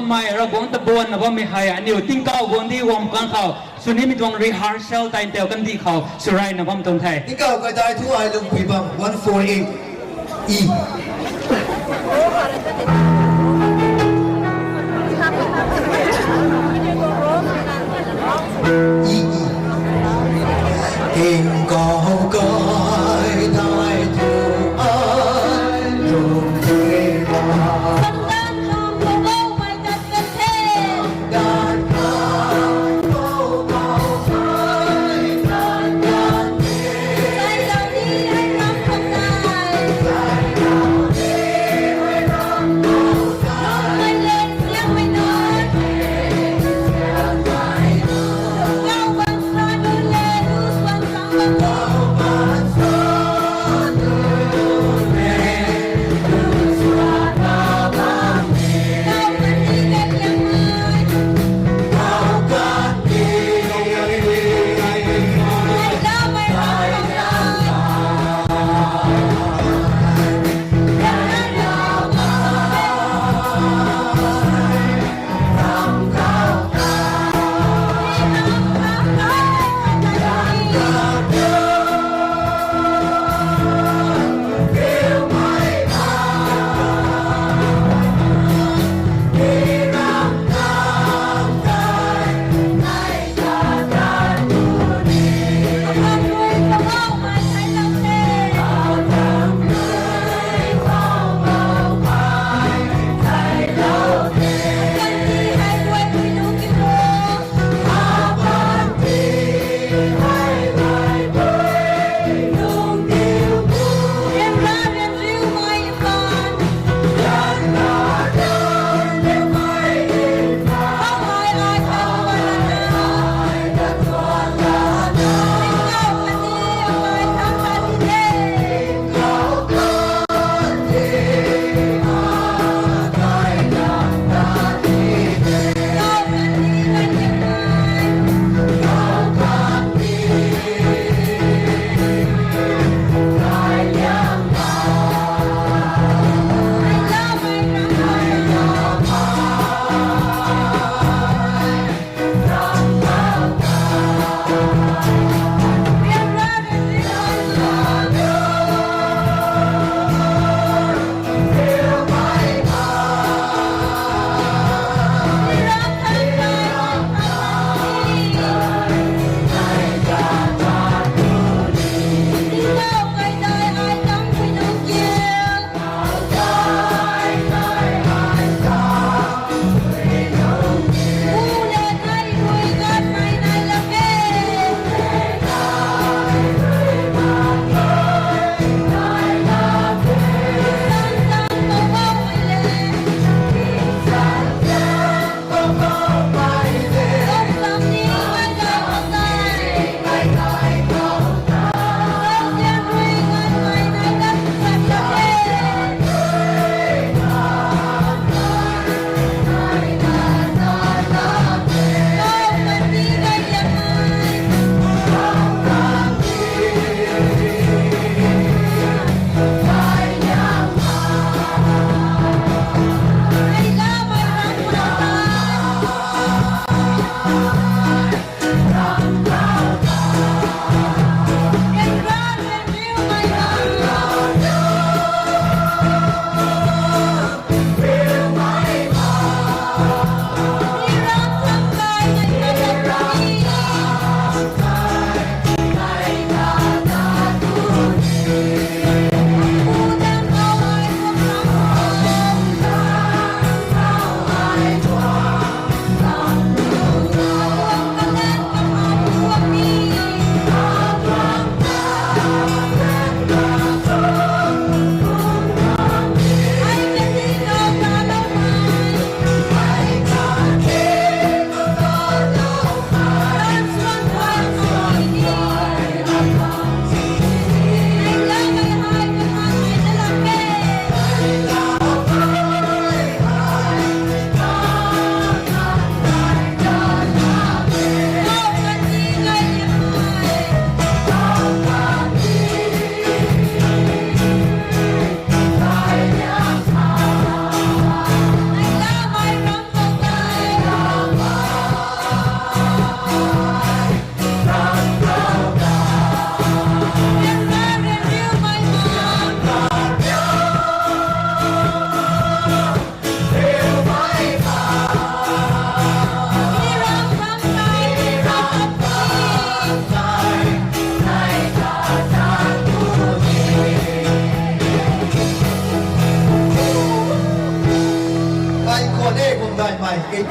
Mei Ravguangc ta buanna bammei hei aniu tingkauh guangcdic guang kang khou swnimei tuang rehearsal time teu kandih khou swrayna bam tuang the. Tingkauh kaidai thu ai lungpui bam one four eight. E. E, e. Tingkauh kaidai thu ai lungpui bam.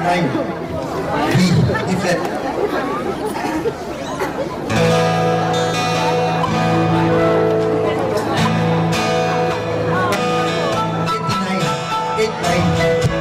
nine, B, B flat. Eight nine, eight nine.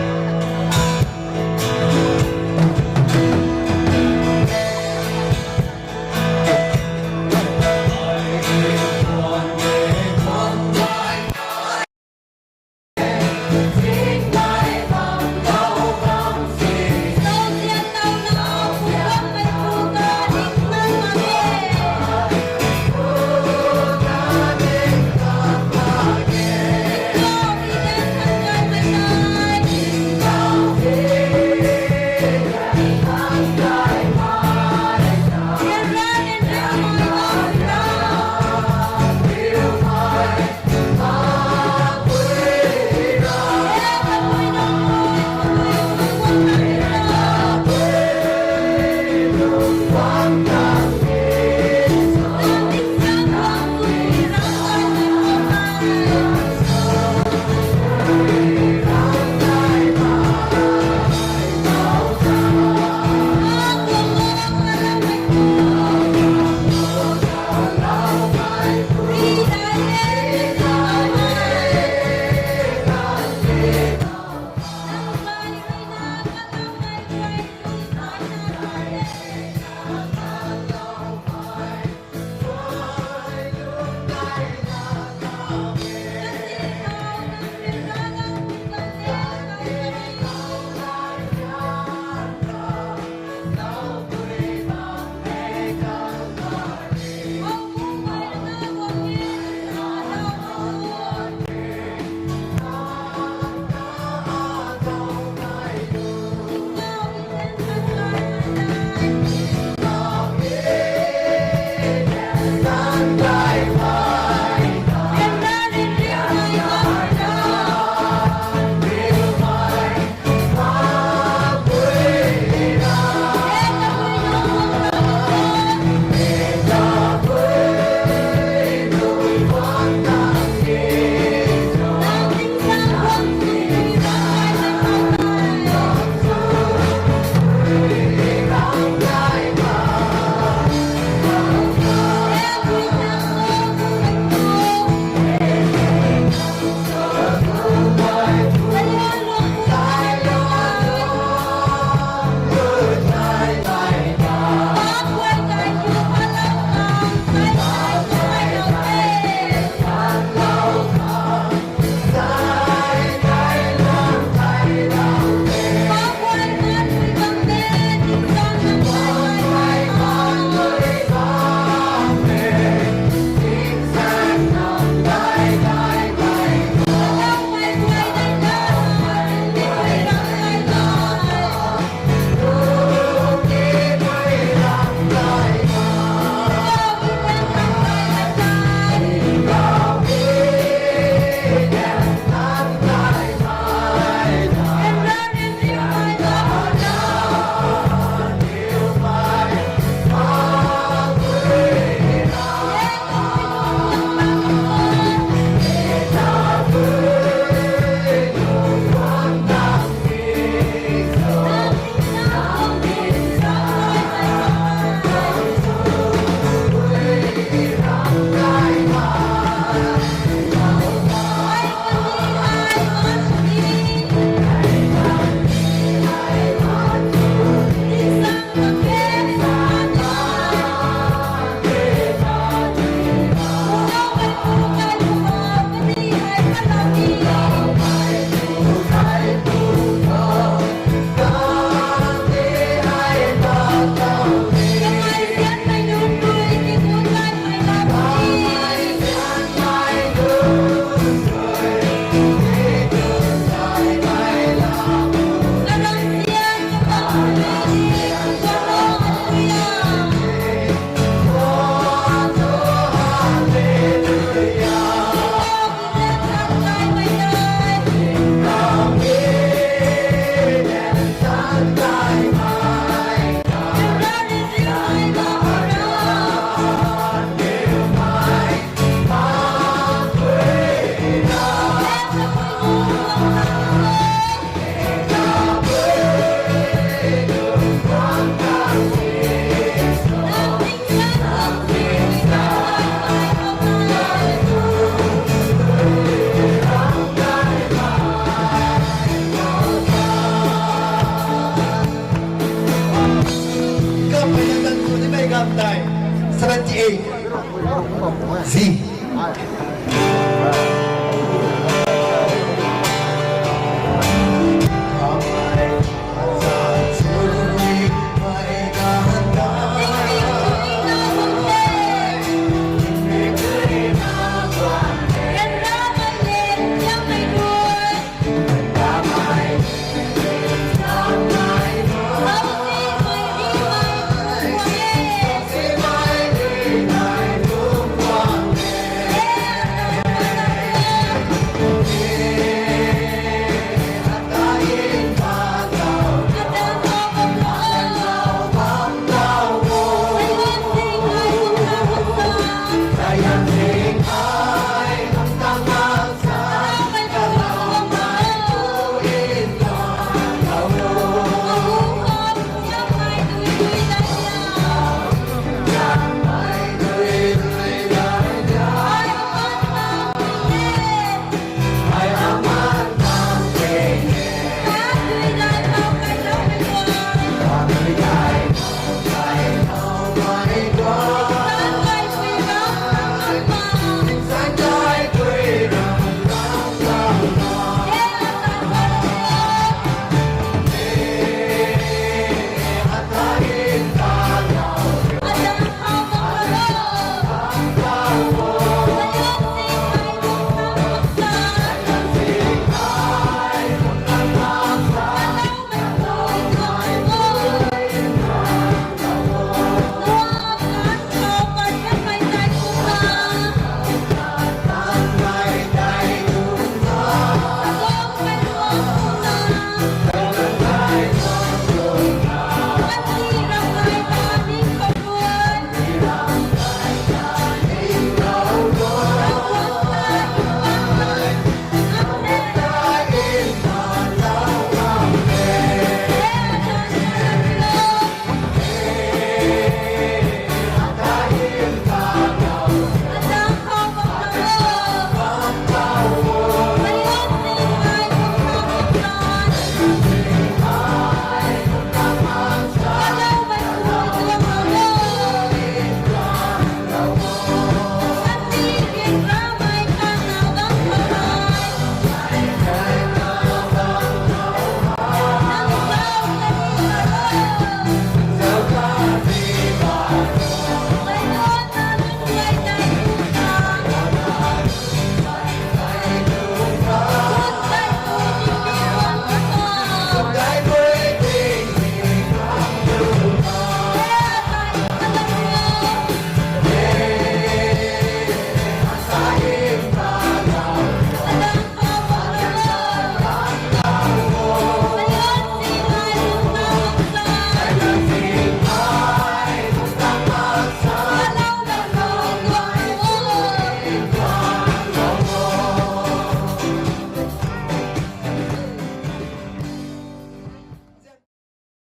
Zi.